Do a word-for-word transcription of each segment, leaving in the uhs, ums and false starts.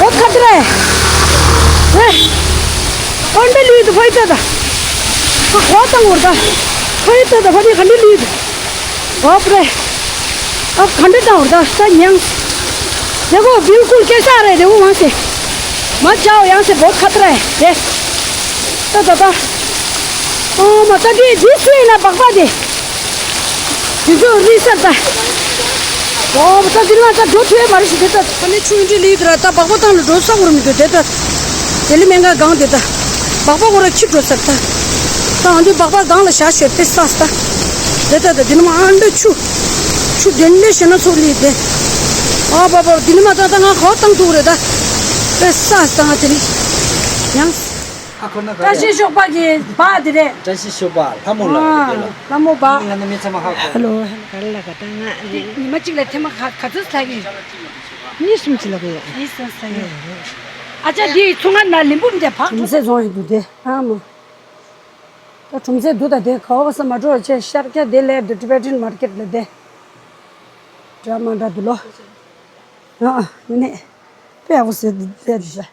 बहुत खतरा है। ए, कौन पे ली तो भाई दादा। तो बहुत तंग होता। भाई दादा, भाई खंडी ली तो। बाप रे। अब खंडी ना होता, उसका न्यांग। देखो, बिल्कुल कैसा आ रहा है, देखो वहाँ से। मत जाओ, यहाँ से बहुत खतरा है। ये। तो दादा। ओ, मतलब कि जिस वे ना बकवा दे। དེ་ཚོ་རིག་སར་ད། ཨོ་ད་འདི་ལ་ད་འགྲོ་ཐུབ་ཡ་མ་རེད་ཞུ་དེ་ད། ཨ་ནི་ཆུ་འདི་ལི་དུ་ར་ད་སྦག་སྦག་ཐང་ལ་འགྲོ་ས་གོ་ར་མི་འདུག་དེ་ད། དེ་ལི་སྨན་ཁང་སྒང་དེ་ད། སྦག་སྦག་གོ་ར་ཁྱི་འགྲོ་སར་ད། ད་ཨ་འདི་སྦག་སྦག་སྒང་ལ་བཞག་ཤོད་དེ་ས་ས་ད། དེ་ད་ད་འདི་ནི་མ་ཨ་འདྲ་ཆུ། ཆུ་དེ་འདྲ་ཞེ་ན་ཚུགས་ལི་དེ། ཨ་བ་བ་འདི་ནི་མ་ད་ད་ང་གོ་བཏང་ཐུག་རེད་ད། དེ་ས་ས་ད་ང་དེ་ལི། ཡང་། བཀྲ་ཤིས་ཤོག་པ་གི་པ་དེ་རེད། བཀྲ་ཤིས་ཤོག་པ་ལྷ་མོ་ལགས་རེད་དེ་ལ། ལྷ་མོ་པ། ང་ནི་མི་ཚང་མ་ཧ་གོ། ཧ་ལོ། ག་རེ་ལ་ག་ད་ང་ཉི་མ་གཅིག་ལ་ཐེངས་མ་ག་ག་ཚོད་ལྷག་གི། གཉིས་གསུམ་ཅིག་ལྷག་གི་ཡོད། གཉིས་གསུམ་ལྷག་གི་ཡོད། ཨ་ཅག་འདི་ཚོང་ཁང་ན་ལིམ་བུ་འདི་བག་གྲུམ་ཚེ་བཙོང་ཡོད་འདུག་དེ་ཨ་མ། ད་གྲུམ་ཚེ་འདུག་ད་དེ་ག་བ་ག་ས་མ་འགྲོ་བ་ཆེ་ཤར་ཁ་དེ་ལས་དུ་Tibetan market ལ་དེ། འདྲ་མ་འདྲ་འདུག་ལོ། ཨ་ཨ་ཡིན་ནི། དཔེ་ཡག་པོ་ཟེར་དེ་དེ་དེ།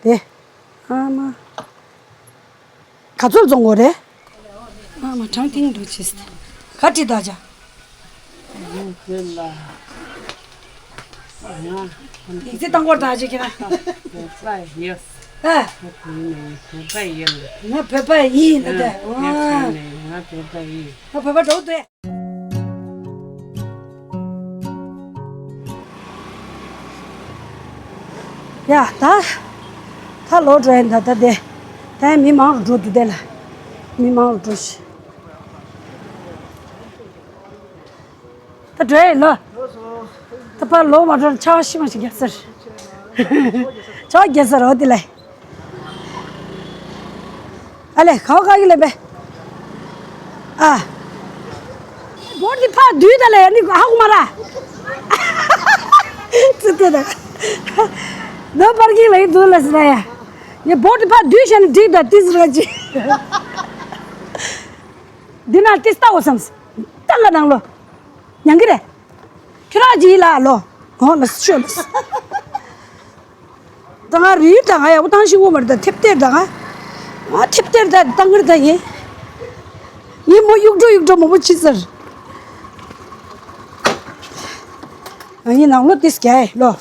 དེ། ཨ་མ། ག་ཚོད་བཙོང་དགོས་རེད། ཨ་མ་གྲང་ཐིང་འདུག་ཅེས། ག་ཅི་ད་ཅ། ཡིག་ཚད་བཏང་དགོས་ད་ཅི་ཁྱེད་རང་། བོད་པ་ཡིན། ཨ། བོད་པ་ཡིན། ང་བོད་པ་ཡིན་ད་ད། ང་བོད་པ་ཡིན། ང་བོད་པ་འགྲོ་འདོད། ཡ་ད། ད་ལོག་འགྲོ་ཡིན་ད་ད་དེ། ད་ཡང་མི་མང་རུ་འགྲོ་འདུག་དེ་ལ། མི་མང་རུ་འགྲོ་ཞིག་ད་འགྲོ་ཡིན་ལོ། ད་ཕར་ལོག་མ་འགྲོ་ན་ཆར་པ་ཤི་མ་ཞིག་རྒྱག་ཟེར། ཆར་པ་རྒྱག་ཟེར་རོ་དེ་ལ། ཨ་ལེ་ག་བ་ག་གི་ལེ་པེ། ཨ། བོར་དི་ཕ་དུས་ད་ལེ་ནི་ཧ་གོ་མ་ར། ཙི་ཏེ་ད། ནོ་པར་ཀིང་ལ་ཡི་དུ་ལ་སི་ན་ཡ། ཡ་བོར་དི་ཕ་དུས་ཤ་ནི་འགྲིག་ད་ཏི་ཟི་ར་ཅི། འདི་ན་ཏི་སྟ་འོ་སམ། ཏང་ག་ནང་ལོ། ཉང་གི་རེད། ཁྱོད་རང་ཅི་ལ་ལོ། འོ་ལ་ཤོ་ལ། ད་ང་རི་ད་ང་ཡག་པོ་བཏང་ཤེས་ཀྱི་མ་རེད་ད། ཐེབས་གཏེར་ད་ང་། ང་ཐེབས་གཏེར་ད་བཏང་གི་རེད་ད་ཡིན། ཡིན་མོ་གཡུག་འགྲོ་གཡུག་འགྲོ་མང་པོ་བྱེད་ཟེར། ང་ཡིན་ནང་ལོ་ཏིས་རྒྱ་ལོ།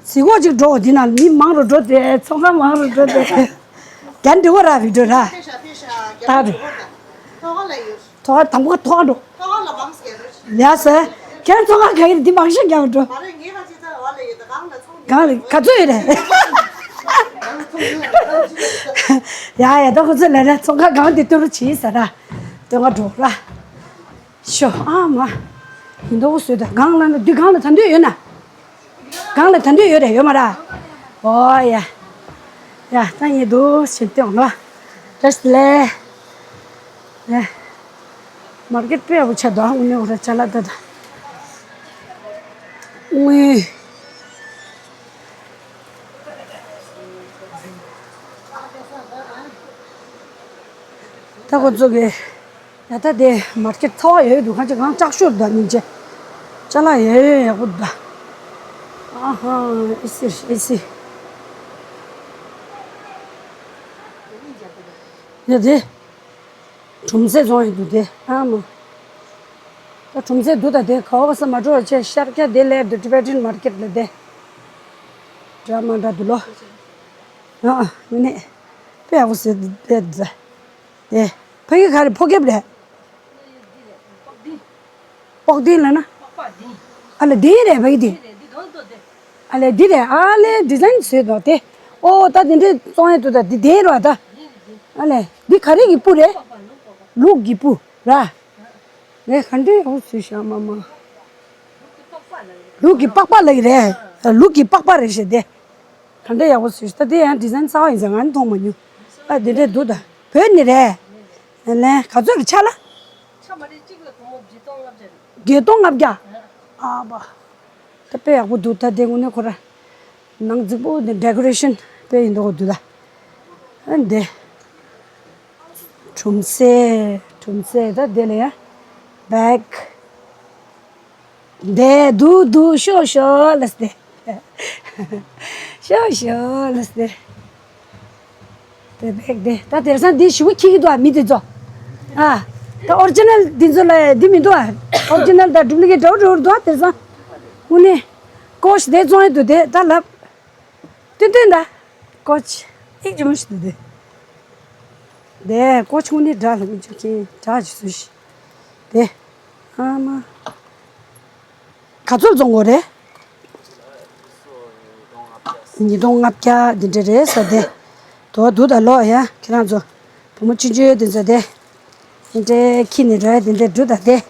གཟིག་གོ་ཅིག་འགྲོ་འདི་ན་མི་མང་རུ་འགྲོ་དེ་ཚོང་ཁང་མང་རུ་འགྲོ་དེ། རྒྱ་འདི་བོ་ར་བི་འགྲོ་ར། ད་རུ། ཐོག་ལ་དང་པོ་ཐོག་འགྲོ། ཡ་སེ། ཁྱེད་ཚོ་ག་ག་ཡིན་འདི་མང་ཤོས་རྒྱག་འགྲོ། གང་ལ་ག་ཚོད་ཡོད་རེད། ཡ་ཡ་ད་ཁོ་ཚོ་ལས་རེད་ཚོང་ཁང་གང་འདི་ཏུ་རུ་བྱིས་ཟེར་ར། ཏུ་ང་འགྲོ་ར། ཤོ་ཨ་མ། ཡིན་མདོག་བཟོས་ད་གང་ལ་ན་འདི་གང་ལ་ད་འདོད་ཡོད་ན། གང་ལ་ད་འདོད་ཡོད་རེད་ཡོད་མ་ར། ཨོ་ཡ། ཡ་ད་ངས་འདུག་ཞེས་སྟོན་ལ། བཀྲ་ཤིས་བདེ་ལེགས། ཡ། མར་ཀེཊ་དཔེ་ཡག་པོ་ཆགས་འདུག་ཨ་དངོས་གནས་འོ་ར་ཅ་ལག་ད་ད། དངོས། ད་ཁོ་ཚོ་གི། ཡ་ད་དེ་མར་ཀེཊ་ཚ་བ་ཡོད་འདུག་གང་ཅི་གང་ལྕགས་ཤོར་འདུག་སྙིང་རྗེ། ཅ་ལག་ཡོད་ཡོད་ཡག་པོ་འདུག་ཨ་ཧ་ཨེ་སི་ཨེ་སི། ཡ་དེ། གྲུམ་ཟས་བཙོང་ཡོད་འདུག་དེ་ཨ་མ། ད་གྲུམ་ཟས་འདུག་ད་དེ་ག་བ་ག་ས་མ་འགྲོ་བ་ཆེ་ཤར་ཁ་དེ་ལས་དུ་Tibetan market ལ་དེ། འདྲ་མ་འདྲ་འདུག་ལོ། ཨ་ཨ་མི་ནི། དཔེ་ཡག་པོ་ཟེར་དེ་དེ། དེ། ཕ་གི་ག་རེ་ཕོ་ཁེབས་རེད། པོག་ཏིན་ལ་ན། ཨ་ལེ་དེ་རེད་བའི་དེ། ཨ་ལེ་འདི་རེད་ཨ་ལེ་ཌི་ཛའིན་བཟོས་འདུག་དེ། ཨོ་ད་དེ་འདྲས་བཙོང་ཡ་འདུག་ད་འདི་དེ་རེད་བ་ད། ཨ་ལེ་འདི་ག་རེ་གི་སྤུ་རེད། ལུག་གི་སྤུ་ར། ངས་ག་འདྲས་ཡག་པོ་བཟོས་ཤག་མ་མ། ལུག་གི་པགས་པ་ལ་ཡི་རེད། ལུག་གི་པགས་པ་རེད་ཞེས་དེ། ག་འདྲ་ཡག་པོ་བཟོས་ཤག་ད་དེ་ཡང་ཌི་ཛའིན་གསར་པ་ཡིན་ཙང་ང་ནི་མཐོང་མ་མྱོང་། ཨ་དེ་འདྲས་འདུག་ད། བོད་ནས་རེད། ལན་ག་ཚོད་རེད་ཆ་ལ། ཆ་མ་རེད་གཅིག་ལ་སྒོར་མོ་བརྒྱད་སྟོང་ལྔ་བརྒྱ་རེད། བརྒྱད་སྟོང་ལྔ་བརྒྱ། ཨ་བ། ད་དཔེ་ཡག་པོ་འདུག་ད་དེ་དངོས་གནས་ཁོ་ར། ནང་རྫིག་པོ་འདི་ཌེ་ཀོ་རེ་ཤན་དཔེ་ཡིན་མདོག་འདུག་ད། ཨ་འདི། གྲུམ་ཟས་གྲུམ་ཟས་ད་དེ་ལ་ཡ། བེག་དེ་དུ་དུ་ཤོ་ཤོ་ལ་སྟེ། ཤོ་ཤོ་ལ་སྟེ། དེ་བེག་དེ་ད་དེང་སང་འདི་ཞུ་ཁྱི་གི་འདུག་ཨ། མི་དེ་ཚོ། ཨ། ད་ཨོ་རི་ཇི་ནལ་འདི་ཚོ་ལ་འདི་མི་འདུག་ཨ། ཨོ་རི་ཇི་ནལ་དང་ཌུབ་ལི་ཀེ་ཊི་འདྲ་བོ་འདྲ་བོ་འདུག་ཨ། དེང་སང་། དངོས་གནས། ཀོ་ཆི་དེ་བཙོང་ཡ་འདུག་དེ་ད་ལབ། ཏན་ཏན་ད། ཀོ་ཆི། ཨིག་ཇི་མོ་ཞིག་འདུག་དེ། དེ་ཀོ་ཆི་དངོས་གནས་འདྲ་ལ་མི་འཇུག་མཁན་འདྲ་ཅིག་བཟོས་ཤིག་དེ། ཨ་མ། ག་ཚོད་བཙོང་དགོས་རེད། ཉིས་སྟོང་ལྔ་བརྒྱ་འདི་འདྲ་རེད་ཟེར་ཏེ། དོ་བདུག་ད་ལོ་ཡ་ཁྱེད་རང་ཚོ། བུ་མོ་ཆུང་ཆུང་འདི་ཚོ་དེ། འདི་འདྲའི་ཁྱི་ནི་རོའི་འདི་འདྲའི་འབྲུ་ད་དེ།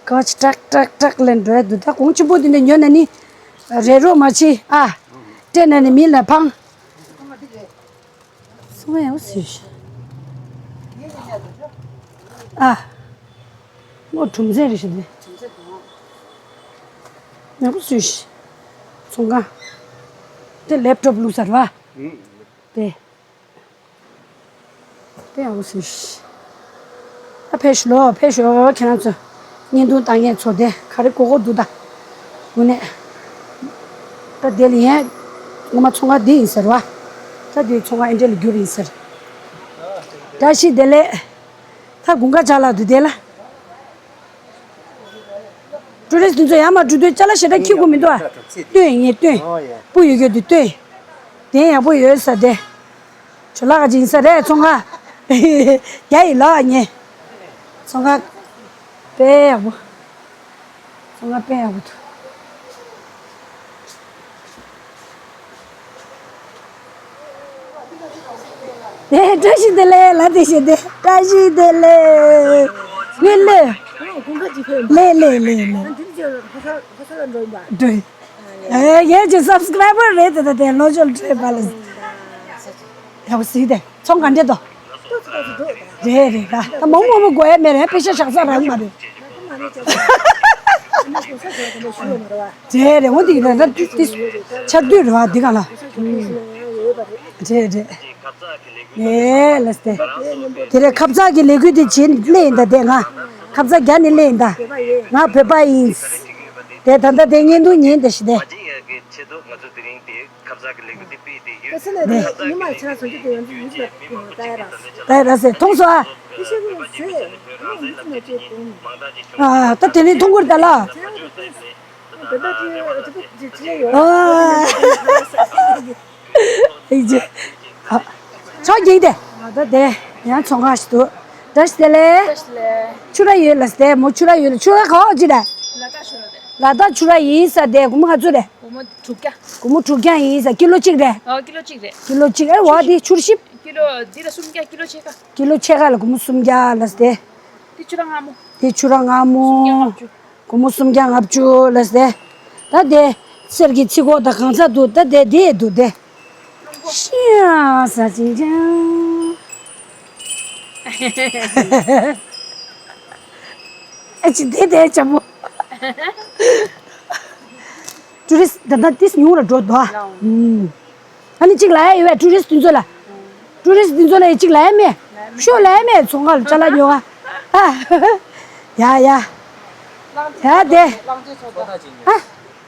ཀོ་ཆི་ཀྲག་ཀྲག་ཀྲག་ལེན་འགྲོའི་འདུག་ད་གོང་ཆེན་པོ་འདི་འདྲ་ཉོ་ན་ནི། རེ་རོ་མ་བྱེད་ཨ། སྤྲད་ན་ནི་མི་ལ་ཕངས། སོང་ཡང་སུས། ཨ། མོ་གྲུམ་ཚན་རེ་ཞིག་འདི། ཡང་སུས། ཚོང་ཁང་། དེ་ལེབ་ཊོབ་བླུགས་ས་རེད་བ། དེ། དེ་ཡང་སུས། ཨ་ཕེབས་ཤོག་ལོ་ཕེབས་ཤོག་ཁྱེད་རང་ཚོ། བརྙན་ཐུང་བཏང་མཁན་ཚོ་དེ་ག་རེ་གོ་གོ་འདུག་ད། དངོས་གནས། ད་དེ་ལ་ཡན། ངོ་མ་ཚོང་ཁང་འདི་ཡིན་ཟེར་བ། ད་དེ་ཚོང་ཁང་ཨེ་འདྲ་ལ་བསྒྱུར་ཡིན་ཟེར། བཀྲ་ཤིས་བདེ་ལེགས། ད་དགུན་ཁ་ཆགས་ལ་འདུག་དེ་ལ། ཊུ་རི་སི་ཊི་འདི་ཚོ་ཡར་མར་འགྲོ་དུས་ཅ་ལག་ཞེ་དྲག་འཁྱེར་དགོས་མི་འདུག་ཨ། སྟོན་ངས་སྟོན། སྤུ་ཡོད་རྒྱུ་དེ་སྟོན། དེ་ཡག་པོ་ཡོད་ས་དེ། ཇོ་ལགས་ཀྱི་ཡིན་ས་རེད་ཚོང་ཁང་། རྒྱ་ཡི་ལགས་ངས། ཚོང་ཁང་། དཔེ་ཡག་པོ། ཚོང་ཁང་དཔེ་ཡག་པོ་འདུག་དེ་བཀྲ་ཤིས་བདེ་ལེགས་ལ་དེ་བཞིན་དེ་བཀྲ་ཤིས་བདེ་ལེགས། ངའི་ལོས། ལེ་ལེ་ལེ་ལེ། འགྲོ། ཨེ་ངའི་ཅི་སབ་སི་ཀ་རའི་བར་རེད་དེ་ད་དེ་ལོ་ཅོལ་ཁྲེ་པ་ལ། ཡག་པོ་གཟིགས་དེ་ཚོང་ག་འདྲེ་དོ། རེད་རེད་ད་ད་མང་མང་མང་དགོས་ཡ་མེད་རེད་པེ་ཤ་བཞག་ས་རང་མ་རེད། རེད་རེད་འོ་འདི་རེད་ད་ཏི་ཏི་ཆར་དུས་རེད་བ་འདི་ག་ལ། རེད་རེད། ངས་ལ་སྟེ། དེ་རེད་ཁབ་ཚགས་ཀྱི་ལས་འགུལ་དེ་བྱེད་སླེབས་ཡིན་ད་དེ་ང་། ཁབ་ཚགས་རྒྱ་ནས་སླེབས་ཡིན་ད། ང་བོད་པ་ཡིན། དེ་ད་ལྟ་དེ་བརྙན་ཐུང་ཉན་དེ་ཞི་དེ། ཁ་སང་ནས་ཉི་མ་ཁྱེད་རང་བཟོ་རྒྱུ་དེ་ཡོང་དུས་ཡིད་ལ་ལྟ་ཡ་ར། ད་ཡ་ར་ཟེར་མཐོང་སོང་ཨ། དེ་ཤེས་ཀྱི་མ་ཟེར། ཨ་མི་ཚེ་ན་ཅེས་དུང་། ཨ་ད་དེ་ནས་མཐོང་གི་རེད་ད་ལ། ད་ད་ཅི་ཅི་ཅི་ཡོད། ཨ་ཨེ་ཅེ། ཨ་ཆོག་གི་དེ། ཨ་ད་དེ་ཡང་ཚོང་ཁང་ཞིག་འདུག་བཀྲ་ཤིས་བདེ་ལེགས། བཀྲ་ཤིས་བདེ་ལེགས། ཆུ་ར་ཡོད་ལ་སྟེ་མོ་ཆུ་ར་ཡོད་ལ་ཆུ་ར་ག་བ་ཅི་ར། ལ་དྭགས་ཆུ་ར་རེད། ལ་དྭགས་ཆུ་ར་ཡིན་ས་དེ་སྒོར་མོ་ག་ཚོད་རེད། སྒོར་མོ་དྲུག་བརྒྱ། སྒོར་མོ་དྲུག་བརྒྱ་ཡིན་ས་ཀི་ལོ་གཅིག་རེད། ཨ་ཀི་ལོ་གཅིག་རེད། ཀི་ལོ་གཅིག་ཨེ་བ་དེ་ཆུར་ཞིབ། ཀི་ལོ་འདི་ལ་སུམ་བརྒྱ་ཀི་ལོ་ཕྱེད་ཀ། ཀི་ལོ་ཕྱེད་ཀ་ལ་སྒོར་མོ་སུམ་བརྒྱ་ལ་སྟེ། དེ་ཆུ་ར་མངར་མོ། དེ་ཆུ་ར་མངར་མོ། སུམ་བརྒྱ་ལྔ་བཅུ། སྒོར་མོ་སུམ་བརྒྱ་ལྔ་བཅུ་ལ་སྟེ། ད་དེ་གསེར་གྱི་ཚིག་གོ་དང་གང་ཚ་འདུག་ད་དེ་དེ་འདུག་དེ། ཤིང་ས་ཅིང་ཅང་། ཨ་ཅི་དེ་དེ་ཅམ་པོ། ཊུ་རི་སི་ད་ལྟ་ཏིས་ཉུང་ལ་འགྲོ་འདུག་ཨ། ཨ་ནི་གཅིག་ལ་ཡ་ཡོད་པས་ཊུ་རི་སི་དེ་ཚོ་ལ། ཊུ་རི་སི་དེ་ཚོ་ལ་ཡ་གཅིག་ལ་ཡ་མེད། ཤོ་ལ་ཡ་མེད་ཚོང་ཁང་ལ་ཅ་ལག་ཉོ་ག་ཨ། ཡ་ཡ། ཡ་དེ། ཨ།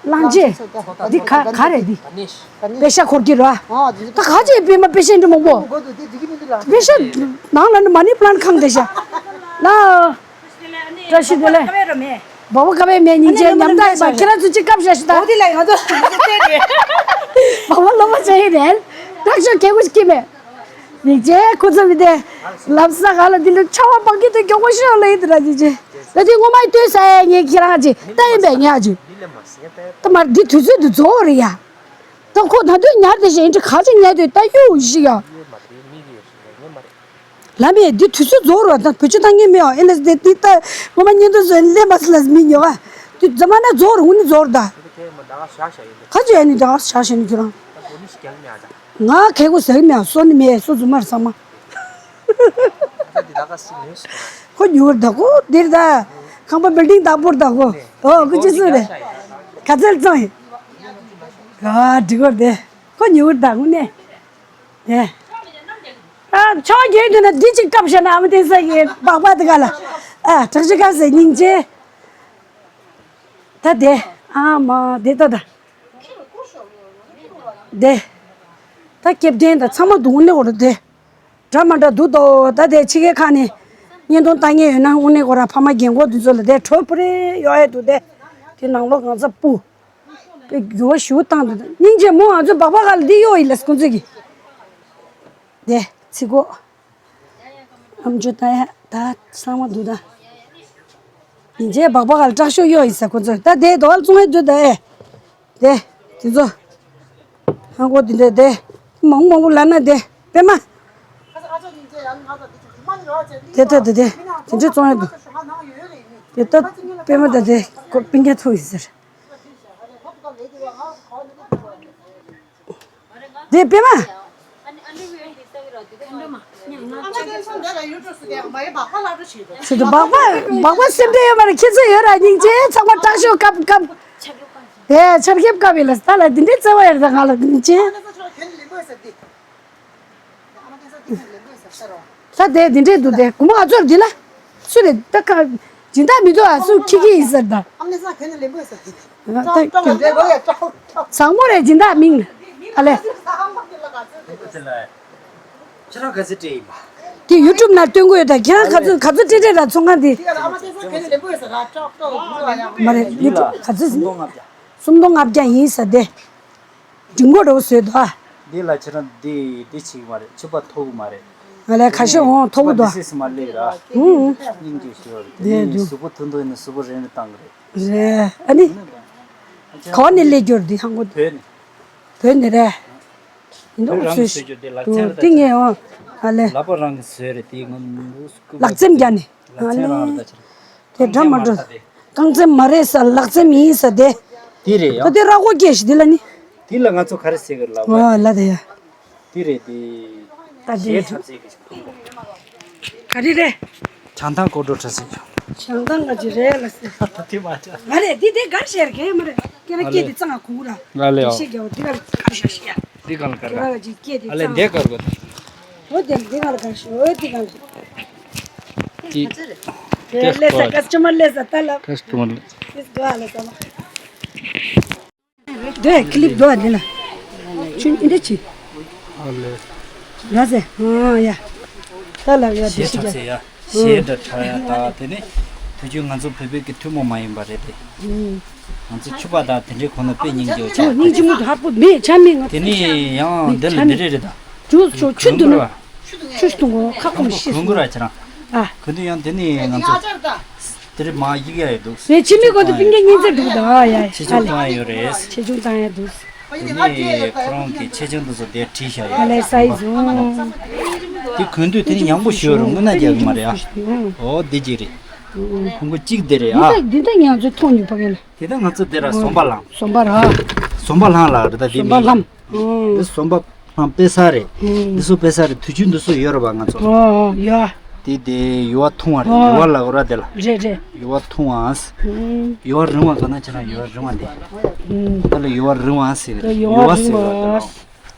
གླང་ཆེན། འདི་ག་ག་རེད་འདི། པེ་ཤ་འཁོར་གྱི་ར། ད་ག་ཅེ་པེ་མ་པེ་ཤ་འདི་མང་པོ། པེ་ཤ་ནང་ལ་ནི་མ་ནི་པི་ལན་ཁང་དེ་ཤ། ན། བཀྲ་ཤིས་བདེ་ལེགས། བ་བ་ཀ་བའི་མེ་སྙིང་རྗེ་ཉམ་ཐག་ཡིན་པ་ཁྱེད་རང་ཚོ་གཅིག་སྐབས་ཤ་ཤི་ད། འོ་དེ་ལ་ང་ཚོ་བ་བ་ལོ་མ་ཆེ་ཡིན་རེད། ཐག་ཤོ་གེ་གུ་ཤི་མེད། སྙིང་རྗེ་ཁུ་ཚོ་མི་དེ། ལབ་ས་ག་ལ་འདི་ལ་ཆ་བ་བང་གི་དུ་མགྱོགས་པོ་ཤོ་ལ་ཡིན་དུ་ར་སྙིང་རྗེ། ད་དེ་ངོ་མ་ཡི་ལྟོས་ས་ཡ་ངས་ཁྱེད་རང་ཅི་ལྟ་ཡིན་པས་ངས་ཅི། ད་མར་འདི་དུས་ཚོད་དུ་རྫོགས་རེད་ཡ། ད་ཁོ་ད་དུས་ཉར་དེ་ཞེན་ཅི་ག་ཅི་ཉར་དུས་ད་གཡུག་ཞིག་ཡ། ལ་མེད་འདི་དུས་ཚོད་རྫོགས་རོགས་ད་བུ་ཆུ་ཐང་ངེས་མེད་ཨ་ཨེ་ལས་དེ་འདི་ད་ངོ་མ་ཉིན་དུ་བཟོས་ལས་མ་སི་ལ་མི་ཉོ་བ། དུས་རྫ་མ་ན་རྫོགས་རོགས་ངུ་ནི་རྫོགས་རོགས་ད། ཁ་ཅི་ཨ་ནི་ད་ཤ་ཤ་ནི་ཁྱོད་རང་། ང་ཁེ་གོ་ཟེར་མེད་ཨ་སོ་ནི་མེད་སོ་རྫུ་མར་ཚང་མ། ཁོ་ཉུ་གུར་ད་ཁོ་འདིར་ད། ཁང་པ་བིལ་ཌིང་ད་པོར་ད་ཁོ། ཨོ་ཁོ་ཅི་སུ་རེད། ག་ཚལ་ཙང་ཡིན། ཨ་འགྲིག་གོ་རེད་དེ། ཁོ་ཉུ་གུར་ད་དངོས་གནས། ཨེ། ཨ་ཆོག་རྒྱུན་དུ་ན་འདི་ཅིག་སྐབས་བཤད་ན་ཨ་མ་བསྟན་ས་གི་སྦག་སྦག་དེ་ག་ལ། ཨ་དྲག་ཅིག་སྐབས་སེ་སྙིང་རྗེ། ད་དེ། ཨ་མ་དེ་ད་ད། དེ། ད་སྐེ་རྒྱན་དང་ཚང་མ་འདུག་དངོས་གནས་ཁོ་རང་དེ། འདྲ་མ་འདྲ་འདུག་དོ། ད་དེ་ཕྱི་རྒྱལ་ཁག་ནས་བརྙན་ཐུང་ལྟ་མཁན་ཡོད་ན་དངོས་གནས་ཁོ་རང་ཕ་མ་རྒན་གོག་དེ་ཚོ་ལ་དེ་ཁྲོ་པོ་རེ་གཡོག་ཡས་འདུག་དེ། དེ་ནང་ལོགས་གང་ཚ་སྤུ། དཔེ་འགྱུར་བ་ཞེ་པོ་བཏང་འདུག་སྙིང་རྗེ་མོ། ང་ཚོ་སྦག་སྦག་ག་ལ་འདི་གཡོག་ཡིན་ལབ་ཁོང་ཚོས་ཀྱི། དེ་ཚིག་གོ། ཨམ་ཅོག་ལྟ་ཡ་ད་གསང་བ་འདུག་ད། ཡིན་ཅེས་སྦག་སྦག་ག་ལ་སྐྲག་ཤོག་གཡོག་ཡིན་ཟེར་ཁོང་ཚོས། ད་དེ་དོ་བ་ལ་བཙོང་ཡ་འདུག་ད་ཨེ། དེ། དེ་ཚོ། ཧང་གོ་དེ་འདྲ་དེ། མང་མང་པོ་ལབ་ན་དེ། པད་མ། དེ་ད་དེ་དེ། དེ་འདྲ་བཙོང་ཡ་འདུག་དེ་ད་པད་མ་ད་དེ་སྐོར་སྤུན་ཀྱག་ཐུག་ཡིན་ཟེར། དེ་པད་མ། ཁྱེད་ཚོ་སྦག་སྦག་སྦག་སྦག་སེམས་ཁྲལ་ཡོད་མ་རེད། ཁྱེད་ཚོ་ཡོད་ར་སྙིང་རྗེ། ཚང་མ་སྐྲག་ཤོག་སྐབས་སྐབས། དེ་ཆར་ཁེབས་སྐབས་ཡིན་ལ་ད་ལ་འདི་འདྲའི་བརྩེ་བ་ཡོད་རེད་ད་ང་ལ་སྙིང་རྗེ། ད་དེ་འདི་འདྲས་འདུག་དེ་གོང་མ་ང་ཚོར་འདི་ལ། སུ་རེད་ད་ཁ། སྦྱིན་བདག་མི་འདུག་ཨ། སུ་ཁྱི་ཁྱི་ཡིན་ཟེར་ད། ཨ་མ་ལེ་ས་ཁྱོད་ནི་ལེན་པོ་ཡོད་ས་དེ། ད་བཟང་མོ་རེད་སྦྱིན་བདག་མིང་། ཨ་ལེ། ཁྱེད་རང་ག་ཚོད་སྤྲད་ཡིན་པ། དེ་ཡུ་ཊུབ་ནང་སྟོན་གི་ཡོད་ད། ཁྱེད་རང་ག་ཚོད་ག་ཚོད་སྤྲད་སྤྲད་ད་ཚོང་ཁང་དེ། ཨ་མ་ལེ་ས་ཁྱོད་ནི་ལེན་པོ་ཡོད་ས་ར་ཀྲོག་ཀྲོག་ཡིན་པ་ཡ། མ་རེད་ཡུ་ཊུབ་ག་ཚོད་ཟིན། སུམ་སྟོང་ལྔ་བརྒྱ་ཡིན་ས་དེ། འབྲིང་པོ་འདྲ་པོ་བཟོས་འདུག་ཨ། འདི་ལ་ཁྱེད་རང་འདི་འདི་བྱེད་ཀྱི་མ་རེད། ཕྱུ་པ་ཐོག་གི་མ་རེད། ང་ལ་ཁ་ཤས་འོང་ཐོག་གི་འདུག་ཨ། འདི་སིས་མ་སླེབས་ར། ཧུང་། སྙིང་རྗེ་ཞུ་བ་རེད། འདི་འདི་གཟུགས་པོ་ཐུང་ཐུང་ཡིན་ན་གཟུགས་པོ་རིང་རིང་བཏང་གི་རེད། རེད་ཨ་ནི། ག་བ་ནས་སླེབས་རྒྱུ་རེད་འདི་ཧང་གོ། བོད་ནས། བོད་ནས་རེད། འདི་བོད་རང་གི་བཟོས་རྒྱུ་འདི་ལག་འདུག་འདི་ངས་འོང་ཨ་ལེ། ལག་པ་རང་གི་བཟོས་རེད་འདི་ང་། ལག་རྩེམ་རྒྱག་ནས་ཨ་ལེ། དེ་འདྲ་མ་འགྲོ། རྐང་རྩེད་མ་རེད་ཟེར་ལག་རྩེད་མ་ཡིན་ཟེར་དེ། དེ་རེད་ཡ། ད་དེ་ར་གོ་སྐྱེས་ཤིག་དེ་ལ་ནི། དེ་ལ་ང་ཚོ་ག་རེ་ཟེར་གི་ལག་པ། ཨོ་ལ་དེ་ཡ། དེ་རེད་དེ། ད་དེ་གཞས་འཁྲབ་ཟེར་གི་ཞིག་མཐོང་གོ། ག་རེ་རེད། བྱང་ཐང་སྐོར་བྲོ་འཁྲབ་ཟེར་གི། བྱང་ཐང་ག་ཅི་རེད་ལ་ཟེར། དེ་མ་ཆ། ང་རེད་དེ་དེ་གར་ཤེར་གེ་མ་རེད། ཀྱེ་ན་ཀྱེ་དེ་ཙང་ང་ཁུག་ར། ང་ལེ་ཡ། ཤེ་གེ་འོ་དེ་གར་གར་ཤ་ཤེ་ཡ། འདི་གང་ལ་དཀར་དཀར། ཨ་ལས་འདི་དཀར་དགོས་ད། འོ་དེ་འདི་གང་ལ་དཀར་ཤོ་འོ་འདི་གང་ལ། ཀི། དེ་ལས་ས་ཀ་སི་ཊ་མར་ལས་ས་ད་ལ། ཀ་སི་ཊ་མར་ལས། ཨིས་དོ་ཨ་ལ་ས་ལ། དེ་ཀི་ལིབ་དོ་ཨ་འདི་ལ། ཆུན་འདི་ཆི། ཨ་ལས། ལ་ཟེ་ཨ་ཡ། ད་ལ་ཡ་དེ་ཤི་ཀ། གཞས་འདྲ་འཁྲབ་ཡ་ད་དེ་ནི། དུས་རྒྱུན་ང་ཚོ་བོད་བོད་ཀྱི་ཐུན་མོང་མ་ཡིན་པ་རེད་དེ། ང་ཚོ་ཕྱུ་པ་དང་དེ་འདྲའི་གོ་ན་དཔེ་སྙིང་རྗེ་བ་ཆགས། སྙིང་རྗེ་མོ་དུ་ཧར་པོ་མེད་ཆ་མེད་ང་ཚོ། དེ་ནི་ཡང་འདི་ལ་འདི་རེད་རེད་ད། ཇུས་ཆུ་ཆུ་འདུག་ན། ཆུ་ཞིག་འཐུང་གོ་ཁ་སྐོམ་ཤི་གོན་གོ་ར་ཁྱེད་རང་། ཨ། གོན་དུས་ཡང་དེ་ནི་ང་ཚོ། དེ་རེད་མ་ཡིག་ཡ་ཡོད་འདུག་ངས་ཕྱི་མི་གོ་དུ་པིན་ཀའི་གཉིས་ཚེ་འདུག་ད་ཡ་ཡ། ཆེ་ཆུང་བཏང་ཡ་ཡོད་རེད། ཆེ་ཆུང་བཏང་ཡ་འདུག་དེ་ནི་ཁོ་རང་གི་ཆེ་ཆུང་དུ་སོ་དེ་བྲིས་བཞག་ཡོད་ཨ་ལས་རེད། སའི་ཟུང་། དེ་གོན་དུས་དེ་ནི་ཡང་པོ་ཞུ་རུང་ངུ་ན་རྒྱག་གི་མ་རེད་ཨ། ཨོ་དེ་ཅིག་རེད། ཁོང་གོ་གཅིག་དེ་རེད་ཨ། འདི་ད་འདི་ད་ང་ཚོ་མཐོང་མྱོང་པ་གན་ལ། དེ་ད་ང་ཚོ་དེ་ར་ཟོམ་པ་ལང་། ཟོམ་པ་ར། ཟོམ་པ་ལང་ལ་རེད་ད་དེ་ཟོམ་པ་མིང་ལ། ལྷམ། འདི་ཟོམ་པ་ལྷམ་དཔེ་ས་རེད། འདི་ཚོ་དཔེ་ས་རེད། དུས་རྒྱུན་འདི་ཚོ་ཡོད་རེད་པ་ང་ཚོ། ཨོ་ཡ། དེ་དེ་ཡུ་བ་འཐུང་བ་རེད། ཡུ་བ་ལ་གོ་ར་དེ་ལ། རེད་རེད། ཡུ་བ་འཐུང་བ། ཡུ་བ་རིང་བ་ག་ན་ཁྱེད་རང་ཡུ་བ་རིང་བ་འདི། ད་ལ་ཡུ་བ་རིང་བ་ཟེར་གི་རེད། ཡུ་བ་ཟེར་གི་རེད་ད་ལ།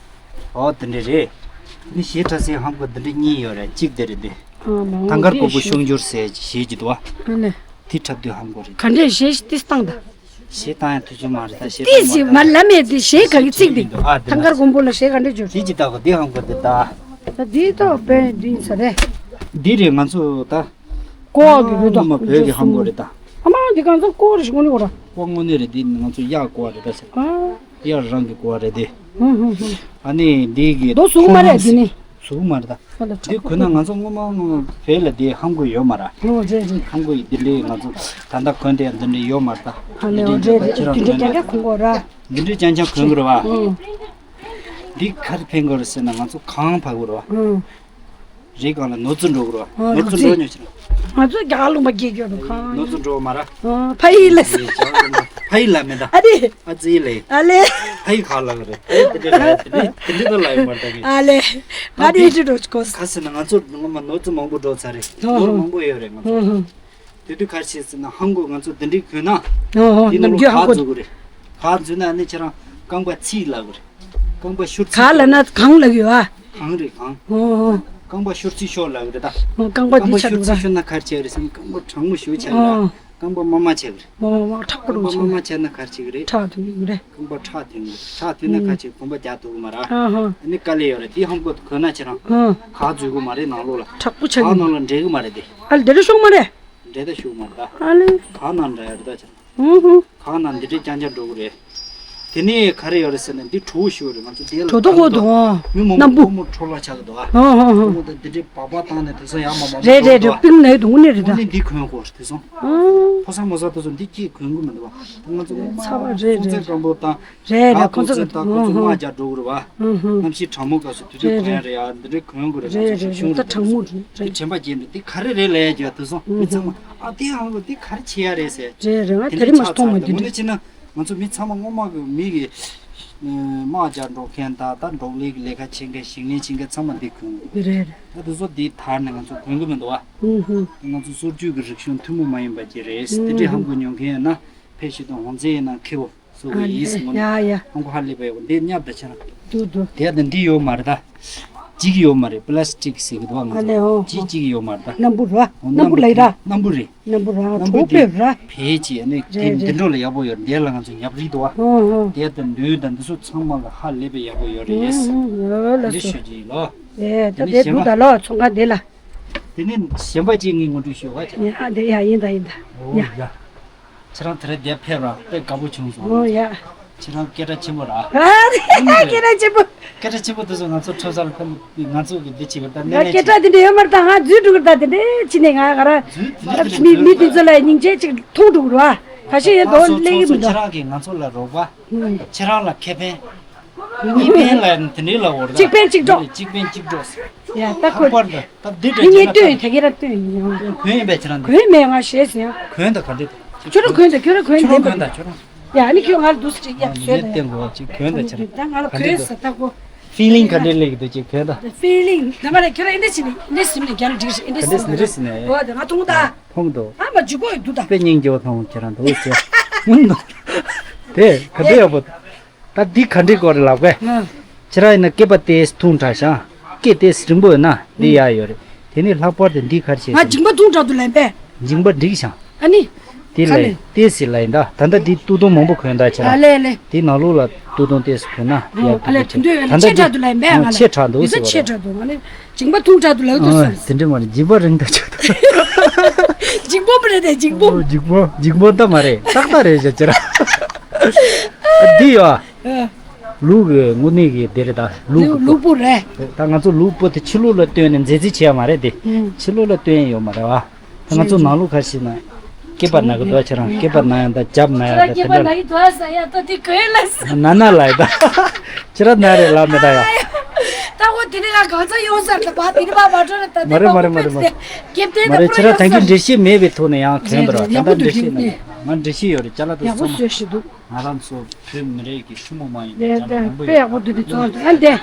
ཨོ་དེ་འདྲ་རེད། ནི་ཞེ་དྲག་སའི་ཧམ་གོ་འདི་འདྲ་གཉིས་ཡོད་རེད། གཅིག་དེ་རེད་དེ། ཐང་དཀར་སྒོར་པོ་ཤོང་འགྱུར་ཟེར་ཞེས་ཀྱི་འདུག་བ། དེ་འཁྲབ་དུས་ཧམ་གོ་རེད། ག་འདྲས་ཞེས་ཏིས་བཏང་ད། ཞེས་བཏང་ཡང་ཐུ་ཆུ་མ་རེད་ད་ཞེས་ཏིས་ཞེས་མ་ལ་མེད་དེ་ཞེས་ག་གི་ཚིག་དེ། ཨ་དེ་ཐང་དཀར་སྒོར་པོ་ལ་ཞེས་ག་འདྲས་འཇོག་དེ་ཅི་ལྟ་གོ་དེ་ཧམ་གོ་དེ་ད། ད་དེ་ཏོ་བན་དེ་ས་རེད། འདི་རེད་ང་ཚོ་ད། ཀོ་བ་གི་ཡོད་ད། ཨ་མ་འདི་གང་ཚོ་ཀོ་རེ་ཞིག་དངོས་གནས་གོ་ར། ཀོ་དངོས་གནས་རེད་འདི་ང་ཚོ་གཡག་ཀོ་བ་རེད་ད་ཟེར། ཨ། གཡག་རང་གི་ཀོ་བ་རེད་དེ། ཧུང་ཧུང་ཧུང་། ཨ་ནི་འདི་གི་རྡོ་ཟུག་མ་རེད་འདི་ནི། ཟུག་མ་རེད་ད། ཨ་ལ་འདི་གོན་ན་ང་ཚོ་སྔོན་མ་བོད་ལ་འདི་ཧམ་གོ་ཡོད་མ་ར། ཨོ་རེད་རེད། ཧམ་གོ་ཡི་འདི་འདྲའི་ང་ཚོ་ད་ལྟ་གོན་དེ་འདི་འདྲའི་ཡོད་མ་རེད་ད། ཨ་ལ་འོ་རེད་རེད་འདི་འདྲའི་ཅང་ཅང་གོན་གོ་ར། འདི་འདྲའི་ཅང་ཅང་གོན་གོ་ར་བ། ཨུང་། འདི་ག་རེ་ཕན་གོ་རེད་ཟེར་ན་ང་ཚོ་གངས་བབས་གོ་ར་བ། ཨུང་། རི་སྒང་ལ་ནོར་རྫི་འགྲོ་དགོས་ར། ཨ་ནོར་རྫི་འགྲོ་ཉོ་ཆེ། ང་ཚོ་རྒྱ་གར་ལུང་པ་སྐྱེས་ཡོད་པ་གང་། ནོར་རྫི་འགྲོ་མ་ར། ཨ་ཕ་ཡི་ལ་ཟེར། ཕ་ཡི་ལ་མེད་ད། ཨ་དེ། ཨ་ཙི་ལེ། ཨ་ལེ། ཕ་ཡི་ག་ལ་གི་རེད། ཨེ་དེ་འདྲ་ལ་དེ་འདྲ་དེ་འདྲ་ད་ལ་ཡོད་མ་རེད་ད་གི། ཨ་ལེ། ཨ་དེ་ཅི་འགྲོ་ཆི་གོ། ག་ཟེར་ན་ང་ཚོ་ངོ་མ་ནོར་རྫི་མང་པོ་འགྲོ་ཚར་རེད། ཧོ་ཧོ། ནོར་མང་པོ་ཡོད་རེད་ང་ཚོ། ཧོ་ཧོ། དེ་དུས་ག་རེ་བྱས་ཟེར་ན་ཧམ་གོ་ང་ཚོ་དེ་འདྲའི་གོན་ན། ཧོ་ཧོ། དེ་ནང་ནམ་རྒྱུན་ཧམ་གོ་ལ་འཛུལ་དགོས་རེད། ག་འཛུལ་ན་ཨ་ནི་ཁྱེད་རང་རྐང་པ་ཚིག་ལབ་དགོས་རེད། རྐང་པ་ཤོར་ཚིག་ག་ལབ་ན་གང་ལབ་ཡོད་ཨ། གང་རེད་གང་། ཨོ་ཨོ། རྐང་པ་ཤོར་ཚིག་ཤོར་ལབ་རེད་ད། ཨོ་རྐང་པ་རྐང་པ་འདི་ཆ་ཤོར་འདུག་ཚིག་ད། ཤོར་ན་ག་རེ་བྱས་རེད་ཟེར་ན་རྐང་པ་གྲང་མོ་ཞེ་པོ་ཆགས་ཡོད་ཨ། ཨོ། རྐང་པ་དམར་དམར་བྱས་གི་རེད། མ་མ་མ་ཁྲག་པོ་རྐང་པ་རུ་དམར་དམར་བྱས་ན་ག་རེ་བྱེད་གི་རེད། ཁྲག་ཐོན་གི་རེད། རྐང་པ་ཁྲག་ཐོན་གི་རེད། ཁྲག་ཐོན་ན་ག་རེ་བྱེད། གོམ་པ་རྒྱག་ཐུབ་གི་མ་རེད། ཨ་ཧ། ཨ་ནི་དཀའ་ལས་ཡོད་རེད། དེ་ཧམ་གོ་གོན་ན་ཁྱེད་རང་། ཨ། ག་འཛུལ་གི་མ་རེད་ནང་ལོགས་ལ། དྲག་པོ་ཆགས་ག་གི། ནང་ལ་འདྲེས་གི་མ་རེད་དེ། ཨ་ལ་དེ་འདྲ་ཤོག་མ་རེད། འདྲེས་ད་ཤོག་མ་རེད་ད། ཨ་ལེ། ག་ནང་འདྲ་ཡོད་རེད་ད་ཁྱེད་རང་། ཧུང་ཧུང་། གང་ན་འདི་འདྲའི་རྐྱང་རྐྱང་འགྲོ་གི་རེད། དེ་ནས་ག་རེ་ཡོད་རེད་ཟེར་ན་འདི་གྲོ་བོ་ཞིག་ཡོད་རེད། ང་ཚོ་དེ་ལ་གྲོ་ཐོག་གོ་དུ་ཨང་། མི་མང་སྣམ་བུ། པོ་ཕོ་མོ་འཕྲོ་བརླག་ཆགས་ཀྱི་འདུག་ཨ། ཧང་ཧང་ཕོ་ཧང་། མོ་དང་འདི་འདྲའི་སྦག་སྦག་བཏང་ནས་དེང་སང་ཡང་མ་མང་པོ་རེད་འགྲོ་རེད་འགྲོ། འདུག་ཨ། པིང་ནས་དུང་ནས་རེད་ད། དེ་ནས་འདི་གོན་དགོས་དེང་སང་། ཨང་། ཕོ་གསར་མོ་གསར་དེ་ཚོ་འདི་གཅིག་གོན་གི་མི་འདུག་བ། ང་ཚོ་ཚ་བ་རེད་སྲོང་བཙན་རེད། སྒམ་པོ་དང་། རེད་རེད། ཨ་ཁོ་ཚོ་ད་ཁོ་ཚོ་དམག་རྒྱག་འགྲོ་གི་རེད་བ། ཧུང་ཧུང་། གནམ་གཤིས་གྲང་མོ་སྐབས་སུ་དུས་ཚོད་རེད་གོན་ཡ་རེད་ཡ། འདི་འདྲའི་གོན་དགོས་རེད། རེད་ང་ཚོ་རེད་གཞུང་རེད། ད་གྲང་མོ་རེད་དེ་རེད། དྲན་པ་སྐྱེས་འདུག་དེ་ག་རེ་རེད་ལབ་ཡ་རྒྱུ་དེ་སོང་མི་ཚང་མ་ཨ་དེ་ཧང་གོ་དེ་ག་རེ་བྱེད་ཡ་རེད་ཟེར། རེད་རེད། ང་དེ་དེ་རིང་མ་ཆགས་གཏོང་མ་ཚར་དེ་དེ་འདྲ་འདུག་བྱས་ན་ང་ཚོ་མི་ཚང་མ་སྔོན་མ་གི་མི་གི་དམག་རྒྱག་འགྲོ་མཁན་དང་ད་འབྲོག་ལས་ཀྱི་ལས་ཀ་བྱེད་མཁན་ཞིང་ལས་བྱེད་མཁན་ཚང་མ་འདི་གོན་དགོས། རེད་རེད། ད་དེ་ཚོ་འདི་དར་ནས་ང་ཚོ་གོན་གི་མི་འདུག་བ། ཧུང་ཧུང་། ང་ཚོ་སྲོལ་རྒྱུན་གྱི་རིག་གཞུང་ཐུན་མོང་མ་ཡིན་པ་ཅིག་རེད། དེ་འདྲའི་ཧང་གོ་མྱོང་མཁན་ཡོད་ན་ཕེབས་ཤིག་དང་ཧོང་ཙེ་ཡིན་ན་ཁེ་བོ། སོ་གི་ཡིས་མོ་ཡ་ཡ། ཧང་གོ་ཧ་ལས་པའི་འོ་འདི་ཉབ་ད་ཆ་ར། དུ་དུ། དེ་ད་འདི་ཡོད་མ་རེད་ད། ཅིག་ཡོད་མ་རེད། པི་ལ་སི་ཊིག་ཟེར་གི་འདུག་ང་ཨ་ལེ་ཧོ། ཅིག་ཅིག་ཡོད་མ་རེད་ད། སྣམ་བུ་ར། སྣམ་བུ་ལ་ཡི་ར། སྣམ་བུ་རེད། སྣམ་བུ་ར། སྣམ་བུ་གྲོགས་དེ་པོས་ར། བེད་ཅིག་ཨ་ནི་རེད་དེ་རེད། འདི་འགྲོ་ལ་ཡག་པོ་ཡོད་རེད། དེ་ལ་ང་ཚོ་ཉབ་རིགས་འདུག་བ། ཧོ་ཧོ། དེ་ད་འདུས་ད་འདི་ཚོ་ཚང་མ་ལ་ཧ་ལས་པའི་ཡག་པོ་ཡོད་རེད། ཧོ་ཧོ་ལ་འདི་སོ། ཞུ་ཅིག་ལོ། དེ་ད་དེ་ནི་དེ་གཞན་འདུག་པ། ད་ལོ་ཚོང་ཁང་དེ་ལ། དེ་ནི་གཞན་པ་ཅིག་ངས་ངོ་སྤྲོད་ཞུ་བ་ཅིག་ཡ་ཨ་དེ་ཡ་ཡིན་ད་ཡིན་ད། ཨོ་ཡ། ཡ། ཁྱེད་རང་དེ་རིང་འདིར་ཕེབས་ར་དཔེ་དགའ་པོ་བྱུང་སོང་། ཨོ་ཡ། ཁྱེད་རང་སྐད་གྲགས་ཆེན་པོ་ར། ཨ་སྐད་གྲགས་ཆེན་པོ། སྐད་གྲགས་ཆེན་པོ་དེ་ཚོ་ང་ཚོ་ཁྲོམ་ས་ལ་ཕེབས་ང་ཚོ་གི་འདི་བྱེད་པར་ད་ང་གནས་ལས་སྐད་གྲགས་དེ་འདྲ་ཡོད་མ་རེད་ད། ང་འཛུལ་འགྲོ་གི་རེད་ད། དེ་འདྲ་ཕྱི་ནས་ང་ག་ར་འཛུལ་དེ་འདྲ་དེ་མི་འདྲ་མི་འཛུལ་དེ་ཚོ་ལ་སྙིང་རྗེ་ཅིག་མཐོང་འགྲོ་གི་རེད་བ། ཁ་ཤས་ཡོད་དོ་ད་སོ་སླེབས་སོ་ཀྱི་མི་ཁྱེད་འདུག་རང་གིས་ང་ཚོ་ལ་རོགས་པ། ཁྱེད་རང་ལ་ཁེ་ཕན། གཉིས་ཕན་ལ་དེ་འདྲའི་ལ་འོར་ད། གཅིག་ཕན་གཅིག་གྲོགས། གཅིག་ཕན་གཅིག་གྲོགས། ཡ་ད་ཁོ། ལྷག་པར་དུ་ད་འདི་འདྲ་ངས་བྱས་ན་སྟོན་ད་ག་རང་སྟོན་ཡིན། གོན་ཡིན་པས་ཁྱེད་རང་འདི། གོན་མེད་ང་ཞེས་ཟིན། གོན་ད་ག་འདྲ། ཁྱོད་རང་གོན་ད་ཁྱོད་རང་གོན་ཁྱོད་རང་ལེན་གོན་ད་ཁྱོད་རང་། ཡ་ཨ་ནི་ཁྱོད་ང་ལ་འདུག་སེ་ཅིག་ཡ་ཨ་ནི་བཟོས་ངས་ད། བསྟན་དགོས་ཅིག་གོན་ད་ཁྱེད་རང་། ད་ང་ལ་ག་འདྲ་གོན་འདུག་ཟེར་ད་གོ། ཕིལ་ལིང་ག་འདྲ་སླེབས་ཀྱི་འདུག་ཅིག་གོན་ད། ཕིལ་ལིང་ད་མ་རེད་ཁྱོད་རང་ཨེ་འདྲ་ཞིག་ནས་ཨེ་འདྲ་ཟིན་ནས་རྒྱ་ལ་འགྲིག་ཞིག་ཨེ་འདྲ་ག་འདྲ་ཟིན་ཟིན་རེད་ཟིན་ནས། འོ་ད་ང་མཐོང་ད། མཐོང་འདུག་ཨ་མ་འཇུག་གོ་ཡི་འདུག་ད། དཔེ་སྙིང་རྗེ་བ་མཐོང་ཁྱེད་རང་འདུག་ཟེར། དེ་ག་འདྲ་ཡག་པོ། ད་འདི་ག་འདྲའི་སྐོར་རེད་ལབ་གས། ཨ། ཁྱེད་རང་ཡིན་ན་སྐེད་པ་དེ་ཐུང་དྲགས་ཤག་སྐེ་དེ་རིང་པོ་ཡོད་ན་འདི་ཡག་ཡོད་རེད། དེ་ནས་ལྷག་པར་དུ་འདི་ག་རེ་བྱས་ང་ཟིན། མཇིང་པ་ཐུང་དྲགས་འདུག་ལབ་པས། མཇིང་པ་འགྲིག་ཤག་ཨ་ནི། དེ་ཁ་ལས་ནས་ཏེ་སི་ལ་ཡིན་ད། ད་ལྟ་འདི་ཏུ་ཏུང་མང་པོ་གོན་ད་ཁྱེད་ཨ་རང་། ལེ་ལེ། དེ་ནང་ལོགས་ལ་ཏུ་ཏུང་ཏེ་སི་གོན་ན་ཡག་ཨ་ལེ་དེ་འདོད་ཡོད་ན་ད་ལྟ་ཆེ་དྲགས་འདུག་ལབ་པས་ང་ལ། ཆེ་དྲགས་འདུག་ཟེར་བ་ཆེ་རེད། དྲགས་འདུག་ང་ལ། མཇིང་པ་ཐུང་དྲགས་འདུག་ལབ་འདུག་ཨ་ཟེར། དེ་འདྲ་མ་རེད། མཇིང་པ་རིང་ད་ཆོག་ད། མཇིང་པོ་མ་རེད་དེ་མཇིང་པོ། ཨོ་མཇིང་པོ་མཇིང་པོ་ད་མ་རེད། ཏག་ཏག་རེད་ཤག་ཁྱེད་རང་། འདི་ཡོད། ཨ། ལུག་གི་དངོས་གནས་ཀྱི་དེ་རེད་ད། ལུག་ལུག་གི་ལུག་སྤུ་རེད། ད་ང་ཚོ་ལུག་སྤུ་དེ་ཕྱི་ལོགས་ལ་བཏོན་ནས་མཛེས་རྩི་བྱས་ཡ་མ་རེད་དེ། ཨུམ། ཕྱི་ལོགས་ལ་བཏོན་ཡ་ཡོད་མ་རེད་བ། ད་ང་ཚོ་ནང་ལོགས་ག་རེ་བྱས་ན། སྐེད་པ་ན་གི་འདུག་ཁྱེད་རང་སྐེད་པ་ན་ཡ་ད་རྒྱབ་ན་ཡ་ད་དེ་འདྲ། ཁྱེད་རང་སྐེད་པ་ན་གི་འདུག་ཨ་ས་ཡ་ད་དེ་གོན་ལ་ས། ན་ན་ལ་ཡ་ད། ཁྱེད་རང་ན་རེད་ལབ་མེད་ད་ཡ། ད་འོ་དེ་ནི་ང་གང་ཚ་ཡོང་ས་རེད་ད་བ་དེ་ནི་བ་མ་འགྲོ་རེད་ད། མ་རེད་མ་རེད་མ་རེད་མ་རེད། སྐེད་པ་དེ་མ་ད་རེད་ཁྱེད་རང་ད་གིན་འགྲེལ་བཤད་མེད་པའི་ཐོག་ནས་ཡང་གོན་པ་རེད་བ། ད་ཡག་པོ་ད་འགྲེལ་བཤད་འདུག་ན་ང་འགྲེལ་བཤད་ཡོད་རེད་ཅ་ལག་དེ་ཡག་པོ་ཚང་མ། བཟོས་ཤིག་འདུག་ང་རང་ཚོ་བོད་མི་རིགས་ཀྱི་ཐུན་མོང་མ་ཡིན་པའི་ལས་ཅ་ལག་དེ་མང་པོ་དཔེ་ཡོད་ཡག་པོ་འདུག་དེ་ཚོ་ཨ་འདས།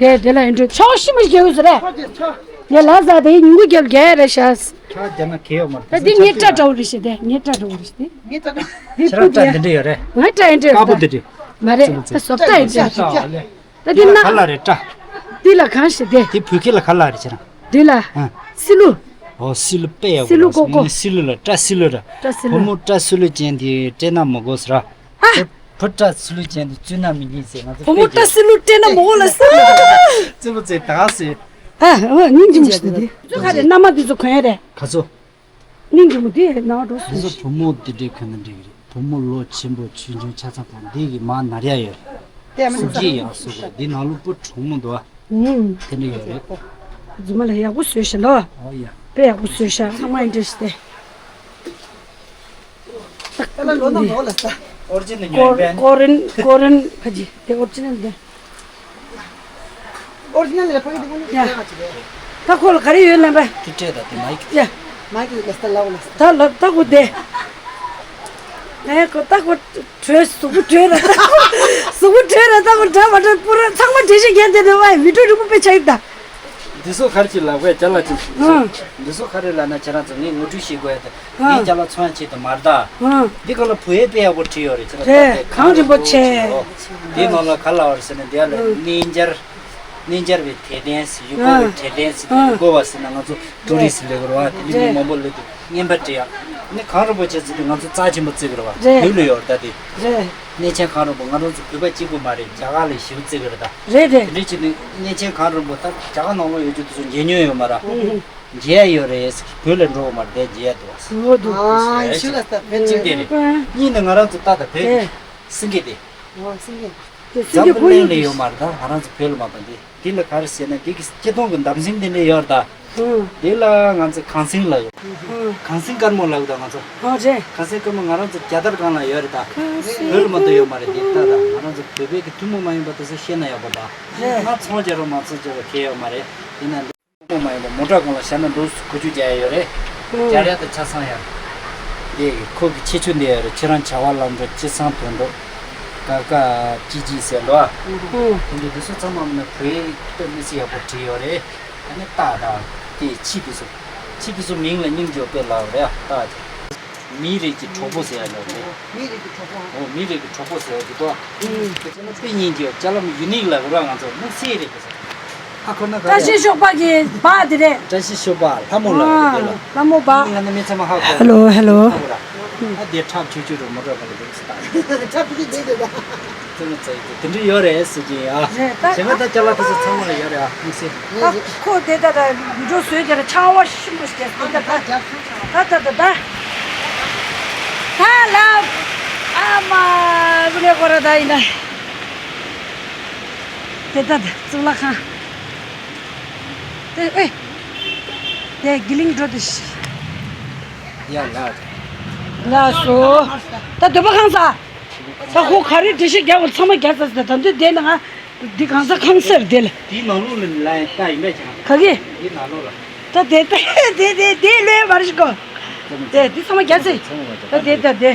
དེ་དེ་ལ་ཡིན་འགྲོ་ཆོག་ཤི་མི་རྒྱལ་བོ་ཟེར་རེད། ངས་ལ་ཟ་དེ་ཉིན་གུང་རྒྱབ་རྒྱལ་རེད་ཤག་ཁྲག་རྒྱ་ན་གལ་ཡོད་མ་རེད། ད་འདི་ངའི་སྐྲ་འདྲ་བོ་རེད་ཤག་དེ་ངའི་སྐྲ་འདྲ་བོ་རེད་ཤག་དེ། ཁྱེད་རང་སྐྲ་འདི་འདྲ་ཡོད་རེད། ངའི་སྐྲ་ཡིན་འདྲ་དཀར་པོ་འདི་འདྲ། མ་རེད་ད་བཟོ་ལྟ་ཡིན་འདྲ། ད་འདི་ལ་ག་ལ་རེད་སྐྲ། འདི་ལ་གང་ཞིག་དེ། དེ་བོད་སྐད་ལ་ག་ལ་རེད་ཁྱེད་རང་། འདི་ལ། ཨ། སི་ལུ། ཨོ་སི་ལུ་དཔེ་ཡག་སི་ལུ་པོ་ཀོ་ཀོ། ལ་སི་ལུ་ལ་སྐྲ་སི་ལུ་ར། སྐྲ་སི་ལུ། བུ་མོ་སྐྲ་སི་ལུ་ཅན་དེ་སྤྲད་ན་མི་དགོས་ཟེར་ར། ཨ། བུ་བུ་སྐྲ་སི་ལུ་ཅན་དེ་བཙུན་ན་མི་ཉན་ཟེར་ང་ཚོ། བུ་མོ་སྐྲ་སི་ལུ་སྤྲད་ན་མི་དགོས་ལ་ཟེར། ཙི་པོ་ཙེ་ད་ཟེར། ཨ་ཨོ་སྙིང་རྗེ་མོ་ཞིག་དེ། ཚོ་ག་རེ་མནའ་མ་དེ་ཚོ་གོན་ཡ་རེད། ག་ཚོ། སྙིང་རྗེ་མོ་དེ་ནང་འགྲོ་སོང་། འདི་ཚོ་བུ་མོ་དེ་འདྲས་གོན་ན་འགྲིག་གི་རེད། བུ་མོ་ལོ་ཆེན་པོ་ཆུང་ཆུང་ཆ་ཚང་གང་འདི་གི་མ་ན་ར་ཡ་ཡོད་རེད། སུག་ཅི་ཡག་སུག་རེད། འདི་ནང་ལོ་སྤུ་གྲོག་མོ་འདུག་ཨ། ཨུམ། དེ་འདྲ་ཡོད་རེད། རྫུན་མ་ལ་ཡག་པོ་བཟོས་ཤག་ལོ། ཨོ་ཡ། དཔེ་ཡག་པོ་བཟོས་ཤག་ཚང་མ་ཨིན་ཏྲེ་སི་ཏེ། ཨོ་རི་ཇི་ནལ་ཡོད་པས། ཀོ་རིན་ཀོ་རིན་ཁ་ཅིག་དེ་ཨོ་རི་ཇི་ནལ་དེ། ཨོ་རི་ཇི་ནལ་ལ་ཕ་གི་དེ་ཀོ་ནི་ཡ། ད་ཁོ་ལ་ག་རེ་ཡོད་ལབ་པས། ཏི་ཏྲེ་ད་དེ་མ་ཡིག་ཡ། མ་གི་ལ་སྟ་ལ་ལ་སྟ། ད་ལ་ད་ཁོ་དེ། ཨེ་ཁོ་ད་ཁོ་བྲོས་གཟུགས་པོ་བྲོས་ར་ད་ཁོ་གཟུགས་པོ་བྲོས་ར་ད་ཁོ་འདྲ་མ་འདྲ་པུ་ར་ཚང་མ་འདྲེ་ཞིག་རྒྱན་དེ་ནི་ཝའི་བི་ཏྲོ་རིང་པོ་པེ་ཆ་ཡིག་ད། འདི་ཚོ་ག་རེ་ཅིག་ལབ་དགོས་ཅ་ལག་ཅིག་ཨང་། འདི་ཚོ་ག་རེ་ལབ་ན་ཁྱེད་རང་ཚོ་ངས་ངོ་སྤྲོད་བྱེད་དགོས་ཡ་དེ། ཨང་། ངས་ཅ་ལག་ཚོང་ཡ་ཆེད་དུ་མ་རེད་ད། ཨང་། འདི་ག་ལ་བུ་ཡས་དཔེ་ཡག་པོ་བྲིས་ཡོད་རེད་ཁྱེད་རང་རེད་ད་དཔེ་གངས་རིན་པོ་ཆེ། འདི་ནང་ལ་ག་ལབ་རེད་ཟེར་ན་འདི་ཡ་ལ་ཨང་། གླིང་སྦྱར། གནས་འཆར་བའི་དད་ལྡན་ཟེར། ཡུལ་སྐོར་བའི་ཨ་དད་ལྡན་ཟེར། ཨ་ཡུལ་སྐོར་བ་ཟེར་ན་ང་ཚོ་ཊུ་རི་སི་ཊི་ལབ་དགོས་རེད་བ། དེ་འདྲ་མི་རེད། མང་པོ་སླེབས་འདུག་བརྙན་པར་བྲིས་ཡག་ནི་གངས་རིན་པོ་ཆེ་ཟེར་དུས་ང་ཚོ་རྩ་ཆེན་པོ་བརྩི་དགོས་རེད་བ། རེད། བོད་ལ་ཡོད་རེད་ད་དེ། རེད། གནས་ཆེན་གངས་རིན་པོ་ང་རང་ཚོ་བོད་པ་གཅིག་པུ་མ་རེད། རྒྱ་གར་ལ་ཞེ་པོ་བརྩི་གི་རེད་ད། རེད་རེད། དེ་འདྲ་བྱས་ནས་གནས་ཆེན་གངས་རིན་པོ་ད་རྒྱ་གར་ནང་ལོགས་ཡོད་རྒྱུ་དེ་ཚོ་མཇལ་མྱོང་ཡོད་མ་རེད། ཨུ་ཧུ། མཇལ་ཡ་ཡོད་རེད། བོད་ལ་འགྲོ་བ་མ་རེད། དེ་མཇལ་ཡ་འདུག་བ། འོ་འདུག་ཨ་ཨ་ཤི་ལ་ས་ཕན་ཚུན་དེ་རེད། ཨ་གཉིས་ནི་ང་རང་ཚོ་ད་ད་བོད་ཀྱི་ཨ་སེང་གེ་དེ། འོ་སེང་གེ། དེ་སེང་གེ་འཛམ་བུ་གླིང་ལ་ཡོད་མ་རེད་ད། ང་རང་ཚོ་བོད་ལ་མ་གཏོགས་འདི་འདི་ལ་ག་རེ་ཟེར་ན་འདི་གི་སྤྱི་སྟོང་གི་འདབ་སེང་དེ་འདྲ་ཡོད་རེད་ད། ཨང་། འདི་ལ་ང་ཚོ་གངས་སེང་ལབ་ཡོད། ཨང་། གངས་སེང་དཀར་མོ་ལབ་ཡོད་ད་ང་ཚོ། ཨོ་རེད། གངས་སེང་དཀར་མོ་ང་རང་ཚོ་རྒྱལ་དར་སྒང་ལ་ཡོད་རེད་ད། གངས་སེང་བོད་ལ་མ་གཏོགས་ཡོད་མ་རེད། འདི་ལྟ་ད་ང་རང་ཚོ་བོད་པའི་གི་ཐུན་མོང་མ་ཡིན་པ་དེ་ཚོ་ཤེས་ན་ཡག་པོ་ད། རེད། ང་ཚོང་བྱེད་རོགས་མ་ཚོང་བྱེད་རོགས་གལ་ཡོད་མ་རེད། ཡིན་ན་འདི་ཐུན་མོང་མ་ཡིན་པ་མོ་ཊ་སྒང་ལ་བཞག་ན་འདུག་ཁུ་བྱུག་རྒྱག་ཡ་ཡོད་རེད། ཨང་། རྒྱག་ཡ་དང་ཆ་ཚང་ཡ། འདི་ཁོ་གི་ཁྱད་ཆོས་འདི་ཡོད་རེད། ཁྱེད་རང་བྱ་བ་ལམ་འགྲོ་སྤྱི་བསང་དོན་འགྲོ། ཀ་ཀ་ཅི་ཅི་ཟེར་འདུག་ཨ། ཨང་། དེ་འདྲ་འདི་ཚོ་ཚང་མ་མིན་ན་བོད་ཡིག་དཔེ་མི་སྲིད་ཡག་པོ་བྲིས་ཡོད་རེད། ཨ་ནི་སྟག་དང་དེ་ཁྱི་དེ་ཚོ། ཁྱི་དེ་ཚོ་མིང་ལ་སྙིང་རྗེ་པོ་དཔེ་ལབ་རེད་ཨ། སྟག་དེ། མིའི་རིགས་ཀྱི་གྲོགས་པོ་ཟེར་ཡ་ལབ་རེད། མིའི་རིགས་ཀྱི་གྲོགས་པོ། འོ་མིའི་རིགས་ཀྱི་གྲོགས་པོ་ཟེར་ཡ་འདུག་ཨ། ཨང་། དེ་ཚོ་ནི་དཔེ་སྙིང་རྗེ་པོ། ཅ་ལག་ཡུ་ནིག་ལབ་ར། ང་ཚོ་དམིགས་བསལ་རེད་དེ་ཚོ། ཧ་གོ་ན་ག་བཀྲ་རེད། ཤིས་ཤོག་པ་གི་བ་དེ་རེད། བཀྲ་ཤིས་ཤོག་པ་ལྷ་མོ་ལབ་རེད་དེ་ལ། ཨ་ལྷ་མོ་བ། ང་ནི་མི་ཚང་མ་ཧ་གོ། ཧེ་ལོ་ཧེ་ལོ། ཧ་གོ་ར། ཨ་དེ་ཁྲག་ཆུ་ཆུ་རུ་མོ་ཊ་ག་ལ་འདུག་ཟེར་ད། ཁྲག་ཆུ་ཆུ་དེ་དེ་ད། ཙི་མོ་ཙི་དེ་འདྲ་ཡོད་རེད་ཟེར་གྱིན་ཡ། རེད་ད། གཞན་པ་ད་ཅ་ལག་དེ་ཚོ་ཚང་མ་ལ་ཡོད་རེད་ཨ། དམིགས་བསལ། ད་ཁོ་དེ་ད་ད་ཡུལ་གྲུ་བཟོས་དེ་ལ་ཆང་བ་ཤི་མོ་ཞིག་དེ་ད་ད་ད་ད་ད་ད། ད་ལ་ཨ་མ་རུ་ལེ་ཁོ་ར་ད་ཡིན་ད། དེ་ད་ད་གཙུག་ལག་ཁང་། དེ་ཨེ། དེ་གི་ལིང་འགྲོ་དེ་ཤི། ཡ་ལ། ལ་སོ། ད་འདོད་པ་ཁང་ས། ད་ཁོ་ག་རེ་འགྲེལ་བཤད་རྒྱག་པ་ཚང་མ་རྒྱག་ཚར་ཟེར། ད་འདི་དེ་ན་ང་འདི་གང་ས་ཁང་སར་དེ་ལ། དེའི་ནང་ལོགས་ལ་ལ་ཡིན་ད་ཡིན་པས་ཀྱང་། ག་གི། དེའི་ནང་ལོགས་ལ། ད་དེ་དེ་དེ་དེ་དེ་ལོས་མ་རེད་ཤི་གོ། དེ་དེ་ཚང་མ་རྒྱག་ཚེ། ད་དེ་ད་དེ།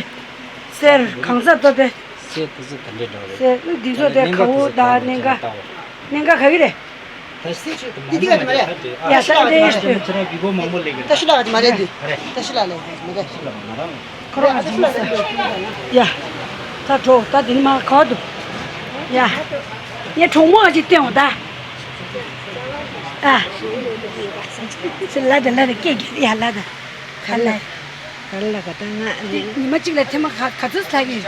སེར་གང་ས་ད་དེ། སེར་དེ་ཚོ་ད་འདྲེ་འདྲ་རེད། སེར་འདི་ཚོ་དེ་ག་བོ་ད་གནད་འགག་གནད་འགག་ག་གི་རེད། ད་ཤི་ལ་ག་མ་རེད། ཡ་ད་འདྲེ་ཤི། ད་ཤི་ལ་ག་མ་རེད། ད་ཤི་ལ་ལ་མ་རེད། ཁོ་རང་ཨ་ཅི་མི་ས། ཡ། ད་གྲོགས་ད་དེ་ནི་མ་ག་འདུག་ཡ། ངས་གྲོགས་མོ་ཨ་ཅི་བསྟན་འོང་ད། ཨ། ལ་ད་ལ་ད་སྐད་རྒྱག་ཡ་ལ་ད། ག་ལ། ག་ལ་ག་ད་ང་། ཉི་མ་གཅིག་ལ་ཐེངས་མ་ག་ག་ཚོད་ལྷག་གི།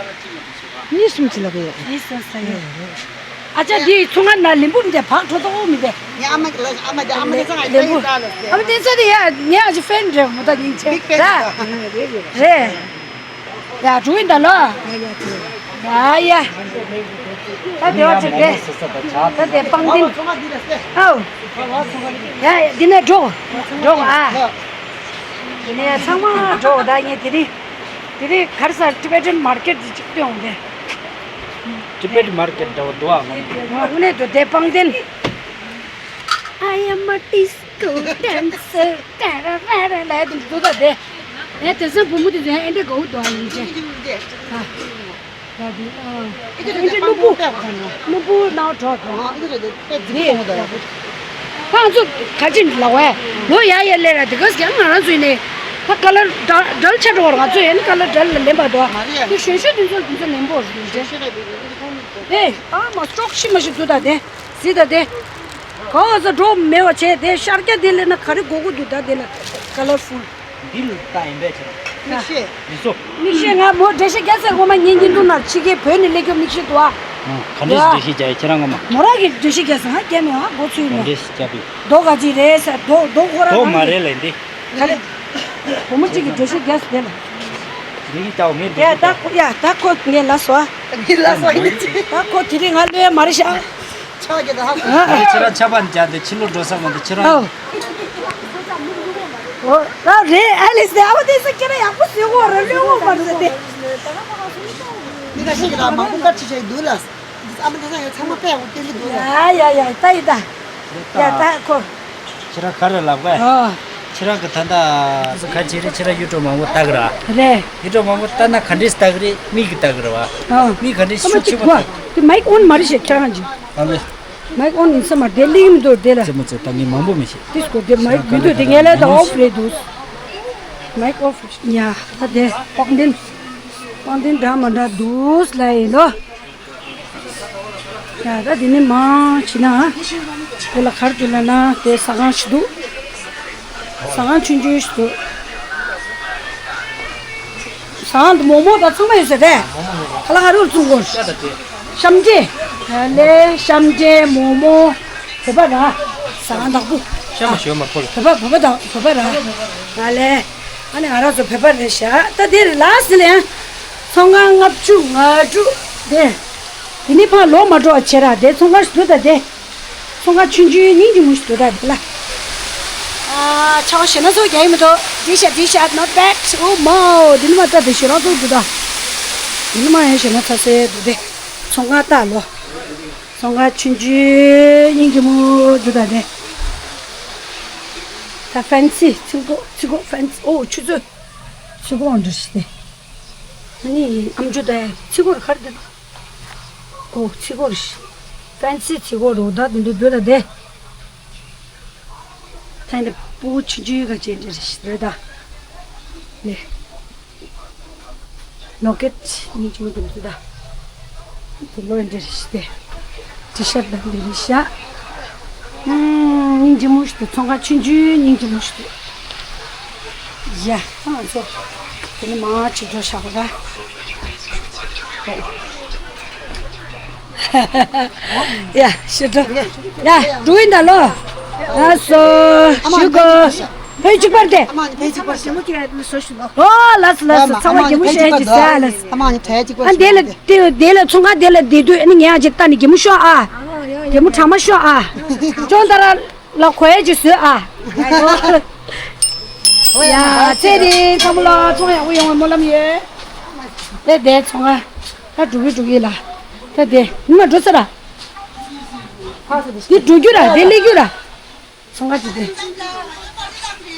གཉིས་གསུམ་ཅིག་ལྷག་གི་ཡོད། གཉིས་གསུམ་ལྷག་གི་ཡོད། ཨ་ཅག་འདི་ཚོང་ཁང་ན་ལེན་པོ་མི་འདུག་བག་འགྲོ་ཏོ་མི་འདུག་ངའི་ཨ་མ་ལ་ཨ་མ་དེ་ཨ་མ་དེ་ཚང་ང་ལེན་པོ། ཨ་མ་དེ་ཚ་དེ་ཡ་ངའི་ཨ་ཅག་ཕེན་རེད་མོ། ད་སྙིང་རྗེ་རེད། རེད། ཡ་འགྲོ་ཡིན་ད་ལོ། ཡ་ཡ། ད་དེ་བ་ཅིག་རེད། ད་དེ་སྤང་ཏིན། ཨའོ། ཡ་འདི་ནས་འགྲོ། འགྲོ་ཨ། དེ་ནས་ཚང་མ་འགྲོ། ད་ངས་དེ་རིང་། དེ་རིང་གར་ས་Tibetan market ཅིག་སྟོན་འོང་དེ། Tibet market འདྲ་བོ་འདུག་ཨ། དངོས་གནས་འདུག་དེ་སྤང་ཏིན། I am a disco dancer. ཀ་ར་ར་ར་ལ་དེ་འདུག་ད་དེ། ཨེ་དེང་སང་བུ་མོ་དེ་ཚོ་ཨེ་འདྲ་དགའ་བོ་འདུག་ཨ། ཡིན་ཅེ། ཨ། ད་དེ་ཨ། ཨེ་འདྲ་སྣུམ་པོ། སྣུམ་པོ་ནང་གྲོགས་དང་། ད་ང་ཚོ་ག་ཅིག་ལ་བས་ལོ་ཡ་ཡ་ལས་ར་དེ་ག་ཟེ་ང་རང་ཚོའི་ནས་ད་ཀ་ལར་འདྲ་འདྲ་ཆ་འགྲོ་བར་ང་ཚོ་ཡན་ཀ་ལར་འདྲ་ལ་ལེན་པ་དོ། དེ་ཞོན་ཤོས་དེ་ཚོ་དེ་ཚོ་ལེན་པོ་རེད་དེ། ཨེ་ཨ་མ་ཅོག་ཤི་མ་ཤི་འདུག་ད་དེ་ཟི་ད་དེ། ག་བ་ས་འགྲོ་མེད་བ་བྱས་དེ་ཤར་རྒྱ་དེ་ལས་ན་ག་རེ་དགོས་དགོས་འདུག་ད་དེ་ལ་ཀ་ལར་ཕུལ། འདི་ལ་ལྟ་ཡིན་པས་ཁྱེད་རང་། མིག་ཤེལ། མིག་ཤེལ། མིག་ཤེལ་ང་མོ་འགྲེལ་བཤད་རྒྱག་ཟེར་ངོ་མ་ངའི་བརྙན་ཐུང་ནང་ཕྱི་རྒྱལ་བོད་ནས་སླེབས་རྒྱུ་མིག་ཤེལ་འདུག་ཨ། ག་འདྲས་ཤིག་འགྲེལ་བཤད་རྒྱག་ཡོད་ཁྱེད་རང་ངོ་མ། མོ་རང་གིས་འགྲེལ་བཤད་རྒྱག་ཟེར་ང་རྒྱལ་མེད་ཨ་མགོ་ཚོས་ག་ན། འདྲས་ཤིག་རྒྱག་པའི། རྡོ་ག་ཅིག་རེད་ཟེར་རྡོ་རྡོ་ཁོ་རང་རྡོ་རང་མ་གིས། རེད་ལས་འདི། ག་རེ། བུ་མོ་གཅིག་གིས་འགྲེལ་བཤད་རྒྱག་ཟེར་དེ་ལ། འདི་གི་ལྟ་བ་ངས་ཡ་འགྲེལ་ད་བཤད་ཁོ་ཡ་ད་ཁོ་ངས་ལ་སོ་ཨ། ངས་ལ་སོ་ཡིན་ད་ཁོ་དེ་རིང་ང་ལོས་མ་རེད་ཤག་ཆག་གི་ད་ཧ་གོ། ཁྱེད་རང་ཆ་པ་འཇག་འདི་ཕྱི་ལོགས་འགྲོ་ས་མ་འདི་ཁྱེད་རང་། ཨོ། ཨོ། ད་རེད་ཨ་ལེ་སི་ཨ་བ་དེ་ས་ཁྱེད་རང་ཡག་པོ་བཟོས་གོ་ར་ལོས་འོ་མ་རེད་དེ། མི་ཁ་ཤས་ཀྱི་ལ་མང་པོ་ཀ་ཁྲི་ཆ་ཡི་འདུག་ལ། ཨ་མ་དེ་ས་ཡ་ཚང་མ་པས་འོ་སྟོན་གི་འདུག་ལ། ཡ་ཡ་ཡ་ད་ཡི་ད། ཡ་ད་ཁོ། ཁྱེད་རང་ག་རེ་ལབ་ག་ཨ། ཁྱེད་རང་གི་ད་ལྟ་ཁ་ཆེ་རེད། ཁྱེད་རང་ཡུ་ཊུབ་མང་པོ་ལྟ་གི་ར། རེད། ཡུ་ཊུབ་མང་པོ་ལྟ་ན་ག་འདྲས་ལྟ་གི་རེད། མིག་གིས་ལྟ་གི་རེད་བ། ཨ། མིག་ག་འདྲས་ཨ་མ་ཤུགས་ཆེ་པོ་ལྟ་གི། དེ་མའིག་ཨོན་མ་རེད་ཤག་ཁྱེད་རང་གི། ཨ་ལེ། མའིག་ཨོན་ཡིན་ས་མ་རེད། དེ་ལིང་མི་འདུག་དེ་ལ། ཙེ་མོ་ཙེ་ད་ངས་མང་པོ་མི་ཤེས། དེ་སྐོར་དེ་མའིག་མི་འདུག་དེ་ངས་ལ་ད་ཨོཕ་རེད་འདུག་མའིག་ཨོཕ་ཡ་ད་དེ་པང་གདན། པང་གདན་འདྲ་མ་འདྲ་འདུག་ལ་ཡིན་ལོ། ཡ་ད་འདི་ནི་མང་ཆེ་ན། དེ་ལ་གར་དུ་ལ་ན་དེ་ཟ་ཁང་ཞིག་འདུག་ཟ་ཁང་ཆུང་ཆུང་ཞིག་འདུག་ཟ་ཁང་དུ་མོག་མོག་དང་ཚང་མ་ཡོད་ཟེར་ཏེ། ཁ་ལ་ཁ་རུ་བཙུགས་གོ། ཤམ་ཅེ། ལེ་ཤམ་ཅེ་མོག་མོག་བོད་པ་ར། ཟ་ཁང་བདག་པོ། ཤམ་ཞོ་མ་ཕོ་ལ། བོད་པ་བོད་པ་དང་བོད་པ་ར། ང་ལེ། ཨ་ནི་ང་རང་ཚོ་བོད་པ་རེད་ཤག་ད་དེ་རེད་ལ་སི་ལེ། ཚོང་ཁང་ལྔ་བཅུ་ང་དྲུག་དེ། དེ་ནི་ཕར་ལོག་མ་འགྲོ་བ་བྱེད་ར་དེ་ཚོང་ཁང་ཞིག་འདུག་ད་དེ། ཚོང་ཁང་ཆུང་ཆུང་སྙིང་རྗེ་མོ་ཞིག་འདུག་ད་དེ་ལ། ཨ་ཆ་བ་ཞེ་ན་ཚོ་རྒྱ་ཡིན་མི་འདུག་འདི་ཤ་འདི་ཤ་not bad. Oh wow. འདི་ནི་མ་ད་དེ་ཞེ་ན་ཚོ་འདུག་ད། འདི་ནི་མ་ཡང་ཞེ་ན་ཚ་སེ་འདུག་དེ། ཚོང་ཁང་ལྟ་ལོ། ཚོང་ཁང་ཆུང་ཆུང་སྙིང་རྗེ་མོ་འདུག་ད་དེ། ད་ཕན་སི་ཚིག་གོ་ཚིག་གོ་ཕན་སི། ཨོ་ཆུ་ཚོད། ཚིག་གོ་འདྲ་ཞིག་དེ། ཨ་ནི་ཨམ་ཅོག་དེ་ཚིག་གོ་གར་དེ་ལ། ཨོ་ཚིག་གོ་རེད། ཕན་སི་ཚིག་གོ་རེད་ད་དེ་འདྲ་འདུག་ད་དེ། ད་འདི་སྤུ་གུ་ཆུང་ཆུང་ག་ཅན་འདྲ་རེད་ད། ལེ། ལོ་ཀེཊ་སྙིང་རྗེ་མོ་འདུག་འདུག་ད། དེ་ལོ་འདྲ་རེད་ཤི་སྟེ། ཊི་ཤར་དང་འདི་རེད་ཤག་ཨུམ། སྙིང་རྗེ་མོ་ཞིག་ཏུ་ཚོང་ཁང་ཆུང་ཆུང་སྙིང་རྗེ་མོ་ཞིག་ཏུ། ཡ། ད་ང་ཚོ་དེ་ནི་མང་ཆེ་འགྲོ་བཞག་པ་ར། ཡ་ཤི་འགྲོ། ཡ་འགྲོ་ཡིན་ད་ལོ། ལགས་སོ། ཞུ་གོ། བོད་གཅིག་པར་དེ། ཨོ་ལགས་སོ་ལགས་སོ། ཚང་མ་གད་མོ་ཤོར་ཡ་ཅིག་ཟ་ལགས། ཨ་འདི་ལ་དེ་འདི་ལ་ཚོང་ཁང་འདི་ལ་བསྡད་དུས་ཨ་ནི་ངས་ཨ་ཅིག་ལྟ་ནི་གད་མོ་ཤོར་ཨ། གད་མོ་གྲང་མ་ཤོར་ཨ། ཅོང་ཏ་ར་ལ་གོ་ཡ་ཅིག་བཟོས་ཨ། ཡ་ཚེ་རིང་ཚང་མ་ལ་ཚོང་ཡག་པོ་ཡོང་བའི་སྨོན་ལམ་ཡོད། དེ་དེ་ཚོང་ཨ། ད་འགྲོ་གི་འགྲོ་གི་ལ། ད་དེ་ནི་མ་འགྲོ་ས་ར། དེ་འགྲོ་རྒྱུ་ར་དེ་སླེབས་རྒྱུ་ར། ཚོང་ཁ་ཅིག་དེ།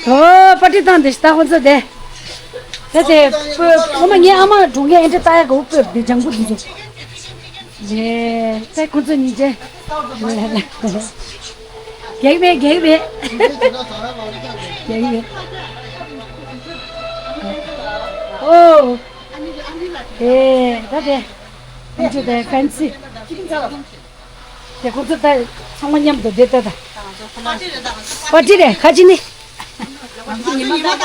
ཨོ་པ་ཏི་བཏང་དེ་ཤི་ད་ཁོ་ཚོ་དེ། དེ་དེ་ཁོ་མ་ངའི་ཨ་མ་འགྲོ་ངའི་ཨེ་འདྲ་ལྟ་ཡ་གོ་སྤོས་དེ་ལྗང་བུ་དེ་ཚོ། རེད་དེ་ཁོ་ཚོ་གཉིས་ཆེ། རྒྱག་མེད་རྒྱག་མེད། རྒྱག་མེད། ཨོ། ཨེ་ད་དེ། ཁོ་ཚོ་དེ་ཕན་སི། དེ་ཁོ་ཚོ་ད་ཚང་མ་མཉམ་དུ་བསྡད་ད་ད། པར་ཊི་རེད་ཁ་ཅིག་ནི།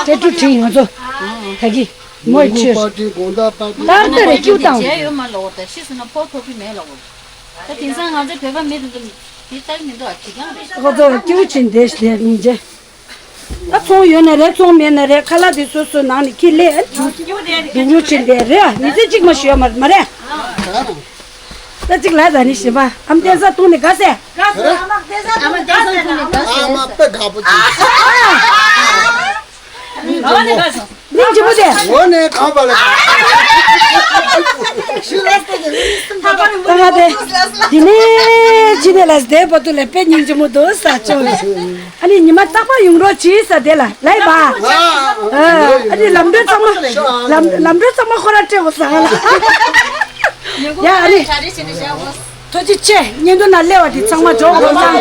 ཏྲེ་ཀྲུ་ཁྲིན་ང་ཚོ་ད་གི་མོ་ཆོས་པར་ཊི་དགོང་དག་པར་ཊི། ཏར་ཏར་རེ་ཀྱུ་དང་། མཇལ་ཡོད་མ་ལོག་ད་ཤི་སོང་ན་ཕོ་ཐོག་གི་མེད་ལོག་ད་དེང་སང་ང་ཚོ་བོད་པ་མི་དེ་ཚོ་དེ་ལྟ་གི་མི་འདུག་ཨ་ཁྱི་རྐྱང་རེད། ཁོ་ཚོ་ཀྱུ་ཆིན་དེ་ཞིག་དེ་མི་མཇལ། ད་ཚོང་ཡོད་ན་རེད་ཚོང་མེད་ན་རེད་ཁ་ལག་དེ་སོ་སོའི་ནང་ནས་ཁྱི་ལས་འདུག་འདུག་ཆེན་དེ་རེད་ཨ་མི་ཚེ་གཅིག་མ་ཞུ་ཡ་མ་མ་རེད། ད་གཅིག་ལ་ད་ནི་ཞིམ་པ་ཨམ་བསྟན་ས་བཏུང་ནས་དགའ་སེ། ཨ་མ་དཔེ་དགའ་པོ་ཅིག་སྙིང་རྗེ་མོ་དེ། འོ་ནས་གང་པ་ལ། ད་ང་དེ། དེ་ནས་ཕྱི་ནས་ལ་བསྡད་པ་དུ་ལ་དཔེ་སྙིང་རྗེ་མོ་འདུག་ས་ཅོ། ཨ་ནི་ཉི་མ་རྟག་པར་ཡོང་རོགས་གྱིས་ས་དེ་ལ་ལའི་བ། ཨ་ནི་ལམ་འགྲོ་ཚང་མ་ལམ་ལམ་འགྲོ་ཚང་མ་ཁོ་ར་སྤྲད་འོ་ས་ལ། ཡ་ཨ་ནི། ཐུགས་རྗེ་ཆེ། བརྙན་ཐུང་ནང་སླེབས་པ་དེ་ཚང་མ་འཇོག་དགོས་ན།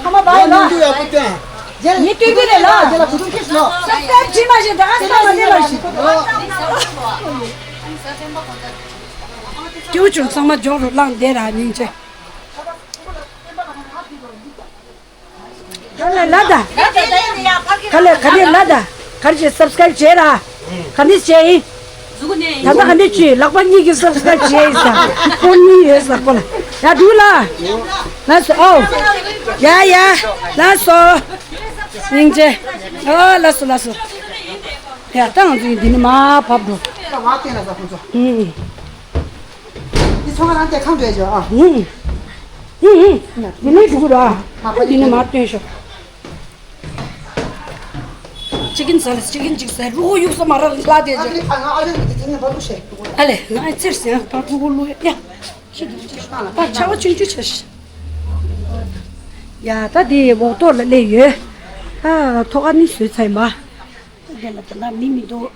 ཁ་མ་བ་ལ། ཉི་སྟོན་གྱི་རེད་ལ། སབ་སི་ཀ་རེབ་བྱེད་མ་ཤེས་ད་ག་ས་མ་སླེབས་པ་ཞིག་སྐྱེའུ་ཆུང་ཚང་མ་འཇོག་རུ་བླངས་བསྡད་ར་སྙིང་རྗེ། ད་ལ་ལ་ད། ག་ལེ་ག་ནས་ལ་ད། ག་རེ་བྱས་སབ་སི་ཀ་རེབ་བྱས་ར། ག་ནས་བྱས་ཡིན། ད་ལྟ་ག་འདྲ་བྱས་ལག་པ་གཉིས་ཀྱིས་སབ་སི་ཀ་རེབ་བྱས་ཡིན་ས། ཕོན་གཉིས་ཡོད་ས་ཁོ་ལ། ཡ་འགྲུག་ལ། ལགས་སོ་ཨོ། ཡ་ཡ། ལགས་སོ། སྙིང་རྗེ། ཨོ་ལགས་སོ་ལགས་སོ། ཡ་ད་ང་ཚོ་ཡིན་འདི་ནི་མ་བབ་འགྲོ། ད་བ་བསྟན་ལ་ས་ཁོ་ཚོ། ཨུ། འདི་ཚོ་ང་རང་དེ་ཁང་བྲལ་ཞོག་ཨ། ཨུ། ཨུ་ཨུ། འདི་ནི་འགྲུག་ར། འདི་ནི་མ་བསྟན་ཤོག་ཅི་གིན་ཟ་ལ་ཅི་གིན་ཅིག་ཟ་རུ་ཧོ་ཡུག་ས་མ་ར་ལ་དེ་ཅི། ཨ་ལེ་ང་ཨ་ཚེར་ཟ་པ་རུ་ཧོ་ལུ་ཡ། ཁྱི་དེ་ཅི་ད་ཆ་བ་ཆུང་ཆུང་ཆ་ཤི། ཡ་ད་དེ་འོག་ཐོག་ལ་སླེབས་ཡོད། ཨ་ཐོག་ཨ་ནི་བཟོས་ཚར་ཡིན་པ། དེ་ལ་དེ་ལ་མི་མི་འདུག་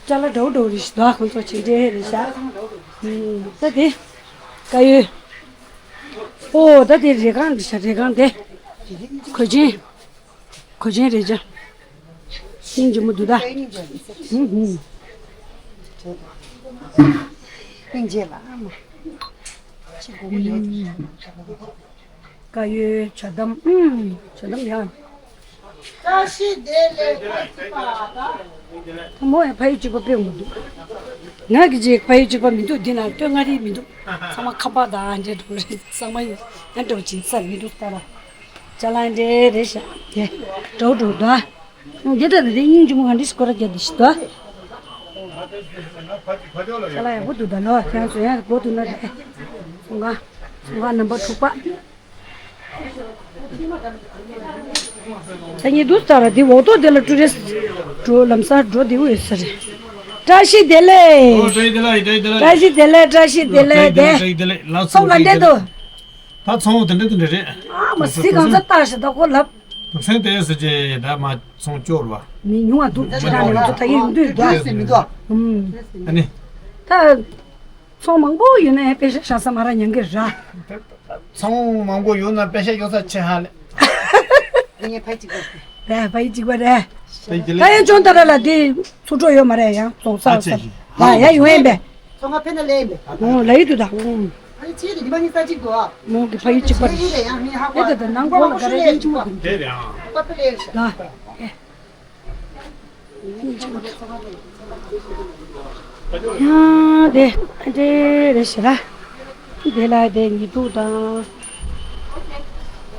ཅ་ལག་འདྲ་བོ་འདྲ་བོ་རེད་ཤག་ད་ཁོང་ཚོ་ཇི་འདྲའི་རེད་ཤག་ད་དེ་དཀར་ཡོལ། ཨོ་ད་དེ་རས་ཁང་རེད་ཤག་རས་ཁང་དེ། གོས་ཆེན། གོས་ཆེན་རེད་ཤག་སྙིང་རྗེ་མོ་འདུག་ད། ཧུམ་ཧུམ། སྙིང་རྗེ་ལ་ཨ་མ། དཀར་ཡོལ་ཇ་དམ། ཨུམ། ཇ་དམ་ཡང་། བཀྲ་ཤིས་བདེ་ལེགས། ཕ་གཅིག་པ། ད་མོ་ཡང་ཕ་ཡུལ་གཅིག་པ་དཔེ་མི་འདུག་ང་གི་རྗེས་ཕ་ཡུལ་གཅིག་པ་མི་འདུག་འདི་ན་སྟོད་མངའ་རིས་མི་འདུག་ཚང་མ་ཁམས་པ་དང་འདྲེ་འགྲོ་རེད། ཚང་མ་ཡང་འགྲོ་ཅིང་ས་མི་འདུག་ལྟ་ར། ཅ་ལག་འདྲེ་རེད་ཤག་དེ་འགྲོ་འགྲོ་ད། འདི་ལྟར་དེ་སྙིང་རྗེ་མོ་ག་འདྲ་ཞིག་སྐོར་ར་རྒྱབ་དེ་ཞིག་ཏུ། ཤ་ལ་ཡག་པོ་འདུག་ད་ལོ་ཁྱེད་ཚོ་ཡང་སྒོ་དུ་ན་རེད། ཚོང་ཁང་། ཚོང་ཁང་རྣམ་པ་དྲུག་པ། ད་ཉིད་དུ་ལྟ་ར་འདི་འོག་ཐོག་དེ་ལ་ཀྲུ་རེས་འགྲོ་ལམ་སང་འགྲོ་བདེ་བོ་ཡོད་ས་རེད། བཀྲ་ཤིས་བདེ་ལེགས། ཨོ་བཀྲ་ཤིས་བདེ་ལེགས། བཀྲ་ཤིས་བདེ་ལེགས། བཀྲ་ཤིས་བདེ་ལེགས། བཀྲ་ཤིས་བདེ་ལེགས། བཀྲ་ཤིས་བདེ་ལེགས། ཚོང་ལ་བསྡད་དོ། ད་ཚོང་དེ་འདྲ་དེ་འདྲ་རེད། ཨ་མ་སི་གང་ཚ་ལྟ་ཞེ་ད་ཁོ་ལབ། དུག་སེང་དེ་ཟེར་ཅེ་ད་མ་ཚོང་སྐྱོར་བ། མི་ཉུང་བ་འདུག་ཅི་ད་ནས་ང་ཚོ་ད་ཡིན་འདུག་ད། ཨུམ། ཨ་ནི། ད། ཚོང་མང་པོ་ཡོད་ན་ཡང་པེ་ཤ་ཤ་ས་མ་ར་ཉན་གི་ར། ཚོང་མང་པོ་ཡོད་ན་པེ་ཤ་ཡོད་ས་ཆེ་ཧ་ལེ། ངའི་ཕ་ཡི་གཅིག་པ་རེད། ཕ་ཡི་གཅིག་པ་རེད། ད་ཡང་ཅོང་ཏ་ར་ལ་དེ་ཚུར་འགྲོ་ཡོད་མ་རེད། ཡང་ཚོང་ས་ས་ལ་ཡ་ཡོང་ཡིན་པས། ཚོང་ཁ་ཕེ་ན་ལེ་ཡིན་པས། ཨོ་ལ་ཡི་དུ་ད། ཨོ། ཕ་ཡི་ཆེ་རེད། ཉི་མ་གཉིས་ས་གཅིག་ཏུ་ཨ། མོ་གི་ཕ་ཡུལ་གཅིག་པ་རེད། ཨེ་ད་ད་ནང་སྒོ་ལ་ག་རེ་ཡིན་ཆུང་བ་དུ། དེ་རེད་ཨང་། ལ། ཡང་དེ་དེ་རེད་ཤི་ར། དེ་ལ་དེ་ཉི་གདུགས་དང་།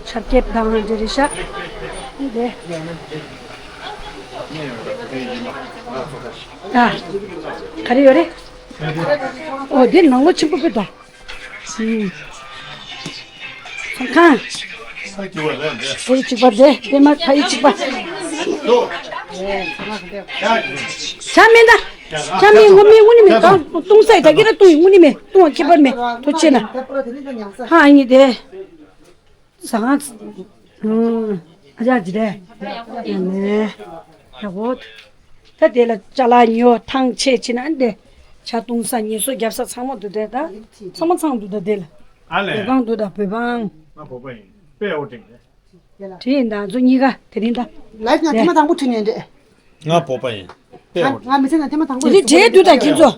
ཆར་སྐྱེབས་དང་དེ་རེད་ཤག་དེ། ད། ག་རེ་ཡོད་རེད། ཨོ་དེ་ནང་ལོགས་ཆེན་པོ་དཔེ་དང་། ཚོང་ཁང་། ཕ་ཡུལ་གཅིག་པ་དེ་དེ་མ་ཕ་ཡུལ་གཅིག་པ། ཆ་མེད་ད། ཆ་མེད་ངོ་མེད་དངུལ་ནི་མེད་གང་བཏུང་ས་ཡི་ད་གི་ར་བཏུང་ཡི་དངུལ་ནི་མེད་བཏུང་བ་ཁྱད་པར་མེད་ཐོ་ཆེ་ན། ཧ་ཨ་ནི་དེ། ཟ་ཁང་། ཨ་ཅག་ཅི་རེད། ཡ་ནས། ཡ་གོ། ད་དེ་ལ་ཅ་ལག་ཉོ་ཐང་ཆད་ཕྱིན་ན་འདི། ཇ་བཏུང་ས་ཉལ་ས་རྒྱབ་ས་ཚང་མ་འདུག་དེ་ད། ཚང་མ་ཚང་འདུག་ད་དེ་ལ། ཨ་ལས། བོད་ཕང་འདུག་ད་བོད་ཕང་། ང་བོད་པ་ཡིན། དཔེ་ཨོ་དྲན་རེད། དྲན་ད་ཚོ་གཉིས་ཀ་དེ་རིང་ད། ལའིབ་ནང་ཐེངས་མ་དང་པོ་ཁྲིད་ནས་འདྲེ། ང་བོད་པ་ཡིན། དཔེ་ཨོ་དྲན། ང་མི་ཚེ་ནང་ཐེངས་མ་དང་པོ་དེ་རིང་འདྲེ་འདུག་ད་ཁྱེད་ཚོ།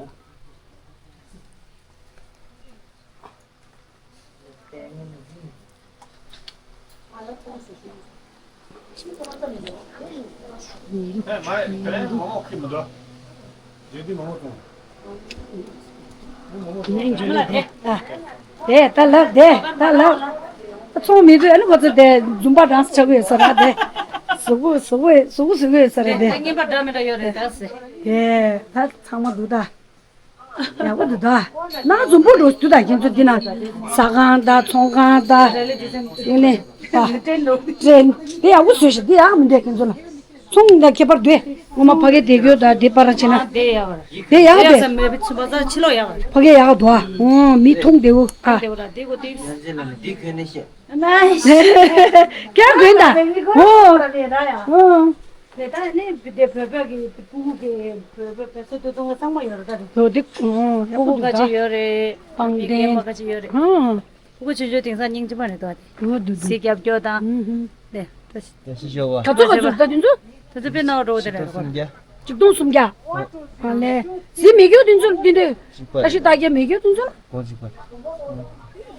དེ་ད་ལབ་དེ་ད་ལབ། ཚོང་མི་འདུག་ཨ་ནི་ཁོ་ཚོ་དེ་འཛུམ་པ་གྲངས་སུ་ཆགས་ཀྱི་ཡོད་ས་རེད་དེ། གཟུགས་པོ་གཟུགས་པོ་གཟུགས་པོ་གཟུགས་པོ་ཡོད་ས་རེད་དེ། རྔན་པ་འདྲ་མི་འདྲ་ཡོད་རེད་ད་ཟེར། དེ་ད་ཚང་མ་འདུག་ད། ཡག་པོ་འདུག་ད། ན་འཛོམས་པོ་འགྲོ་འདུག་ད་ཁྱེད་ཚོ་འདི་ན། ཟ་ཁང་ད་ཚོང་ཁང་ད། ཡིན་ནི། ད། ཏྲེན། དེ་ཡག་པོ་བཟོས་ཤག་འདི་ཡག་མི་འདུག་ཁྱེད་ཚོ་ལ། ཚོང་ད་ཁྱད་པར་འདུག་ངོ་མ་ཕ་གི་དེ་གྱོད་ད་འདི་པར་ཕྱིན་ན། དེ་ཡག་རེད། དེ་ཡག་པས། ཕ་གི་ཡག་འདུག་ཨ། ཨོ་མི་མཐོང་བདེ་བོ་ཨ། ཡང་གོན་ད། ཨོ། ཨོ། དེ་ད་ནི་དེ་བོད་པ་གི་སྤུ་གུ་གི་བོད་པ་བོད་ས་སྟོད་ཐུང་ཚང་མ་ཡོད་རེད་ད། ལོ་དེ་ཡག་པོ་འདུག་ད། སྤུ་གུ་ཁ་ཅིག་ཡོད་རེད། པང་གདན། རྒན་པ་ཁ་ཅིག་ཡོད་རེད། ཨོ། སྤུ་གུ་ཆུང་ཆུང་དེང་སང་སྙིང་རྗེ་མ་རེད་དོ། ཨོ་འདུག་འདུག་གཟིགས་རྒྱབ་སྐྱོར་དང་། ཨུ་ཧུ། དེ་ད་ཤི་ཤོ་བ། ག་ཚོད་ག་ཚོད་ད་དེ་ཚོ། ད་ཚོད་དཔེ་ན་བ་འགྲོ་དེ་རེད་གོ། གཅིག་སྟོང་སུམ་བརྒྱ། ཨ་ལས། གཟིགས་མེད་རྒྱུ་དེ་ཚོ་འདི་འདྲ། ད་ཤི་ད་རྒྱ་མེད་རྒྱུ་དེ་ཚོ། གོང་ཆེ་པ།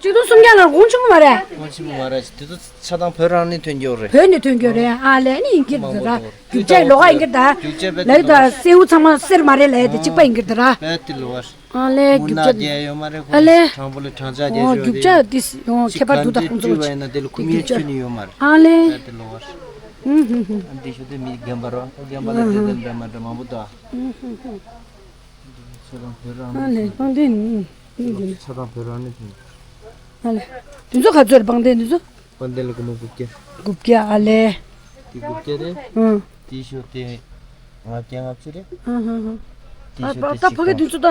གཅིག་སྟོང་སུམ་བརྒྱ་ལ་གོང་ཆེན་པོ་མ་རེད། གོང་ཆེན་པོ་མ་རེད། དེ་ཚོ་ཆ་ཚང་བོད་རང་ནས་ཐོན་རྒྱུ་རེད། བོད་ནས་ཐོན་རྒྱུ་རེད་ཨ་ལས་ནི་ཡིན་གྱི་མང་པོ་ར། འདུག་རྒྱུ་ཆ་ལོགས་ཀ་ཡིན་གྱི་ད། རྒྱུ་ཆ་བེད་ལ་ད་སེའུ་ཚང་མ་གསེར་མ་རེད་ལ་དེ་གཅིག་པ་ཡིན་གྱི་ད་ར། བེད་དེ་ལོ་བར། ཨ་ལས་མུ་རྒྱུ་ནག་ཆ། རྒྱལ་ཡོད་མ་རེད་ཁོ། ཨ་ལས། དྲང་པོ་ལས་དྲང་ཆ་རྒྱལ་ཨོ་ཡོད་རྒྱུ་རེད། ཆ་དེ་ཨོ་ཁྱད་པར་འདུག་ད་ཁོང་ཚོ་ཅིག་ག་འདྲ་བཅུ་བ་ཡིན་ན་དེ་ལ་ཁུ་མིའི་ཆུ་ནི་ཡོད་མ་རེད། ཨ་ལས། བེད་དེ་ལོ་བར། ཧུམ་ཧུམ་ཧུམ། ཨ་འདི་ཤོ་དེ་མི་རྒན་པ་རོ་རྒན་པ་ལ་དེ་དེ་འདྲ་མ་འདྲ་མང་པོ་འདུག་ཨ། ཧུམ་ཧུམ་ཧུམ། ཆ་ཚང་བོད་རང་ནས། ཨ་ལས་པང་གདན་ནི། ཆ་ཚང་བོད་རང་ནས་ཐོན། ཨ་ལས། དེ་ཚོ་ག་ཚོད་རེད་པང་གདན་དེ་ཚོ། པང་གདན་ལ་སྒོར་མོ་དགུ་བརྒྱ། དགུ་བརྒྱ་ཨ་ལས། དེ་དགུ་བརྒྱ་རེད། ཨང་། དེ་ཤོ་དེ་ལྔ་བརྒྱ་ལྔ་བཅུ་རེད། ཨང་ཧང་ཧང་། དེ་ཤོ་ད་དེ་ད་ཕ་གི་དེ་ཚོ་ད་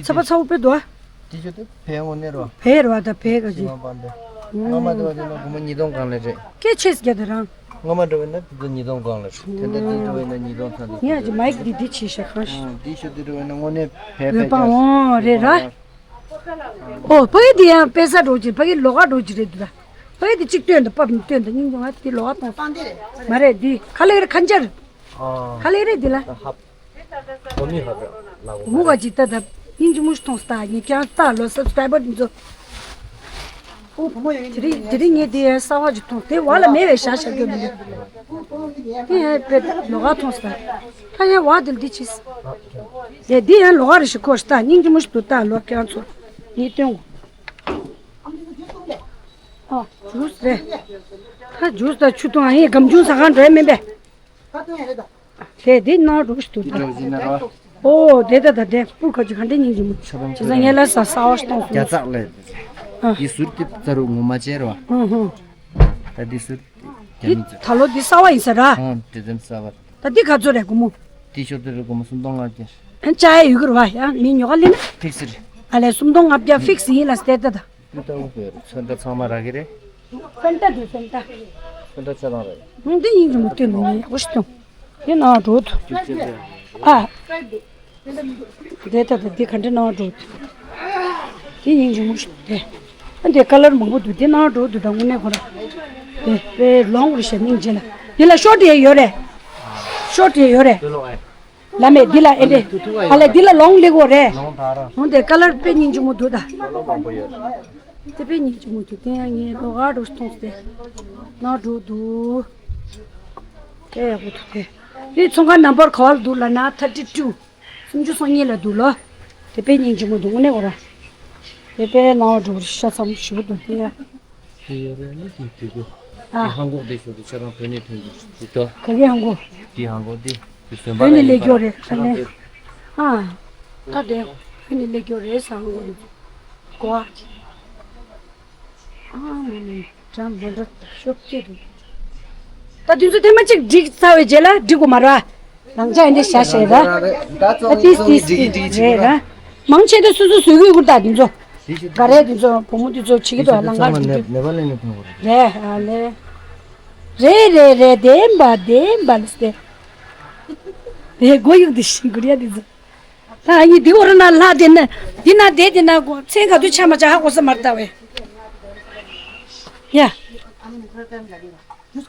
ཚ་པ་ཚ་པོ་དཔེ་འདུག་ཨ། དེ་ཤོ་དེ་བལ་དངོས་གནས་རོ། བལ་རོ་ད་བལ་ག་ཅི། ཕྱི་མ་པང་གདན། སྔ་མ་དེ་བ་དེ་ན་སྒོར་མོ་ཉིས་སྟོང་སྒང་ལས་རེད། སྐད་ཆེས་རྒྱ་དེ་རང་། སྔ་མ་འགྲོ་བས་ན་དེ་ཚོ་ཉིས་སྟོང་སྒང་ལ་རེད། དེ་འདྲ་དེ་འགྲོ་བས་ན་ཉིས་སྟོང་ཚ་འདུག་ངས་ཀྱི་མའིག་འདི་འདི་ཆེ་ཤག་ཁ་ཤས། ཨོ་འདི་ཤོ་འདི་འགྲོ་བས་ན་དངོས་གནས་བས་བོད་པ་ཕལ་ཆེར་ཨོ་རེད་ར། ཨོ་ཕ་གི་འདི་ཡང་དཔེ་ས་འགྲོ་གི་ཕ་གི་ལོགས་ཀ་འགྲོ་གི་རེད་འདུག་ད། ཕ་གི་འདི་གཅིག་སྟོན་དང་པབ་ནི་སྟོན་དང་སྙིང་རྗེ་ང་འདི་ལོགས་ཀ་གཏོང་མ་རེད་འདི་ཁ་ལེ་རེད་ཁ་འཇར། ཁ་ལེ་རེད་འདི་ལ། ཧབ། གོ་མི་ཧབ་ར་ལ་གོ་མ་མུ་ག་ཅིག་ལྟ་ད་སྙིང་རྗེ་མོ་ཞིག་མཐོང་སྟ་ངས་ཀྱང་ལྟ་ལོ་སབ་སི་ཀ་རའི་བར་འདི་ཚོ། དེ་རིང་དེ་རིང་ངས་དེ་ཡང་གསར་བ་ཅིག་མཐོང་། དེ་བ་ལ་མེད་པའི་ཞག་ཞག་རྒྱབ་མི་འདུག་དེ་ཡང་དཔེ་ལོགས་ཀ་མཐོང་སོང་། ད་ཡང་བ་དེ་ལ་འདི་བྱས། དེ་འདི་ཡང་ལོགས་ཀ་རེ་ཞིག་ཁོ་ཤི་ད་སྙིང་རྗེ་མོ་ཞིག་འདུག་ད་ལོ་ཁྱེད་རང་ཚོ་ངས་སྟོན་གོ་ཨ་ཇུས་རེད། ད་ཇུས་ད་ཆུ་འཐུང་ཨ་ཡེ་སྒམ་ཆུང་ཟ་གང་འགྲོ་ཡ་མིན་པས། དེ་དེ་ནང་འགྲོ་ཞིག་འདུག་འགྲོ་ཞིག་ན་རོ། ཨོ་དེ་ད་ད་དེ་སྤུ་ག་ཅིག་ག་འདྲ་སྙིང་རྗེ་མོ། ཆ་ཚང་ངས་ལ་ས་ས་བ་ཞིག་གཏོང་སོང་། རྒྱ་ཚག་ལས། ཨ། འདི་ཟུར་དེ་ཙ་རུ་ངོ་མ་བྱས་རོ། ཧུང་ཧུང་། ད་འདི་ཟུར་དེ་རྒྱ་མི་ཙ། ད་ལོ་འདི་གསར་བ་ཡིན་ས་ར། ཧང་དེ་ཙམ་གསར་བ། ད་འདི་ག་ཚོད་རེད་སྒོར་མོ། འདི་ཤོ་དེ་རུ་སྒོར་མོ་སུམ་སྟོང་ལྔ་བརྒྱ། ཨ་ཅག་ཡོད་གི་ར་བ་ཡ་མི་ཉོ་ག་ལེན་ན། ཕིག་སི་རེད། ཨ་ལས་སུམ་སྟོང་ལྔ་བརྒྱ་ཕིག་སི་ཡིན་ལ་སྟེ་ད་ད། འདི་ལྟ་བུ་དཔེ་རེད། ཚོན་ཁྲ་ཚང་མ་རག་གི་རེད། ཕན་ཏ་དེ་ཕན་ཏ། ཕན་ཏ་ཆ་ཚང་རེད། ཧུང་དེ་སྙིང་རྗེ་མོ་སྟོན་མི་ཉན་ཡག་པོ་ཞིག་འདུག་དེ་ནང་འགྲོ་འདུག་ཨ། དེ་ད་ད་དེ་ག་འདྲ་ནང་འགྲོ་འདུག་དེ་སྙིང་རྗེ་མོ་ཞིག་དེ། ཨ་དེ་ཀ་ལར་མང་པོ་འདུག་དེ་ནང་འགྲོ་འདུག་ད་དངོས་གནས་ཁོ་ར། དེ་དཔེ་ལོང་རེ་ཞེ་སྙིང་རྗེ་ལ། དེ་ལ་ཤོ་ཊི་ཡོད་རེད། ཤོ་ཊི་ཡོད་རེད། ལ་མེད་འདི་ལ་ཨེ་འདྲེ། ཨ་ལས་འདི་ལ་ལོང་ལེགས་པོ་རེད། ལོང་ད་ར། འོང་དེ་ཀ་ལར་དཔེ་སྙིང་རྗེ་མོ་འདུག་ད། ལོ་མང་པོ་ཡོད། དེ་དཔེ་སྙིང་རྗེ་མོ་འདུག་དེ་ཡང་ངས་ལོགས་ཀ་འགྲོ་མཐོང་སྟེ། ནང་འགྲོ་འདུག་དཔེ་ཡག་པོ་འདུག་དེ། འདི་ཚོང་ཁང་ནམ་བར་ག་བ་ལ་འདུག་ལབ་ན་ཐར་ཊི་ཊུ། སུམ་ཅུ་སོ་གཉིས་ལ་འདུག་ལོ། དེ་དཔེ་སྙིང་རྗེ་མོ་འདུག་དངོས་གནས་ཁོ་ར། དེ་དཔེ་ནང་འགྲོ་ཤ་ཚ་མོ་ཞེ་པོ་འདུག་དེ་ཡང་། དེ་ཡོད་རེད་ལ་དེ་དུས་དུས། ཨ། དེ་ཧང་གོག་དེ་ཤོར་དུས་ཁྱེད་རང་བོད་ནས་ཐོན་དུས་དེ་ལྟ། ག་གེ་ཧང་གོག་དེ་ཧང་གོག་དེ་དེ་བཟོན་པ་བོད་ནས་ལ་ཡིན་པ་སླེབས་ཡོད་རེད་ཁྱེད་རང་ཨ་ལས། བོད། ཨ། ད་དེ་བོད་ནས་སླེབས་ཡོད་རེད་ཧང་གོག་དེ། གོ་ཨ། ཨ་མ་ནི་གྲམ་མ་འདྲ་ཤོབ་ཀྱི་རེད། ད་དུས་ཚོད་ཐེངས་མ་གཅིག་འགྲིག་ཚར་བའི་རྗེས་ལ་འགྲིག་གོ་མ་ར། རང་ཅག་ཡིན་དེ་བྱ་བྱེད་ར། ད་ཏིས་ཏིས་ཏིས་རེད་ར། མང་ཆེ་དེ་སོ་སོ་བཟོས་གི་ཡོད་ད་དེ་ཚོ། ག་རེ་དེ་ཚོ་བུ་མོ་དེ་ཚོ་བྱེད་ཀྱི་འདུག་ལང་ཀར་ནས་ནེ་པ་ལ་ནས་ཐོན་གོ་རེད། རེད་ཨ་ལེ། རེད་རེད་རེད་དེ་འབའ་དེ་འབའ་ལ་སྟེ། རེད་མགོ་གཡུག་དེ་ཤིང་གུ་རེད་དེ་ཚོ། ད་ཨ་ནི་འདི་འོ་ར་ན་ལྷ་དེ་ན་འདི་ན་དེ་དེ་ན་གོ་ཚེ་ག་དུས་ཆ་མ་ཆ་ཧ་གོ་ས་མར་ལྟ་བས། ཡ། ད་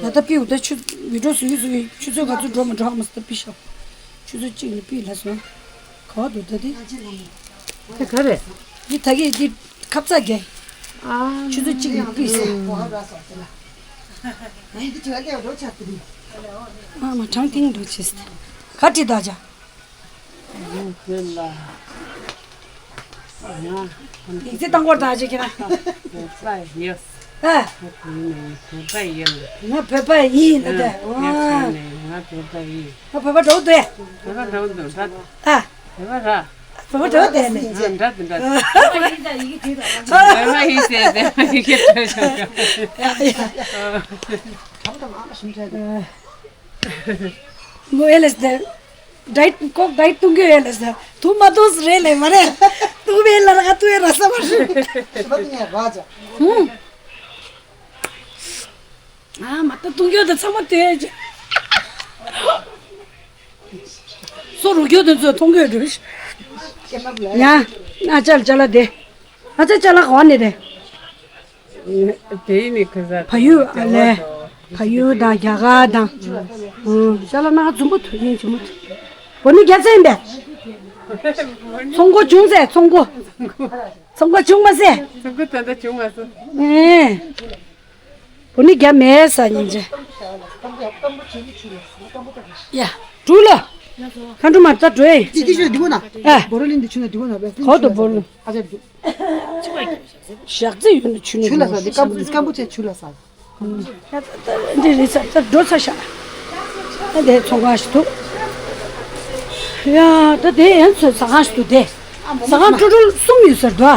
ལྟ་པིའུ་ད་ཆུ་མི་འགྲོ་སུ་ཡི་སུ་ཡི་ཆུ་ཚོད་ག་ཚོད་འགྲོ་མ་འགྲོ་ཧ་མ་སི་ད་པི་ཤོག་ཆུ་ཚོད་གཅིག་ནས་པི་ལ་སོང་། ག་བ་འདུག་ད་དེ། དེ་ག་རེད། འདི་ད་གི་འདི་ཁབ་ཚ་རྒྱས། ཨ། ཆུ་ཚོད་གཅིག་ནས་པི་སོང་། ཨ་མ་གྲང་ཐིང་འགྲོ་ཆེ་སི། ག་ཏི་ད་ཅ། ཡིག་ཚད་བཏང་སྐོར་དང་ཅིག་ཁྱེད་རང་། བོད་པ་ཡིན། ཨ། བོད་པ་ཡིན། ང་བོད་པ་ཡིན་ལ་དེ། ང་བོད་པ་ཡིན། ང་བོད་པ་འགྲོ་འདུག་བོད་པ་འགྲོ་འདུག་ད། ཨ། བོད་པ་ར། བོད་པ་འགྲོ་དེ་ནི། འདྲ་འདྲ། བོད་པ་ཡིན་ཟེར་དེ་ཡིག་ཚད་འགྲོ་ཆོག་ཆོག་མོ་ཨེ་ལས་དེ། ཌའེ་ཊི་ཁོ་ཌའེ་ཊི་གཏོང་གི་ཡོད་ལ་ཟེར། དུ་མ་གཏོང་ཟེར་རེད་ལས་མ་རེད། དུ་མེད་ལ་ར་ག་དུ་ཡ་ར་ས་མ་ཧྲི། ཨ་མ་ད་གཏོང་གི་ད་ཚང་མ་དེ་ཅི། སོ་རུ་གྱོད་དེ་ཚོ་མཐོང་གི་འགྲོ་ཤི། ཡ། ཨ་ཅལ་ཅལ་ལ་དེ། ཨ་ཅལ་ཅལ་ལ་ག་ནས་རེད། དེ་ནི་ཁ་ས་ཕ་ཡུལ་ཨ་ལས། ཕ་ཡུལ་དང་རྒྱ་གར་དང་། ཨུ། ཤ་ལ་ན་འཛུམ་པོ་ཐུ་ཡིན་ཆི་མོ་ཐུ། བོ་ནི་རྒྱ་ཚན་པས། ཚོང་སྒོ་བྱུང་ཟེ་ཚོང་སྒོ། ཚོང་སྒོ་བྱུང་མ་ཟེ། ཚོང་སྒོ་ད་ལྟ་བྱུང་མ་སོང་། ཨེ། བོ་ནི་རྒྱ་མེད་ས་ཡིན་ཅེ། ཡ། དྲུག་ལོ། ཁ་འགྲོ་མ་ད་འགྲོ་ཡ། ཅི་ཏི་ཤོད་འདི་གོ་ན། ཨ། བོ་རོ་ལིན་འདི་ཆུ་ན་འདི་གོ་ན་བས། ཧོ་དུ་བོ་ལིན། ཨ་ཅག་འདུག་ཞག་རྩི་ཡོད་ན་ཆུ་ནི་ཆུ་ལ་ས་འདི་སྐམ་པོ་སྐམ་པོ་ཚེ་ཆུ་ལ་ས། འདི་རེད་ས་ད་འགྲོ་ས་ཤ། ད་དེ་ཚོང་ཁང་ཞིག་འདུག་ཡ་ད་དེ་ཡན་ཚོད་ཟ་ཁང་ཞིག་འདུག་དེ། ཟ་ཁང་ཀྲུ་ཀྲུ་གསུམ་ཡོད་ཟེར་འདུག་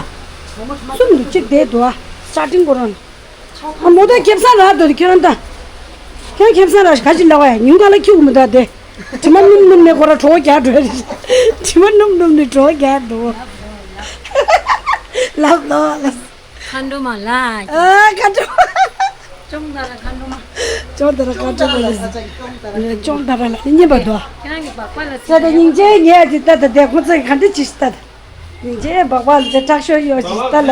གསུམ་འདུག་གཅིག་དེ་འདུག་ས་ཏིང་གོ་རོན། ཨ་མོ་ད་ཁེབ་ས་ར་འདུག་ཁྱེད་རང་ད། ཁྱེད་རང་ཁེབ་ས་ར་ག་ཅི་ལ་བ་ཡ་ཉུང་ག་ལ་ཁྱུག་མི་ད་དེ། དྲི་མ་སྣུམ་སྣུམ་ནས་ཁོ་ར་གྲོགས་རྒྱག་འགྲོ་ཡ་རེད། དྲི་མ་སྣུམ་སྣུམ་ནས་གྲོགས་རྒྱག་འགྲོ། ལབ་ལོ་ལབ། མཁའ་འགྲོ་མ་ལ། ཨ་མཁའ་འགྲོ་མ། ཅོང་ཏ་ར་མཁའ་འགྲོ་མ། ཅོང་ཏ་ར་མཁའ་འགྲོ་མ་ལ། ཅོང་ཏ་ར་ལ་ནི་མཉེས་པ་དོ། ཁྱེད་རང་གི་སྦག་སྦག་ལ་ས་ད་སྙིང་རྗེ་ཉེ་ཅི་ད་ད་དེ་ཁོ་ཚོ་གི་ག་འདྲ་ཅི་ཞིག་ད་ད། སྙིང་རྗེ་སྦག་སྦག་ལ་དེ་དྲག་ཤོས་ཡོད་ཅི་ད་ལ།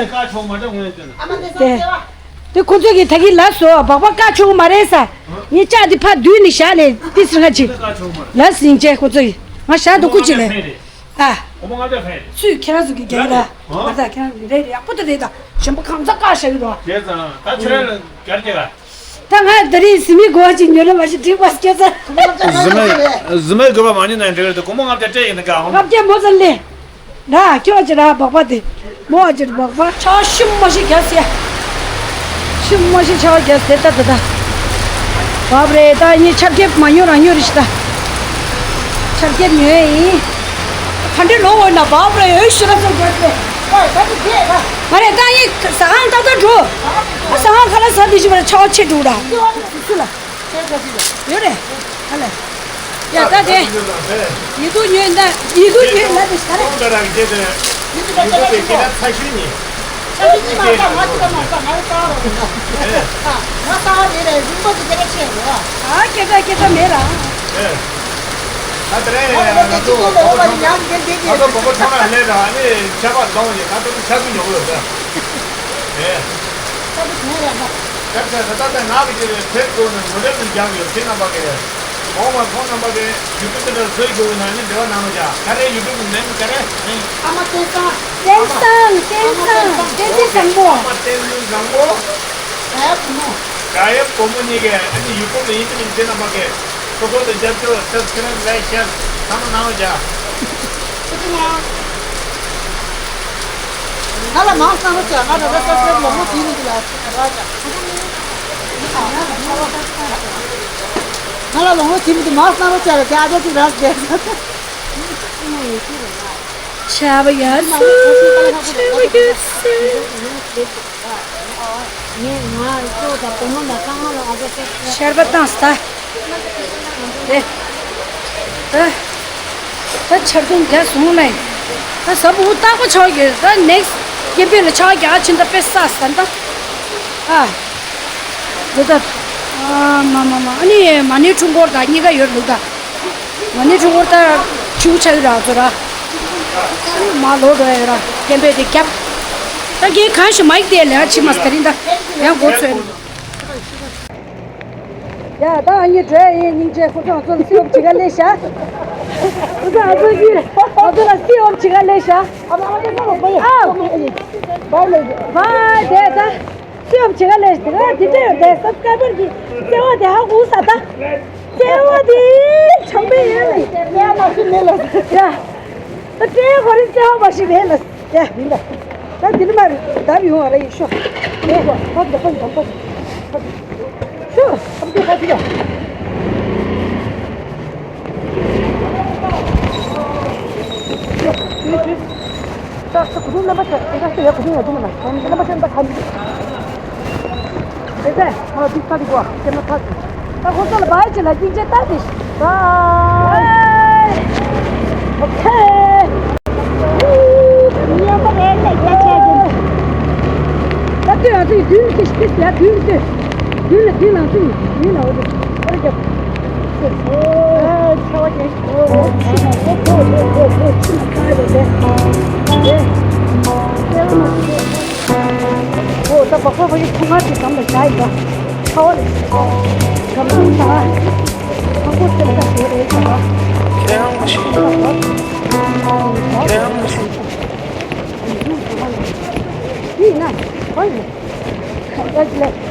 དེ་དེ་ཁོ་ཚོ་གི་ད་གི་ལ་སོ་སྦག་སྦག་བཀག་ཆོག་གི་མ་རེད་ས། ངས་ལྕགས་དེ་ཕར་བསྡུས་ནས་བཞག་ནས་ཏི་སི་ང་ཅི། ལ་སྙིང་རྗེ་ཁོ་ཚོ་གི་ང་བཞག་འདུག་ཀུ་ཅི་ལས། ཨ། སྒོར་མོ་ལྔ་བརྒྱ་ཕན། སུས་ཁྱེད་རང་ཚོ་གི་རྒྱག་གི་ར། ང་ད་ཁྱེད་རང་ཚོ་གི་རེད། ཡག་པོ་ད་རེད། ད་གཞན་པ་གང་ཚ་བཀག་བཞག་གི་རོ། བྱས་ཙང་ད་ཁྱོད་རང་ལ་རྒྱར་རྒྱག་ག་ད་ང་ད་རེས་ཟི་མི་གོ་བ་ཅིག་ཉོ་ན་མ་གཞི་འགྲིག་པ་སྐྱེ་ཚར། ཟི་མི་ཟི་མི་གོ་བ་མ་ཉོ་ན་འགྲིག་རེད། དེ་སྒོར་མོ་ལྔ་བརྒྱ་སྤྲད་ཡིན་ན་དགའ་འོང་། ལྔ་བརྒྱ་མོ་ཙམ་ལས། ར་ཁྱོད་ཅི་ར་སྦག་པ་དེ། མོ་ཨ་ཅིར་སྦག་པ། ཆ་ཤི་མ་ཤི་རྒྱ་སི་ཡ། ཤི་མ་ཤི་ཆ་རྒྱ་སི་ད་ད་ད། བབ་རེད། ད་ནི་ཆར་རྒྱབ་མ་ཉོ་རང་ཉོ་རེ་ཤི་ད། ཆར་རྒྱབ་ཉོ་ཡིན། ག་འདྲེ་ལོ་འོ་ན་བབ་རེད། འོ་ཤི་ར་སོ་རྒྱ་སི། ཨ་ད་དེ་རེད་ར། མ་རེད། ད་ཡིན་ཟ་ཧང་ཏག་ཏག་འགྲོ། ཨ་ཟ་ཧང་ཁ་ལ་ཟ་དེ་ཤི་བ་ཆ་ཆེ་འགྲོ་ར། སུ་ལ། ཡོད་རེད། ཨ་ལས། ཡ་ད་དེ། ཡིད་དུ་ཉོས་ན་ཡིད་དུ་ཉོས་ན་དེ་ཤ་རེད། ཁོང་ད་རང་སྐད་དེ། ཡིད་དུ་ད་སྐད་ཆ་ཆེ་པོ། ཚ་ཤུལ་ནི། ཆ་ཤུལ་ནི་མ་ས་ང་ཅི་ད་མ་ས་ང་རེ་ས་རོ། ཨ་ང་ས་རེ་རེད། རིན་པོ་ཆེ་སྐད་ཆ་ཆེ་རོ། ཨ་སྐད་ཆ་སྐད་ཆ་མེད་ར། ཨ་ད་རེ་ང་ད་ང་ཚོ་ང་ཚོ་ང་ཚོ་ང་ཚོ་གོ་གོ་ཁྲོ་ན་ལས་ར་ནི་ཆ་བ་འདང་ཡོད། ང་ཚོ་ཆ་ཚུ་ཉོ་གི་ཡོད་ད། ཨེ། ད་དེ་ཁོང་ལ་ན། སྐབས་དེར་ད་ལྟ་ང་གི་དེ་བའི་ཕེབས་དགོས་ན་མོ་ལེབ་ནས་རྒྱག་ཡོད། ཁྱེད་རྣམ་པ་གིས་འོང་བ་ཁོང་རྣམ་པ་གིས་ཡུ་ཊུབ་དེ་འདྲ་བཟོས་དགོས་ན་ནི་འབྲེལ་བ་གནང་རོགས་བྱ། ག་རེ་ཡུ་ཊུབ་མིང་ག་རེ། ཨ་མ་བསྟན་བཟང་། བསྟན་བཟང་། བསྟན་བཟང་། བསྟན་འཛིན་བཟང་པོ། ཨ་མ་བསྟན་འཛིན་བཟང་པོ། དགའ་ཡབ་བུ་མོ། དགའ་ཡབ་བུ་མོ་གཉིས་ཀས་ཨ་ནི་ཡུ་ཊུབ་ལ་ཡིན་དུས་ཁྱེད་རྣམ་པ་གིས་སོ་སོ་ལ་རྒྱབ་སྐྱོར་སབ་སི་ཀ་རེབ་ལའིཀ་ཤེར་ཚང་མ་གནང་རོགས་བྱ། ང་ལ་མང་གནང་རོགས་བྱ། ང་ད་ལྟ་སབ་སི་ཀ་རེབ་ལོ་ངོ་བྱེད་མི་འདུག་ལ། ང་ལ་ལོ་ངོ་བྱེད་མི་འདུག་མང་གནང་རོགས་བྱ་ལ་རྒྱ་ཨ་ཅག་ཅིག་རག་བསྡད། ཆ་བ་ཡ་སུ་ཆ་བ་ཡ་སུ། ངས་ང་ཚོ་དང་བུ་མོ་ལ་ཚང་མ་ལ་ཨ་ཅག་ཅིག་ཆར་པ་བཏང་ས། དེ། ད། ད་ཆར་གདུང་རྒྱག་སོང་ལེ། ད་ཟ་བུ་རྟག་པ་ཆགས་ཡོད། ད་next་སྐྱེ་འཕེལ་ལ་ཆགས་རྒྱག་ཕྱིན་ད་དཔེ་ས་ས་ད། ཨ། འདི་ད། ཨ་མ་མ་མ། ཨ་ནི་མ་ཎི་འཁྲུངས་སྐོར་དང་གཉིས་ཀ་ཡོད་འདུག་ད། མ་ཎི་འཁྲུངས་སྐོར་ད་ཆུ་ཆགས་ཡོད་ར་ཚོ་ར། མ་ལོ་འགྲོ་ཡོད་ར། སྐྱེ་འཕེལ་དེ་རྒྱབ། ད་རྒན་གང་ཞིག་མའིག་དེ་ལས་ཕྱི་མ་ད་རིང་ད་ཡང་འགོ་ཚོས། ཡ་ད་ཨ་ནི་བྲོས་ཡིན། སྙིང་རྗེ། ཁོ་ཚོ་ང་ཚོ་ལ་སི་འོབ་བྱེད་ག་སླེབས་ཤག་ཁོ་ཚོ་ང་ཚོ་གི་ང་ཚོ་ལ་སི་འོབ་བྱེད་ག་སླེབས་ཤག་ཨ་བ་དེ་ད་སི་འོབ་བྱེད་ག་སླེབས་ཤག་དེ་ག་དེ་འདྲ་ཡོད་དེ་སབ་སི་ཀ་རའི་བར་གི་བརྩེ་བ་དེ་ཧ་གོ་ས་ད། བརྩེ་བ་དེ་བྱམས་པའི་ཡན་ལག་ཡ་མ་ཤི་མེད་ལ་ཡ། ད་སྤྲེའུ་ཁོ་རང་བརྩེ་བ་མ་ཤི་མེད་ལ། ཡ། ཡིན་ད། ད་འདི་ནི་མ་རེད། བརྡབ་ཡོང་བ་རེད། ཡེ་ཤོ། ཡེ་ཤོ། ཕ་གི་ཕ་གི་ཕ་གི་ཕ་གི་ཤོ། ཕ་གི་ཕ་གི་ཡ། ཤོ། ཤོ། ཤོ། ད་ད་གུ་རུ་རྣམ་པ་ཤོ། ད་ད་ཡ་གུ་རུ་ཡ་དུ་མ་ན། རྣམ་པ་ཤོ་ད་ཁ་མི། དེ་ཚེ་ང་ལ་དུས་ཚོད་འདི་གོ་སྐྱེ་མ་ཐག་ཏུ། ད་ཁོ་ཚོ་ལ་བའི་ཅི་ལ་སྙིང་རྗེ་ལྟ་དེ། བའི། ཨོ་ཁེ། ཉམས་པ་རེད་ལ་རྒྱ་ཆེ་གི། ད་དུས་ང་ཚོ་ཡི་དུས་ཀྱི་ཤི་ཡ་དུས་ཀྱི་དུས་ལ་དུས་ལ་ཚུ་དུས་ལ་འོ་དེ་ཨོ་རྒྱབ། ཨོ་ཆོ་གི། ཨོ་ཆི་མ་ཨོ་ཨོ་ཨོ་ཨོ་ཆི་མ་ཁ་རེད་དེ། དེ། དེ་ལ་མ་ཤི། ཨོ་ད་བག་ཆགས་ཕ་གི་ཁོ་ང་ཚོའི་འགྲམ་ལ་བཞག་ཡིན་པ། ཁ་བ་ལ་ཁམ་ཁུང་ད། ཁམ་ཁུང་སེམས་ཁ་བཟོ་རེད་ད། ཁྱེད་རང་མ་ཤི། ཁྱེད་རང་མ་ཤི། ཡིན་ན་གང་ཡིན།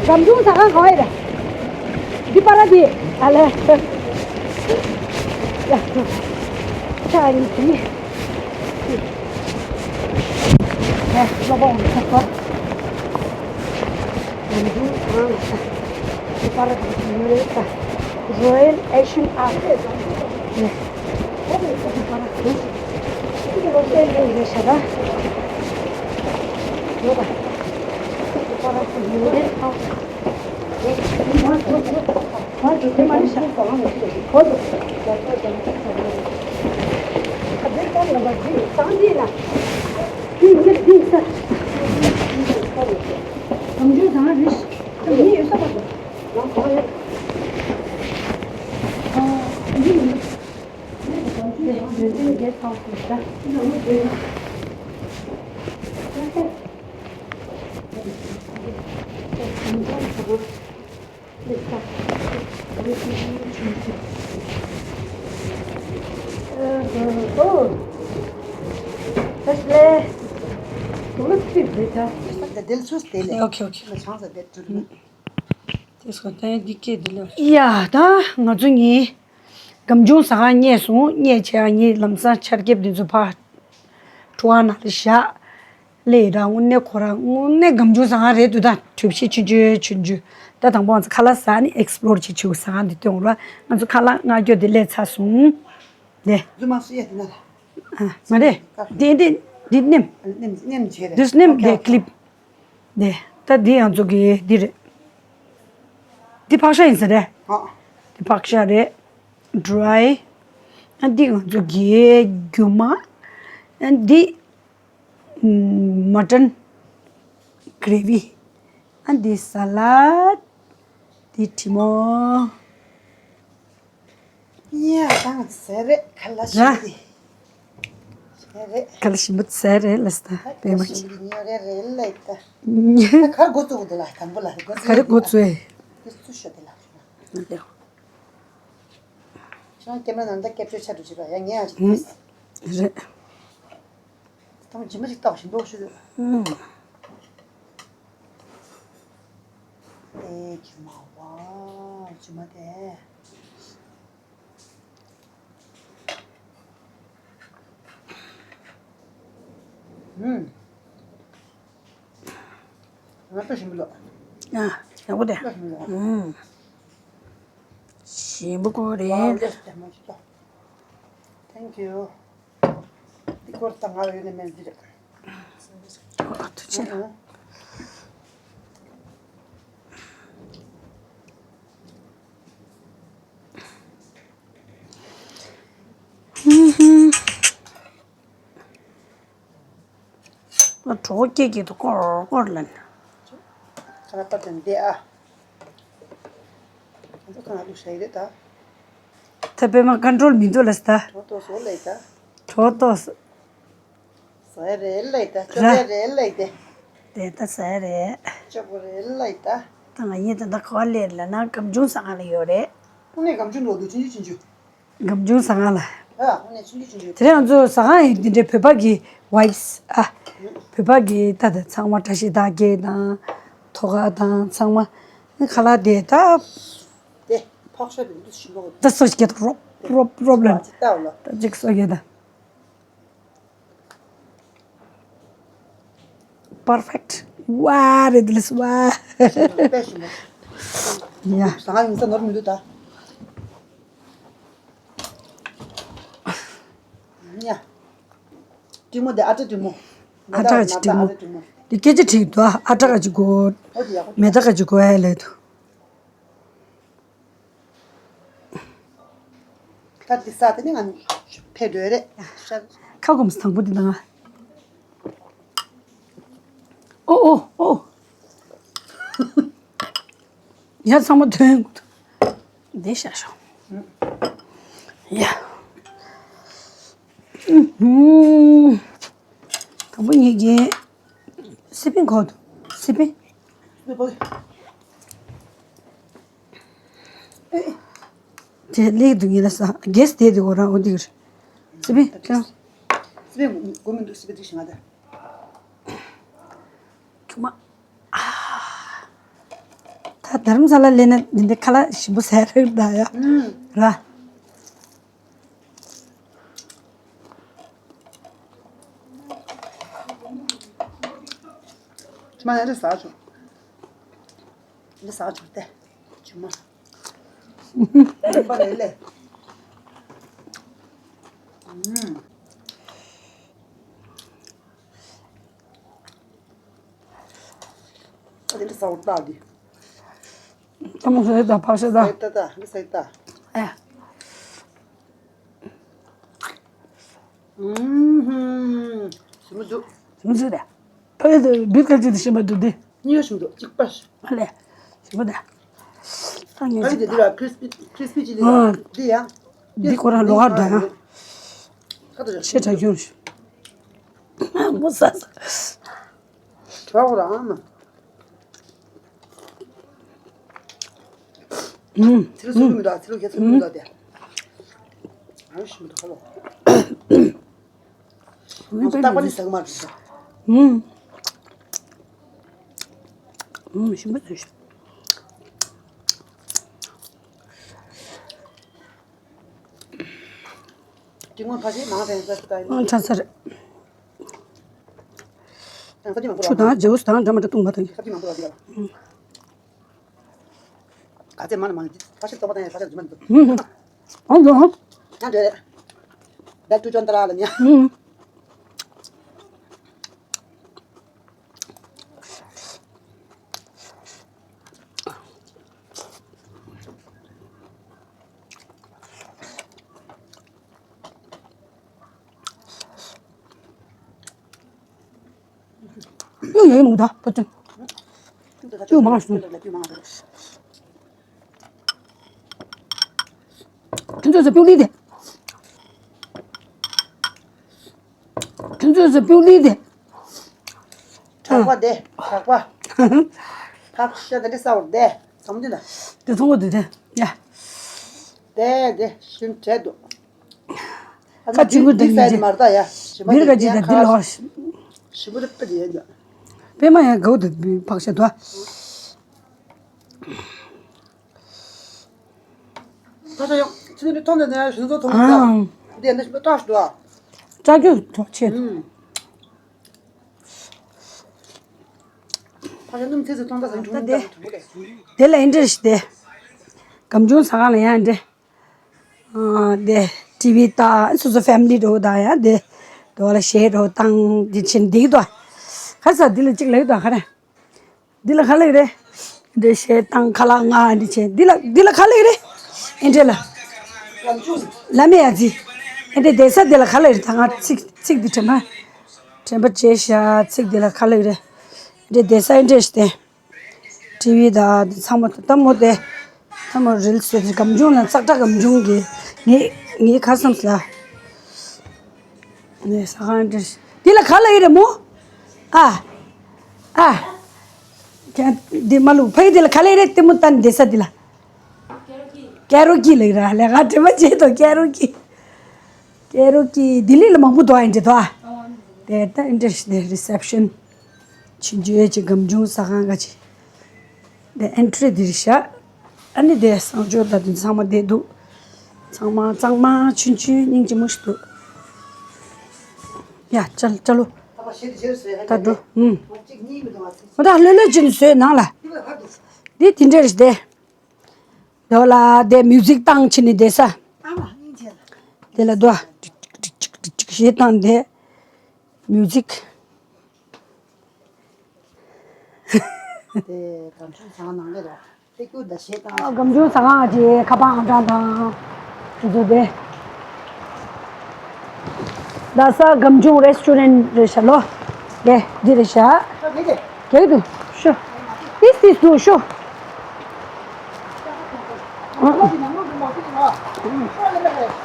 ཁམ་ཁུང་ད་གང་གང་ཡིན་རེད། འདི་པ་ར་འདི་ཨ་ལེ། ཡ། ཆ་ཡིན་དེ། ཡ་སློབ་པ་འོང་ཆོག་གོ། འདི་ཨང་ལ་ས། འདི་པ་ར་འདི་ཡོད་རེད་ད། Royal Asian Art། ཡ། འདི་པ་ར་འདི་ལོ་སེ་ལེ་རེད་ཤ་ད། ཡོད་ད། འདི་པ་ར་འདི་ཡོད་རེད་ད། ལེ། དུག་ལོག་ཚིག་རེད་ད། དེ་ལ་ཚུར་དེ་ལས། ཨོ་ཁེ་ཨོ་ཁེ། ལ་ཆང་ས་དེ་དུ་རུ། དེ་སོ་ད་འདི་སྐད་འདི་ལ། ཡ་ད་ང་ཚོ་གཉིས་སྒམ་ཆུང་ཟ་ཁང་རྙེད་སོང་། རྙེད་བྱས་ཨ་ནི་ལམ་སང་ཆར་ཁེབས་འདི་ཚོ་ཕར་ཁྲོ་བ་ནང་ལ་བཞག་ལེ་ར། དངོས་གནས་ཁོ་རང་དངོས་གནས་སྒམ་ཆུང་ཟ་ཁང་རེད་འདུག་ད་གྲུ་བཞི་ཆུང་ཆུང་ཆུང་ཆུང་། ད་དང་པོ་ང་ཚོ་ཁ་ལག་ཟ་ནི་ཨེགས་པོ་ལོར་བྱེད་ཆུག་ཟ་ཁང་འདི་སྟོན་ར། ང་ཚོ་ཁ་ལག་མངགས་རྒྱུ་འདི་ལས་ཚར་སོང་། ལེ། རྫུན་མ་སུ་ཡ་དེ་ན་ལ། ཨ། མ་རེད། འདི་འདི་འདི་སྣེམ། སྣེམ་སྣེམ་བྱས་རེད། འདི་སྣེམ། ཨོ་ཁེ། འདི་ཨོ་ཁེ། ཀི་ལིབ། འདི་ད་འདི་ང་ཚོ་གི་འདི་རེད། འདི་ཕག་ཤ་ཡིན་ས་རེད། ཨ། འདི་ཕག་ཤ་རེད། ཌི་རའི། ཨ་འདི་ང་ཚོ་གི་རྒྱུ་མ། ཨ་འདི་མ་ཊོན་གྷི་རེ་ཝི། ཨ་འདི་ས་ལད། འདི་དྲི་མོ། ཡ་དང་ཟེར་རེད། ཁ་ལག་ཞིམ་པོ་དེ། ཟེར་རེད། ཁ་ལག་ཞིམ་པོ་ཟེར་རེད་ལ་ས་ད་པད་མ་ཞིམ་པོ་དེ་ཉོ་རེད་རེད་ལ་ད། ད་གར་འགོ་བཙུགས་འདུག་ལ་དང་པོ་ལ་འགོ་ག་རེ་འགོ་བཙུགས་ཨེ། དེ་ཚུ་ཤོ་དེ་ལ། ཁྱོད་རང་སྐྱེ་དམན་ནང་ད་སྐྱབས་བཅོལ་ཆ་འགྲོ་བྱེད་པ་ཡ་ངས་ཨ་ཅིག་ཨུ། རེད། ད་མ་ཇི་མ་ཅིག་བཏགས་ཞིམ་པོ་ཞུ། ཨུ། ཨེ་ཇི་མ་བ་ཇི་མ་དེ། ཨུ། ང་ལྟ་ཞིམ་པོ་འདུག་ཨ། ཡག་པོ་དེ། ལྟ་ཞིམ་པོ་འདུག་ཨུ། ཞིམ་པོ་ཀོ་རེད། Wow, yes, that much stuff. Thank you. འདི་སྐོར་ད་ང་ཡོད་ནས་མེད་འདི་རེད། ཨ་ཐུགས་རྗེ་ཆེ། གྲོགས་སྐྱེས་ཀྱི་དུ་སྐོར་སྐོར་ལ་ནི། ཁ་ན་པར་དང་བསྡད་ཨ། ཁ་ན་ལུག་ཤ་ཡི་རེད་ད། ད་པད་མ་ཀོན་ཊོལ་མི་འདུག་ལ་ས་ད། གྲོགས་ཏོག་སོ་ལ་ཡི་ད། གྲོགས་ཏོག་སོ། ཟ་ཡ་རེད་ལ་ཡི་ད། ཅོ་ཡ་རེད་ལ་ཡི་ད། དེ་ད་ཟ་ཡ་རེད། ཅོ་པོ་རེད་ལ་ཡི་ད། ད་ང་གཉིས་ད་ད་ག་བ་སླེབས་ལ་ན་སྒམ་ཆུང་ཟ་ཁང་ལ་ཡོད་རེད། དངོས་གནས་སྒམ་ཆུང་འགྲོ་འདུག་ཆུང་ཆུང་ཆུང་ཆུང་། སྒམ་ཆུང་ཟ་ཁང་ལ། ཨ་ཨ་ནི་ཆུང་ཆུང་ཆུང་ཆུང་། དེ་རིང་ང་ཚོ་ཟ་ཁང་ཡིན་འདི་འདྲའི་བོད་པ་གི་ཝའིབ་སི་ཨ། བོད་པ་གི་ད་ད་ཚང་མ་བཀྲ་ཤིས་རྟགས་བརྒྱད་དང་། ཐོག་ཁ་དང་ཚང་མ། ཁ་ལག་དེ་ད། དེ་ཕག་ཤ་དེ་འདུ་ཞིམ་པོ། ད་སོ་ཞིག་གེ་ད་རོབ་རོབ་རོབ་ལ། ད་ཅིག་ད་འོ་ལ། ད་ཅིག་སོ་གེ་ད། པར་ཕེག་ཊི། ཝ་རེད་ལེ་སི་ཝ། དཔེ་ཞིམ་པོ། ཡ། ཟ་ཁང་ཡིན་ས་ནོར་མི་འདུག་ད། ཡ། ཀྲིན་མོ་དེ་ཨ་ཏྲ་ཀྲིན་མོ། ཨ་ཏྲ་ཀ་ཅི་ཀྲིན་མོ། མེ་ཏ་ཨ་ཏྲ་ཀྲིན་མོ། དེ་སྐད་ཆ་དྲིས་འདུག་ཨ་ཏྲ་ཀ་ཅི་གོ། ཨོ་དེ་ཡག་པོ། མེ་ཏ་ཀ་ཅི་གོ་ཨེ་ལེ་འདུག་ད་འདི་ས་དེ་ནི་ང་ཕེ་འགྲོ་རེད། ཤ། ཁ་སྐོམ་སི་དང་པོ་འདི་ན། ཨོ་ཨོ་ཨོ། ཡ་ཚང་མ་ཐོན། འདི་ཤ་ཤོག་ཡ། ཨུ་ཧུམ། དང་པོ་ཉིད་ཀྱི་སི་པན་གོ་འདུག་སི་པན། ཨེ། དེ་ལེགས་འདུག་ངེད་ལ་ས་གེ་སི་དེ་དེ་འོ་རང་འོ་དེ་གི་རེད། སི་པན་ཀྱང་། སི་པན་དགོས་མི་འདུག་སི་པན་དེ་ཞིག་ང་ད། ཁྱུག་མ། ཨ། ད་རྡ་རམ་ས་ལ་སླེབས་ན་འདི་འདྲའི་ཁ་ལག་ཞིམ་པོ་ཟ་རེད་ད་ཡ། ཨུམ། ར། ཁྱུག་མ་ཡ་རེ་ཟ་བྱུང་། འདི་ཟ་བྱུང་སྟེ། ཁྱུག་མ། རིམ་པ་ལས་ལས། ཨུམ། ཨ་དེ་འདྲ་ཟ་བར་བཏགས་འདི། ཨ་མ་ཟ་ཡི་ད་ཕག་ཤ་ད། ཟ་ཡི་ད་ད་འདི་ཟ་ཡི་ད། ཨ། ཨུམ་ཧུམ། ཞིམ་པོ་འདུག་ཞིམ་པོ་འདུག་ད། ཕ་ཡུལ་དུ་བི་ཀ་ཅི་དུ་ཞིམ་པོ་འདུག་འདི། གཉིས་ཞིམ་འདུག་གཅིག་པ། ཨ་ལས། ཞིམ་པོ་ད། ད་ངས་ཨ་ནི་དེ་འདི་ལ་ཁྲིས་པི་ཁྲིས་པི་ཅི་ལི་ལ། ཨ། འདི་ཡ། འདི་ཁོ་རང་ལོགས་ཀ་འདྲ་ཡ། ཁ་ཏོ་ཞིག་ཤེས་ཁྲ་ཁྱོད་ཞིག་མོ་ས་ས། གྲོགས་རང་མ། ཨུམ། ཚི་ལུ་ཚི་ལུ་མི་འདུག་ཚི་ལུ་ཁྱེད་ཚི་ལུ་མི་འདུག་དེ། ཨ་ཞིམ་འདུག་ཧ་ལོ། ང་ཚོ་རྟག་པར་ནི་ཟ་གི་མ་རེད། ཨུམ། ཨུམ། ཞིམ་པོ་བཟོས་ཤག་དེ་སྔོན་ཁ་ཤས་མང་དྲགས་ས་ཞིག་ད་ཡིན། ཨང་། ཆགས་ས་རེད། ཡང་ས་ཅི་མང་པོ་ཆུ་རག་དང་ཇེའུ་སི་དང་འདྲ་མི་འདྲ་བཏུང་བ་དང་། ས་ཅི་མང་པོ་རག་དེ་ལ། ཨུམ། ག་ཚད་མང་ན་མང་ན་ཁ་ཤས་སྟོང་པ་དང་ཡང་ཁ་ཤས་རྫུན་མ་འདུག་ཨུམ། ཨང་། ཡང་འདྲ་རེད། Back to John Tara ལ་ཉ། ཨུམ། ཡོད་ཡོད་མོ་ད་པོ་ཏི། ཅུ་མང་སོང་། ཁྱོད་ཚོ་སྤུ་ལི་དེ། ཁྱོད་ཚོ་སྤུ་ལི་དེ། གྲགས་པ་དེ་གྲགས་པ། ཕག་ཤ་དེ་འདྲ་ས་བར་དེ་ཚོམ་དེ་ལ། དེ་ཚོང་གོ་དེ་དེ་ཡ། དེ་དེ་ཤིན་བྲལ་འདུག་ཁ་ཅིག་གུ་འདི་ཡིན་ཅི། མར་ད་ཡ། ཞིམ་པ་འདི་ག་ཅི་ད་འདི་ལོ། ཞིམ་པོ་རེད་པ་དེ་ཡ་འདི། པད་མ་ཡ་གའུ་དེ་ཕག་ཤ་དོ། ད་ཆ་ཡང་ཚིག་འདི་མཐོང་ནས་ནས་ཞིང་ཚོ་མཐོང་ཨང་། གི་འདི་འདི་ཞིག་སྟོར་ཞིག་འདུག་ཨ། སྐྲ་རྒྱུ་ཐོག་ཆེ། ཨུམ། ད་ཆ་སྣུམ་ཚིག་ཚིག་མཐོང་ད་ཟིང་ད་འཁྲུངས་དེ། ད་དྲུག་པོ་རེད། དེ་ལ་ཨེ་འདྲ་ཞིག་དེ། སྒམ་ཆུང་ཟ་ཁང་ལ་ཡང་ཨེ་འདྲ། ཨ། དེ་ཊི་ཝི་ད་སོ་སོ་ཕེ་མི་ལི་འགྲོ་ད་ཡང་དེ། དོ་ལ་ཤེར་འགྲོ་བཏང་འདི་ཆེན་འདི་གི་དོ། ཁ་ས་འདི་ལ་གཅིག་ལེགས་དོ་ཁ་ར། འདི་ལ་ག་ལེགས་རེད། འདི་ཤེར་བཏང་ཁ་ལག་ང་འདི་ཆེ། འདི་ལ་འདི་ལ་ག་ལེགས་རེད། ཨེ་འདྲ་ལ། ལ་མེ་ཡ་ཛི། ཨེ་འདྲ་དེ་ས་འདི་ལ་ག་ལེགས་རེད། ད་ང་ཚིག་ཚིག་འདི་དྲན་པ། དྲན་པ་བརྗེད་ཤག་ཚིག་འདི་ལ་ག་ལེགས་རེད། འདི་དེ་ས་ཨེ་འདྲ་ཞིག་དེ། ཊི་ཝི་ད་འདི་ཚང་མ་ད་མོ་དེ། ད་མོ་རིལ་སི་དེ་སྒམ་ཆུང་ལ་ཙག་སྒྲ་སྒམ་ཆུང་གི། ངའི་ངའི་ཁ་བསམ་ལ། ནས་ས་ཁང་འདྲ། འདི་ལ་ག་ལ་ཡི་རེད་མོ། ཨ། ཨ། ཀྱ་འདི་མ་ལུག་ཕ་གི་འདི་ལ་ག་ལ་ཡི་རེད་ལྟད་མོ་ལྟ་ནི་བསྡད་ས་འདི་ལ། ཀེ་རོ་ཀི་ལ་ཡི་ར་ལས་ང་དྲན་པ་བརྗེད་དོ་ཀེ་རོ་ཀི། ཀེ་རོ་ཀི་ལྡི་ལི་ལ་མང་པོ་འདུག་ཨ་ཡིན་འདྲ་འདུག་ཨ། དེ་ལྟ་འདྲ་ཞིག་ནས་རི་སེབ་ཤན། ཕྱི་འཇུས་ཀྱི་སྒམ་ཆུང་ཟ་ཁང་ག་ཅི། དེ་ཨེན་ཊི་རི་འདིར་བཞག་ཨ་ནི་དེ་གསང་སྤྱོད་ད་དུང་ཚང་མ་བསྡད་འདུག་ཚང་མ་གཙང་མ་ཆུན་ཆུན་སྙིང་རྗེ་མོ་ཞིག་འདུག་ཡ་ཅལ་ཅལ་ལོ། ད་འགྲོ། ཨུམ། མ་ད་ལྷོད་ལྷོད་ཅིག་ནས་བཟོས་ནང་ལ། འདི་དེ་འདྲ་རེད་དེ། དོ་ལ་དེ་མིའུ་ཟིག་བཏང་ཕྱིན་ནས་བསྡད་ས། དེ་ལ་དོ། ཊིག་ཊིག་ཊིག་ཊིག་ཞེས་བཏང་དེ། མིའུ་ཟིག་དེ་སྒམ་ཆུང་ཟ་ཁང་ནང་ལ་ར། དེ་ཀུ་ད་ཞེས་བཏང་། སྒམ་ཆུང་ཟ་ཁང་གི་ཁ་པར་ཨང་གྲངས་དང་། དེ་ཚོ་དེ། ལྷ་ས་སྒམ་ཆུང་རེ་སི་ཊོ་རན་རེད་ཤག་ལོ། དེ་འདི་རེད་ཤག་ད་དེ་དེ། རྒྱག་གི་འདུག་ཤོ། ཏིས་ཏིས་འདུག་ཤོ།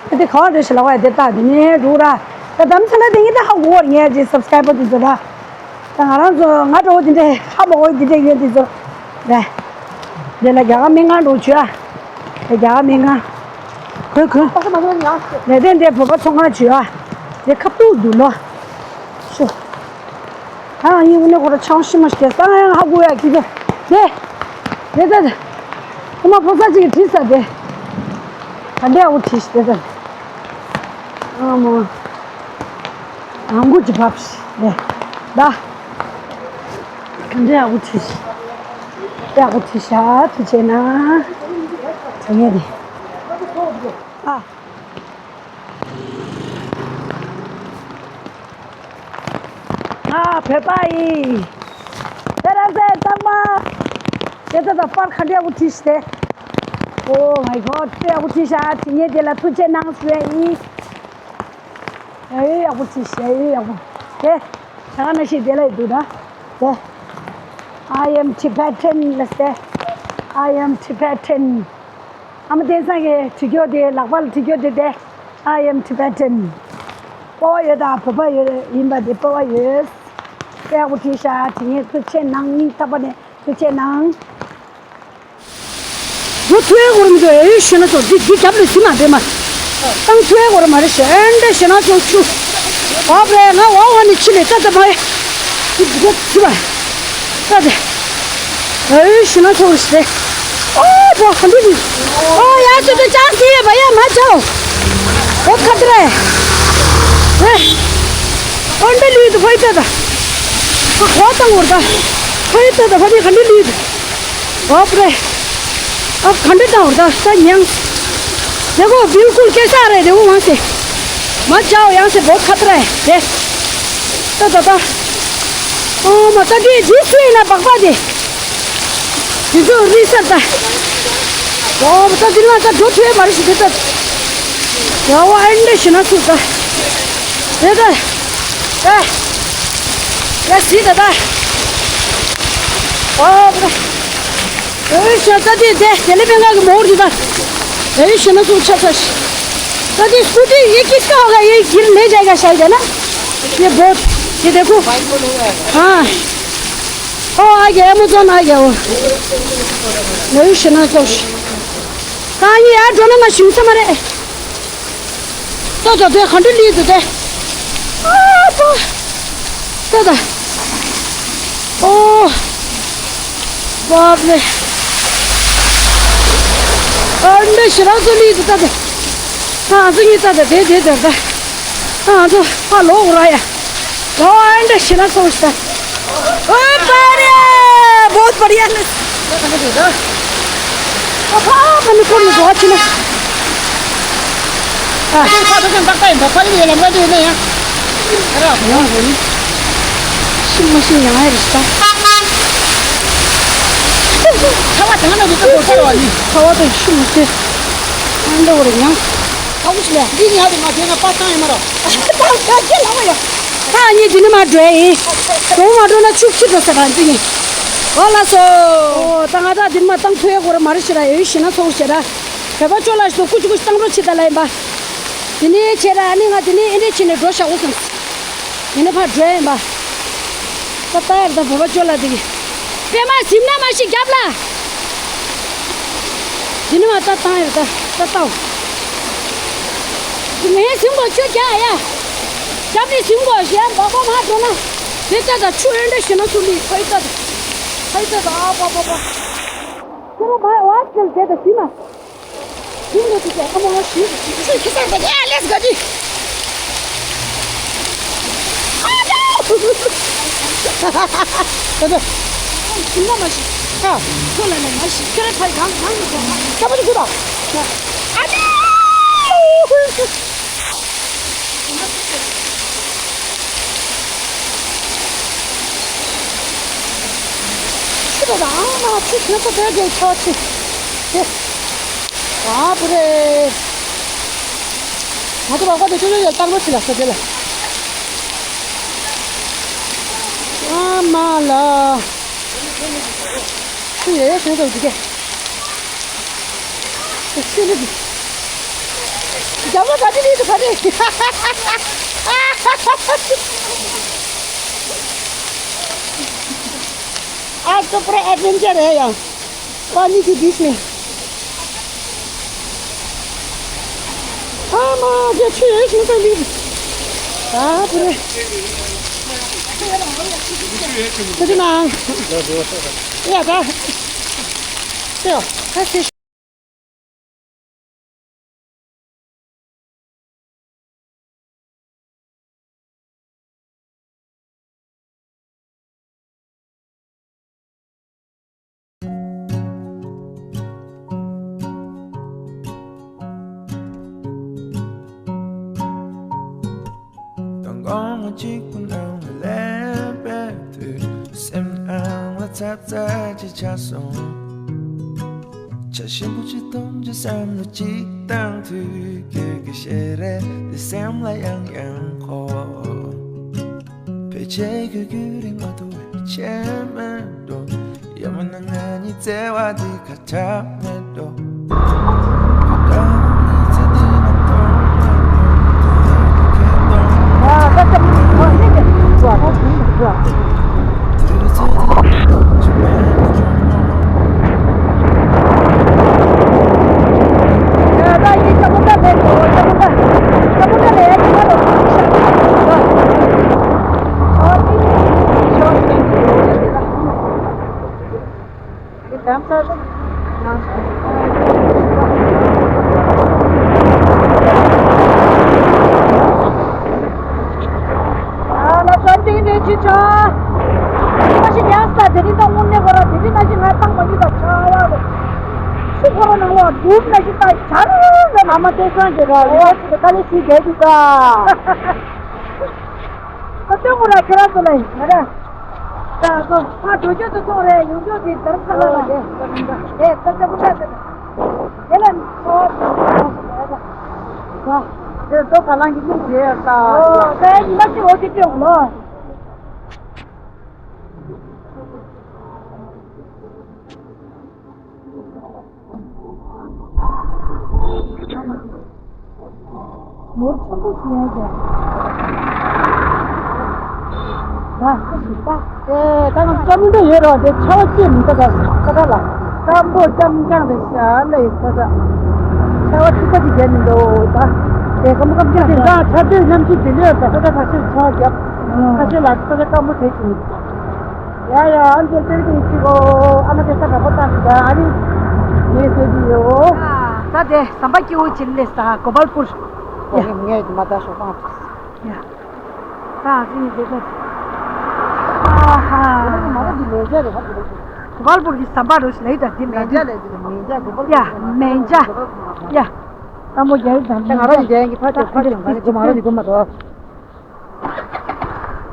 ཨ་དེ་ག་བ་རེད་ཤག་ལབ་པ་དེ་ལྟ་དེ་ནས་འགྲོ་ར། ད་དམ་ཚ་ལ་དེ་ཡིན་ད་ཧ་གོ་བར་ངས་ཀྱི་སབ་སི་ཀ་རའི་བར་དེ་ཚོ་ར། ད་ང་རང་ཚོ་ང་འགྲོ་དེ་འདྲས་ཧ་མ་གོ་དེ་འདྲས་ཡོད་དེ་ཚོ་ར། དེ་ལ་རྒྱ་གར་མི་ང་འགྲོ་བྱོས་ཨ། དེ་རྒྱ་གར་མི་ང་། གོས་གོས། ལས་དོན་དེ་བོད་པ་ཚོང་ཁང་བྱོས་ཨ། དེ་ཁ་ཐུག་འདུག་ལོ། ཤོ། ཨ་ཡིན་དངོས་གནས་ཁོ་ར་ཆང་ཤི་མ་ཤི་དེ་ས་ཡང་ཧ་གོ་ཡ་ཁྱི་ཚོ། དེ། དེ་ད་དེ། ཁོ་མ་ཕོ་གསར་ཅིག་གིས་བྲིས་ས་དེ། ག་འདྲས་འུ་བྲིས་ཤི་དེ་ད། ཨ་མ། ཨང་གུ་ཅི་བབས་ཤི་དེ། ད། ག་འདྲས་འུ་བྲིས་ཤི། དེ་འུ་བྲིས་ཤ་ཐུ་ཆེ་ན། དེ་ངས་དེ། ཨ། ཨ་བོད་པ་ཡིན། དེ་ར་ཟེ་གཙང་མ། དེ་ད་ད་པར་ག་འདྲས་འུ་ཁྲིད་ཤི། Oh my God དེ་འུ་ཁྲིད་ཤ་དེ་ངས་དེ་ལ་ཐུགས་རྗེ་གནང་ཟེར་ཡིན། ཨེ་ཡག་པོ་ཁྲིད་ཤི་ཨེ་ཡག་པོ། དེ་ད་ག་ན་ཤི་དེ་ལ་ཡི་འདུག་ད། དེ། I am Tibetan ལ་ཟེ། I am Tibetan ཨ་མ་བསྟན་སངས་ཀྱི་དྲི་རྒྱོ་དེ་ལག་པ་ལ་དྲི་རྒྱོ་དེ་དེ། I am Tibetan སྤོབས་པ་ཡོད་དང་བོད་པ་ཡོད་ཡིན་པ་དེ་སྤོབས་པ་ཡོད། དཔེ་ཡག་པོ་བྲིས་ཤག་དེ་ངས་ཐུགས་རྗེ་གནང་སྙིང་ཐག་པ་ནས་ཐུགས་རྗེ་གནང་། འགྲོ་ཐུབ་ཡས་སྐོར་མི་འདུག་ཨེ་ཡོད་ཤེས་ན་ཚོ་འདི་འདི་རྒྱབ་ལ་ཟིན་མ་འདྲེ་མ། བཏང་ཐུབ་ཡས་སྐོར་མ་རེད་ཤེས་ཨེ་འདྲ་ཤེས་ན་ཚོ་ཆུ། ཨོ་བྲེ་ང་ཝ་ཝ་ནི་ཆི་ལེ་ཏ་ཏ་མ་ཡེ། ཏི་ཏི་ཏི་ཏི་བ། ཏ་ཏ། ཨེ་ཤི་ན་ཚོ་ཤི་ཏེ། ཨོ་བ་ཧ་ལི་ལི། ཨོ་ཡ་ཏ་ཏ་ཅང་སི་ཡེ་བ་ཡ་མ་ཅའོ། ཨོ་ཁ་ཏ་རེ། ཨེ། ཨོ་འདི་ལུས་དུ་ཕོ་ཡི་ཏ་ཏ། ཨ་ཧོ་ཏང་བོར་ཏ། ཕོ་ཡི་ཏ་ཏ་ཧ་ལི་ཧ་ལི་ལུས་དུ། ཨོ་བྲེ། अब खंडे ता होता सा न्यांग। देखो बिल्कुल कैसा आ रहा है, देखो वहां से। मत जाओ यहां से, बहुत खतरा है। देख। तो दादा। ओ मत दे जिस वे ना बकवा दे। जिसो रिसर ता। ओ मत दिल ना ता दो थे मारे सीधे ता। या वो एंड शिना सुता। देखो। ए। या सी दादा। ओ बड़ा। ए, शा-, ता दे, दे, चले बेंगा के मोड़ दीदा। ए, शना सु छा छा। ता दे, स्कूटी, ये किसका होगा? ये गिर ले जाएगा शायद, है ना? ये बोट, ये देखो। हाँ। ओ, आ गया, अमेज़न आ गया वो। ए, शना सु। ता ये यार, दोनों मशीन से मारे। ཏོ་ཏོ་ཏོ་ག་འདྲ་ལུས་འདུག་ཏེ། ཨ་ཏོ། ཏོ་ཏོ། ཨོ། བབ་ལེ། ཨ་འདྲ་ཞེ་དྲག་ཏོ་ལུས་འདུག་ཏ་ཏེ། ཨ་ང་ཚོ་གཉིས་ཏ་ཏེ་དེ་དེ་དེ་ཏ། ཨ་ང་ཚོ་ཕར་ལོག་ར་ཡ། ལོག་ཨ་འདྲ་ཞེ་དྲག་སོང་ཞིག་ཏ། ཨོ་པ་རེ། བོད་པ་རེ་ཡ་ནི། ཨ་ཕ་ཕ་ནི་ཁོ་ནི་འགྲོ་ཆེ་ན། ཨ། ཕ་ཕ་ཕ་ཕ་ཡིན་པ་ཕ་ཡིན་ཡ་ལམ་ཀ་དེ་ཡིན་ན་ཡ། ཨ་ར་ཡང་རེ་ནི། ཤི་མ་ཤི་ཡང་ཡ་རེ་ཤི་ད། ཚ་བ་དང་ན་དེ་ཚོ་ཚ་བ་ནི། ཚ་བ་དང་ཤི་མ་ཤི། ཨ་འདྲ་བོ་རེ་ཡང་། ཨ་ཁུ་ཤི་ལ་འདི་ནི་ཧ་དེ་མ་དེ་ན་པ་སང་ཡ་མ་ར། ད་ད་ཁྱེད་ལ་བ་ཡ། ད་ངས་འདི་ནི་མ་འགྲོ་ཡ་ཡིན། གྲོང་མ་འགྲོ་ན་ཆུ་ཁྱི་འགྲོ་ས་རང་འདི་ཡིན། ཨོ་ལ་སོ། ཨོ་ད་ང་ད་འདི་ནི་མ་བཏང་ཐུ་ཡ་གོ་ར་མ་རི་ཤི་ར་ཡོད་ཤི་ན་སོ་ཤི་ར། བོད་པ་ཅོ་ལ་ཤི་ཀུ་ཅི་ཀུ་ཅི་བཏང་རོ་ཆི་ད་ལ་ཡིན་པ། འདི་ནི་ཁྱེད་ར་ཨ་ནི་ང་འདི་ནི་ཨེ་འདྲས་ཁྱི་ནི་འགྲོ་ཤ་འོ་སོང་། འདི་ནི་ཕ་འགྲོ་ཡ་ཡིན་པ། ད་ད་ཡར་ད་བོད་པ་ཅོ་ལ་འདི་གི། པད་མ་ཟིན་ན་མ་ཤི་རྒྱབ་ལ། འདི་ནི་མ་ད་བཏང་ཡོད་ད་ད་བཏང་། ངས་ཟིན་གོ་ཁྱོད་རྒྱག་ཡ། རྒྱབ་ནས་ཟིན་གོ་ཞེ་འབག་པ་མ་འགྲོ་ན། དེ་ལྟ་ད་ཆུ་ཨེ་འདྲ་ཞེ་ན་ཚུར་ལི་ཕ་ཡི་ལྟ་ད། ཕ་ཡི་ལྟ་ད་ཨ་པ་པ་པ། ཁྱོད་རང་མ་བ་སྐྱེལ་དེ་ད་ཟིན་མ། ཟིན་གོ་ཅི་ཟེར་ཨ་མ་ལ་ཞིག་ཆུ་ཁྱི་ས་ད་ཡ་ལེས་ག་ཅི། ཨ་ཅོ། ད་ད། ཁྱིམ་ན་མ་ཤི། ཨ། ཁོ་ལ་ནི་མ་ཤི། ཁྱོད་རང་ཕ་གང་གང་གི་གོ་མ། ད་མ་ཤི་ཁུ་ད། ཨ་ཅོ། ཁྱི་ད་ད་ཨང་མ་ཁྱི་ཁྱི་ཁོ་དེ་གའི་ཆ་ཆི། ཁྱི། ཨ་བུ་རེ། ང་ཚོ་རོགས་པ་དེ་ཆུ་ཆུ་ཡོད་སྟག་མོ་ཆི་ལ་ས་དེ་ལ། ཨ་མ་ལ། ཆུ་ཡོད་ཡོད་ཁྱོད་ཚོ་འདི་གས། ཆུ་ལི་འདི། རྒྱ་མོ་ག་དེ་ལི་འདི་ག་དེ། आज तो पूरा एडवेंचर है यार। पानी के बीच में। हाँ, माँ, ये अच्छी है, इसमें तो नहीं। हाँ, पूरे। कुछ ना। ये आता। चलो। དང་དགོང་མོ་གཅིག་པུ་ནང་ལ་ལེན་པའི་དུས། སེམས་ནང་ལ་ཚབ་ཚ་ཅིག་ཆགས་སོང་། བྱ་ཞིམ་པོ་ཅིག་འཐུང་རྒྱུ་བསམ་བློ་གཅིག་བཏང་དུས། ཁྱོད་ཀྱི་ཞལ་རས་འདི་སེམས་ལ་ཡང་ཡང་འཁོར། ཕལ་ཆེར་ཁྱོད་རྒྱུན་རིང་མ་ཐུབ་པའི་ཆད་མེད་འགྲོ། ཡང་མིན་ན་ང་གཉིས་བརྩེ་བ་འདི་ཁ་བྲལ་མེད་འགྲོ། དེ་གམ་ས་རེད། ཨ་ལ་ས་འདི་འདྲ་ཅི་ཆ། ང་ཞིག་ཡང་ས་དེ་རིང་ད་དངོས་གནས་ཁོ་ར་དེ་རིང་ང་ཞིག་ང་བཏང་མ་ཡིན་ད་ཆ་བ་རེད། ཤུ་ཁོ་ར་ནང་ལོགས་འདུག་ན་ཞིག་ད་ཆ་རེད། ཨ་མ་སྐལ་བཟང་དེ་ར་ཡོད་ཅིག་ད་ལས་ཤིག་བསྡད་འདུག་ག་ད་སྟོན་དགོས་ར་ཁྱེད་རང་ཚོ་ལ་ཡིན་ང་ར། ད་ཚོ་ཕ་འགྲོ་རྒྱུ་དུ་ཚོང་རེད་ཡོང་རྒྱུ་དེ་དར་ཚ་ལ་ལ་རེད། ཨེ་ད་ཚ་པོ་ད་ཚ་དེ་ལ་ཚོ་དེ་ཚོ་ཕ་ལང་གི་གླུ་བྱེད་ཡ་ད། ཨོ་ད་ཉི་མ་གཅིག་འོ་དེ་སྟོན་དགོས་ལོ། ནོར་ཆེན་པོ་ཞིག་ཡོད་ཀྱང་། ང་ཁོ་ཞིག་ལྟ། ཨེ་ད་ང་སྐམ་འདྲ་ཡོད་ར་དེ་ཆར་པ་སྐྱེས་མི་ད་ད་ད་ད་ལ་སྐམ་པོ་སྐམ་རྐྱང་དེ་ཤ་ལེ་ད་ད་ཆར་པ་ཐིགས་པ་ཅིག་བརྒྱབ་མི་འདུག་ད་དེ་སྐམ་པོ་སྐམ་རྐྱང་དེ་ད་ཆར་དུས་ནམ་ཞིག་དེ་འདྲ་ད་ད་ད་ཁ་ཤས་ཆར་པ་བརྒྱབ་ཁ་ཤས་ལ་ད་ད་སྐམ་པོ་དེ་ཞིག་ཡ་ཡ། ཨ་མཆོག་སྟོན་གྱི་ཡིན་ཅིག་གོ་ཨ་མ་དེ་ས་དྲག་པོ་བཏང་གི་ད་ཨ་ནི་ངས་ཟེར་གྱི་ཡོད། ད་དེ་ཟམ་པ་སྐྱིད་པོ་ཅིག་སླེབས་ས་གོ་པལ་པུར། ཡ། ངས་ངས་མ་ད་ཤོག་པང་། ཡ། ད་ཨ་ཙི་ནི་དེ་ད། ཨ་ཧ། མ་ད་འདི་མེ་རྒྱ་རེད་ཧ་གོ་པལ་པུར། གོ་པལ་པུར་གྱི་ཟམ་པ་རུ་ལེ་ད་འདི་མེ་རྒྱ་ལེ་འདི་མེ་རྒྱ་གོ་པལ་པུར། ཡ་མེ་རྒྱ། ཡ། ད་མོ་རྒྱ་རི་ད་མེ་རྒྱ། ང་རང་གི་རྒྱ་ཡན་གྱི་ཕ་ཆོས་ཕ་ཆོས་ང་རང་གི་གོ་མ་རང་གི་གོ་མ་རོ།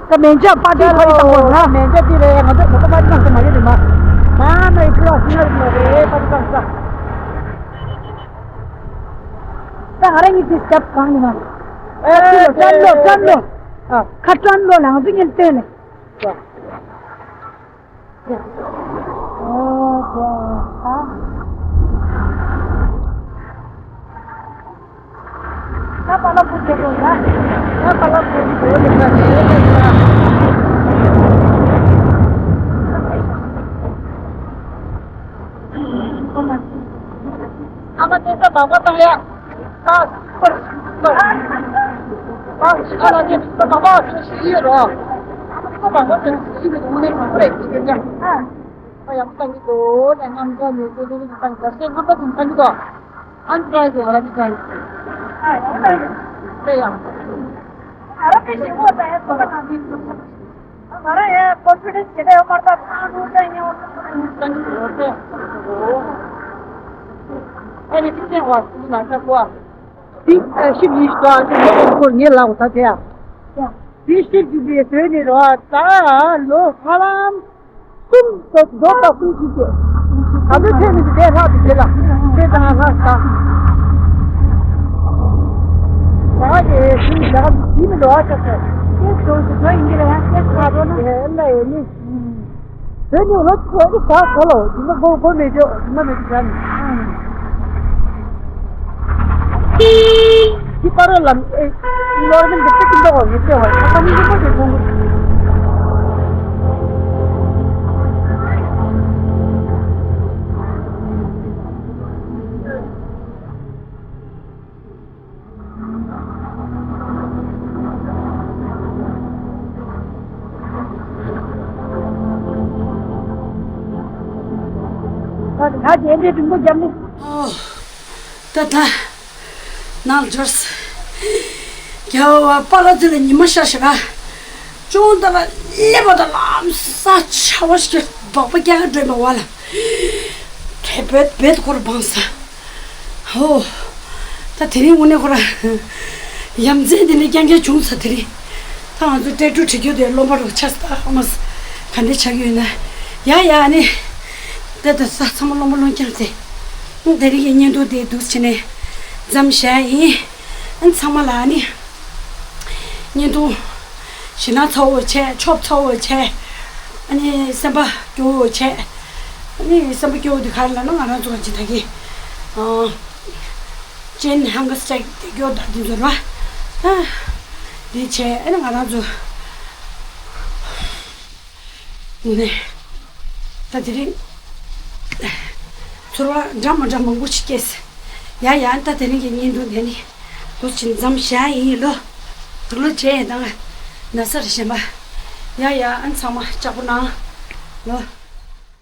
ད་མེ་རྒྱ་པར་ཊི་པར་ཊི་བཏང་བ་ན། མེ་རྒྱ་དེ་རེད། ང་ཚོ་ད་ལྟ་པར་ཊི་བཏང་ས་མ་ཡོད་རེད་མ། མ་ན་ཡི་ཀི་ལོ་ཤི་ན་རེད་མ་རེད་པར་ཊི་བཏང་ས། ད་ང་རང་གཉིས་དེ་སྐྱབས་གང་ནས་མ། ཨ་ཁྲམ་ལོ་ཁྲམ་ལོ། ཨ་ཁ་ཁྲམ་ལོ་ལ་ང་ཚོ་གཉིས་བསྟན་ནས། ཨ་མ་དེ་ཚོ་མང་པོ་བཏང་ཡ། ཨ། ཨ་ལ་ནི་ཚོ་མང་པོ་ཞིག་ཡོད་རོ། ཚོ་མང་པོ་ཞིག་ཡོད་རོ། ངས་མང་པོ་རེད་ཅེས་ཀྱང་། ཨ་ཡག་པོ་གཏོང་གི་འདུག་ནས་རྔམ་བརྗོད་ནས་ཚོ་ཚོ་ཚོ་བཏང་གི་འདུག་སེམས་ཁམས་པ་ཚོ་བཏང་གི་འདུག་ཨ་ནི་ཀྲའི་ཟེར་ཨ་ར་ནི་ཀྲའི། ཨ་ཡག་པོ་གཏོང་གི་འདུག་དེ་ཡང་། ཨ་ར་པེ་ཞིག་འོ་ད་ཡ་ཚོ་བ་གཏོང་གི་འདུག་ང་རང་ཡང་ཀོན་ཕི་ཌེན་སི་ཇི་འདྲ་ཡོད་མ་རེད། ད་ཚང་འགྲོ་ད་ཡིན་ཡང་ཨ་ནི་ཅི་ཅན་བ་སུ་ན་ས་གོ་ཨ། དེ་ཤིབ་ཡིན་ཞུ་ཨ་ཅེ་མོ་སྐོར་ངས་ལབ་ད་དེ་ཡ། དེ་ཤིབ་ཀྱི་དེ་བཟོས་ནས་རོ་ད་ལོ་ཧ་ལམ་གསུམ་དུ་རྡོ་པ་གསུམ་ཞིག་བྱས། ད་ལོ་ཐོན་ནས་དེ་ལྷག་ཏུ་དེ་ལ་དེ་དང་ལྷག་ད། ད་དེ་ཤིབ་ལ་ཡིན་མི་འགྲོ་ཨ་ཅག་ཚོ། དེ་ཚོ་ཚོ་ཡིན་གྱི་རེད་ཡ། དེ་ཚོ་ལ་ཡོད་ནི། བོད་ནི་ལོ་ཚོ་ནི་ཟ་གོ་ལོ་ཡིན་ན་གོ་གོ་མེད་ཅོ་ཡིན་ན་མེད་ཅོ་ནི། ཅི་པ་ར་ལམ་ཨེ་ལོ་ར་མིན་གི་ཏིག་ཏོག་ཡོད་ཏེ་བ་ཁ་ཁ་མི་གོ་དེ་གོ། ད་ད་དེ་འདྲའི་སྡིངས་པོ་རྒྱབ་ནས། ཨོ། ད་ད། ནང་འབྱོར། རྒྱལ་བ་པཱ་ལགས་ཚོ་ལ་ཉི་མ་ཤར་ཤག་ཅུང་ད་ལ་སླེབས་པ་དང་ལམ་སང་ཆར་པ་ཞིག་སྦག་སྦག་རྒྱག་གི་འགྲོ་མ་བ་ལ། དེ་བེད་བེད་ཁོ་ར་བང་ས། ཧོ། ད་དེ་རིང་དངོས་གནས་ཁོ་ར། ཡ་མཚན་དེ་ནས་རྐྱང་རྐྱང་བྱུང་ས་དེ་རིང་། ད་ང་ཚོ་ཏྲེ་ཀྲུ་བྲིས་རྒྱུ་དེ་རློན་པ་རུ་ཆགས་ས་ད་ཨ་མ་ས། ག་འདྲ་ཆགས་ཀྱི་ཡོད་ན། ཡ་ཡ་ཨ་ནི། ད་ད་ས་ཚང་མ་རློན་པ་རློན་རྐྱང་རེད། དེ་རིང་གི་བརྙན་ཐུང་དེ་འདུག་བྱས་ནས་མཚམས་བཞག་ཡིན། ཨ་ནི་ཚང་མ་ལ་ཨ་ནི། བརྙན་ཐུང་། ཞེད་སྣང་ཚ་བོ་བྱས་ཆོབ་ཚ་བོ་བྱས། ཨ་ནི་སེམས་པ་སྐྱོ་བོ་བྱས། ཨ་ནི་སེམས་པ་སྐྱོ་བོ་དེ་ག་རེ་ལབ་ན་ང་རང་ཚོ་ག་ཅི་ད་གི་ཨ། ཅན་ཧང་གི་སི་ཊེག་དེ་སྐྱོ་ད་དེ་ཚོ་ར། ཨ། དེ་བྱས་ཨ་ནི་ང་རང་ཚོ། ནས། ད་དེ་རིང་། ཚོར་བ་འདྲ་མི་འདྲ་མང་པོ་ཞིག་སྐྱེས། ཡ་ཡ་ད་དེ་རིང་གི་བརྙན་ཐུང་དེ་ནི། འདུག་ཅིང་མཚམས་བཞག་ཡིན་ལོ། དུག་ལོ་བྱས་དང་། ན་ས་རེ་བཞིན་པ། ཡ་ཡ་ཨ་ཚང་མ་ལྕགས་པོ་ནང་། ལོ།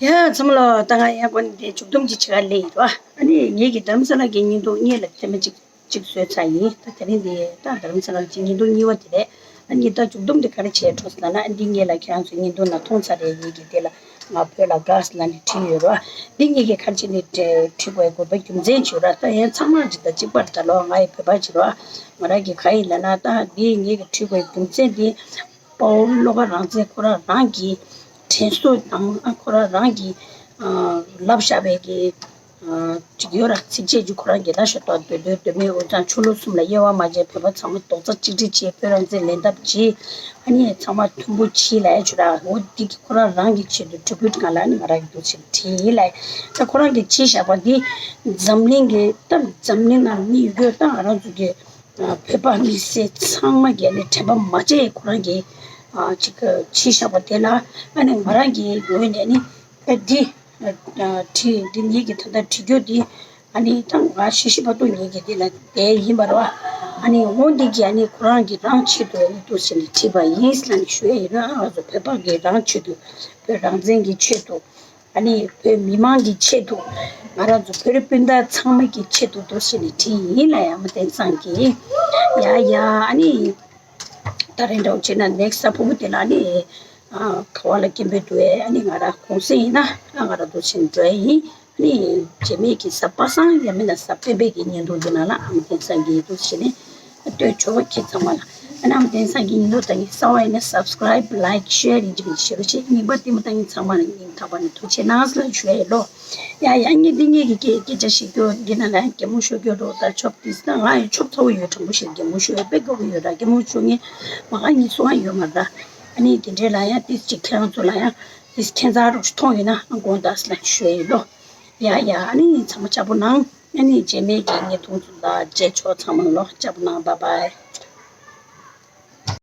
ཡ་ཚང་མ་ལོ། ད་ང་ཡང་གོ་ནས་དེ་མཇུག་སྡོམ་གྱི་བྱེད་ཀ་ལས་ཡིན་རོ། ཨ་ནི་ངེད་ཀྱི་རྡ་རམ་ས་ལ་གི་བརྙན་ཐུང་གཉིས་ལ་ཐེངས་མ་གཅིག་གཅིག་བཟོས་ཚར་ཡིན། ད་དེ་རིང་འདི་ད་རྡ་རམ་ས་ལ་གི་བརྙན་ཐུང་གཉིས་པ་དེ་རེད། ཨ་ནི་ད་མཇུག་སྡོམ་དེ་ག་རེ་བྱས་འགྲོ་ཟེར་ན། ཨ་འདི་ངེད་ལ་ཁྱེད་རང་ཚོའི་བརྙན་ཐུང་ནང་མཐོང་ཚར་རེད། ཡིན་གྱི་དེ་ལ་ང་བོད་ལ་དགའ་ཟེར་ལབ་ནས་བྲིས་ཡོད་རོ། འདི་ངེད་ཀྱི་ག་རེ་བྱས་ནས་བྲི་དགོས་དགོས་པའི་རྒྱུ་མཚན་བྱས་རོ། ད་ཡང་ཚང་མ་གཅིག་དང་གཅིག་པར་ད་ལོ་ང་ཡི་བོད་པ་བྱས་རོ། ང་རང་གི་ག་ཡིན་ལབ་ན། ད་འདི་ངེད་ཀྱི་བྲིས་དགོས་རྒྱུ་མཚན་དེ། དཔའ་བོ་བློ་དགའ་རང་བཙན་ཁོ་རང་རང་གི་དྲན་གསོ་དང་། ཨ་ཁོ་རང་རང་གི་ཨ་ལབ་བཞག་པའི་གི་ཨ་ཅིག་ཡོད་ར། ཚིགས་བཅད་ཅིག་ཁོ་རང་གི་ལ་ཤོད་དོ། འདོད་འདོད་འདོད་མེད་དབུས་གཙང་ཆོས་ལུགས་གསུམ་ལ་དབྱེ་བ་མ་བྱས། བོད་པ་ཚང་མ་རྡོག་རྩ་གཅིག་སྒྲིལ་བྱས། བོད་རང་བཙན་ལེན་ཐབས་བྱས། ཨ་ནི་ཚང་མ་མཐུན་པོ་བྱས་ལབ་ཡ་བྱས་ར། འོ་འདི་གི་ཁོ་རང་རང་གི་ཆེད་དུ་གྲུབ་པའི་སྒང་ལ་ཨ་ནི་ང་རང་གི་འདུག་སེ་བྲིས་ལབ་ཡ། ད་ཁོ་རང་གི་བྲིས་བཞག་པ་འདི་འཛམ་གླིང་གི་ད་འཛམ་གླིང་ནང་མི་ཡོད་རྒྱུ་ད་ང་རང་ཚོ་གི་བོད་པ་མི་སེར་ཚང་མ་གིས་ནི་དྲན་པ་མ་བརྗེད། ཁོ་རང་གིས་ཨ་ཅིག་བྲིས་བཞག་པ་དེ་ལ་ཨ་ནི་ང་རང་གི་ངོས་ནས་ནི་ཨ་འདི་ཨ་བྲིས་འདི་ངེད་ཀྱི་ད་ལྟ་བྲིས་རྒྱུ་འདི་ཨ་ནི་ད་ང་ཤི་ཤི་བར་དུ་ངེད་ཀྱི་འདི་ལ་བསྡད་ཡིན་པ་རེད་བ། ཨ་ནི་འོ་འདི་གི་ཨ་ནི་ཁོ་རང་གི་རང་ཆེད་དུ་ཨ་ནི་འདུག་སེ་ནི་བྲིས་པ་ཡིན་ཟེར་ནས་ཞུ་ཡ་ཡིན། ང་ཚོ་བོད་པ་གི་རང་ཆེད་དུ་བོད་རང་བཙན་གྱི་ཆེད་དུ། ཨ་ནི་བོད་མི་མང་གི་ཆེད་དུ། ང་རང་ཚོ་བོད་རིགས་སྤུན་ཟླ་ཚང་མ་གི་ཆེད་དུ་འདུག་སེ་ནི་བྲིས་ཡིན་ལབ་ཡ། མ་བསྟན་ཚང་གིས། ཡ་ཡ། ཨ་ནི་ད་རེས་འདྲ་བོ་བྱས་ན་ནེགསི་ཕུ་བོ་དེ་ལ་ཨ་ནི་ཨ་ག་བ་ལ་སྐྱེ་འབོད་འདུག་ཨེ། ཨ་ནི་ང་རང་གུང་སེང་ཡིན་ན་ཨ་ང་རང་འདུག་སེ་ནི་འགྲོ་ཡ་ཡིན། ཨ་ནི་རྗེས་མའི་གི་གཟའ་པ་སངས་ཡང་མིན་ན་གཟའ་སྤེན་པའི་གི་བརྙན་ཐུང་འདི་ནང་ལ་ཨ་མ་བསྟན་ཚང་གིས་འདུག་སེ་ནི་ལྟོས་ཆོག་པ་ཁྱེད་ཚང་མ་ལ། ཨ་ནི་ཨ་མ་བསྟན་ཚང་གི་བརྙན་ཐུང་ལྟ་མཁན་གསར་པ་ཡིན་ན་སབ་སི་ཀ་རའིབ་ལའིཀ་ཤེར་ཡིན་གཅིག་མིན་གཅིག་བྱེད་རོགས་བྱེད། རྙིང་པ་ལྟད་མོ་ལྟ་མཁན་ཚང་མ་ལ་སྙིང་ཐག་པ་ནས་ཐུགས་རྗེ་གནང་ཟེར་ལབ་ཞུ་ཡ་ཡིན་ལོ། ཡ་ཡ། ངས་འདི་ངེད་ཀྱི་སྐད་སྐད་ཆ་བཤད་རྒྱུ་འདི་ན་ལ་ཡང་གད་མོ་ཤོར་རྒྱུ་རོགས་ད་ཆོབ་ཏིས་ན། ང་ཡང་ཆོབ་ཚ་བོ་ཡོད། དྲང་པོ་བཤད་གད་མོ་ཤོར་ཡ་དཔེ་དགའ་བོ་ཡོད་ར། གད་མོ་ཤོར་མཁན་མ་ག་གཉིས་སུ་ཡང་ཡོད་མ་རེད། ཨ་ནི་དེ་འདྲའི་ལ་ཡང་ཏིས་ཅིག་ཁྱེད་རང་ཚོ་ལ་ཡང་ཏིས་ཁྱད་མཚར་རོགས་ཤིག་མཐོང་ཡོད་ན་དགོངས་དག་ཟེར་ལབ་ཞུ་ཡ་ཡིན་ལོ། ཡ་ཡ། ཨ་ནི་ཚང་མ་ལྕགས་པོ་གནང་། ཨ་ནི་རྗེས་མའི་གི་བརྙན་ཐུང་ཚོ་ལ་མཇལ་ཆོག་ཚང་མ་ལོ། ལྕགས་པོ་གནང་། བཱའི་བཱའི།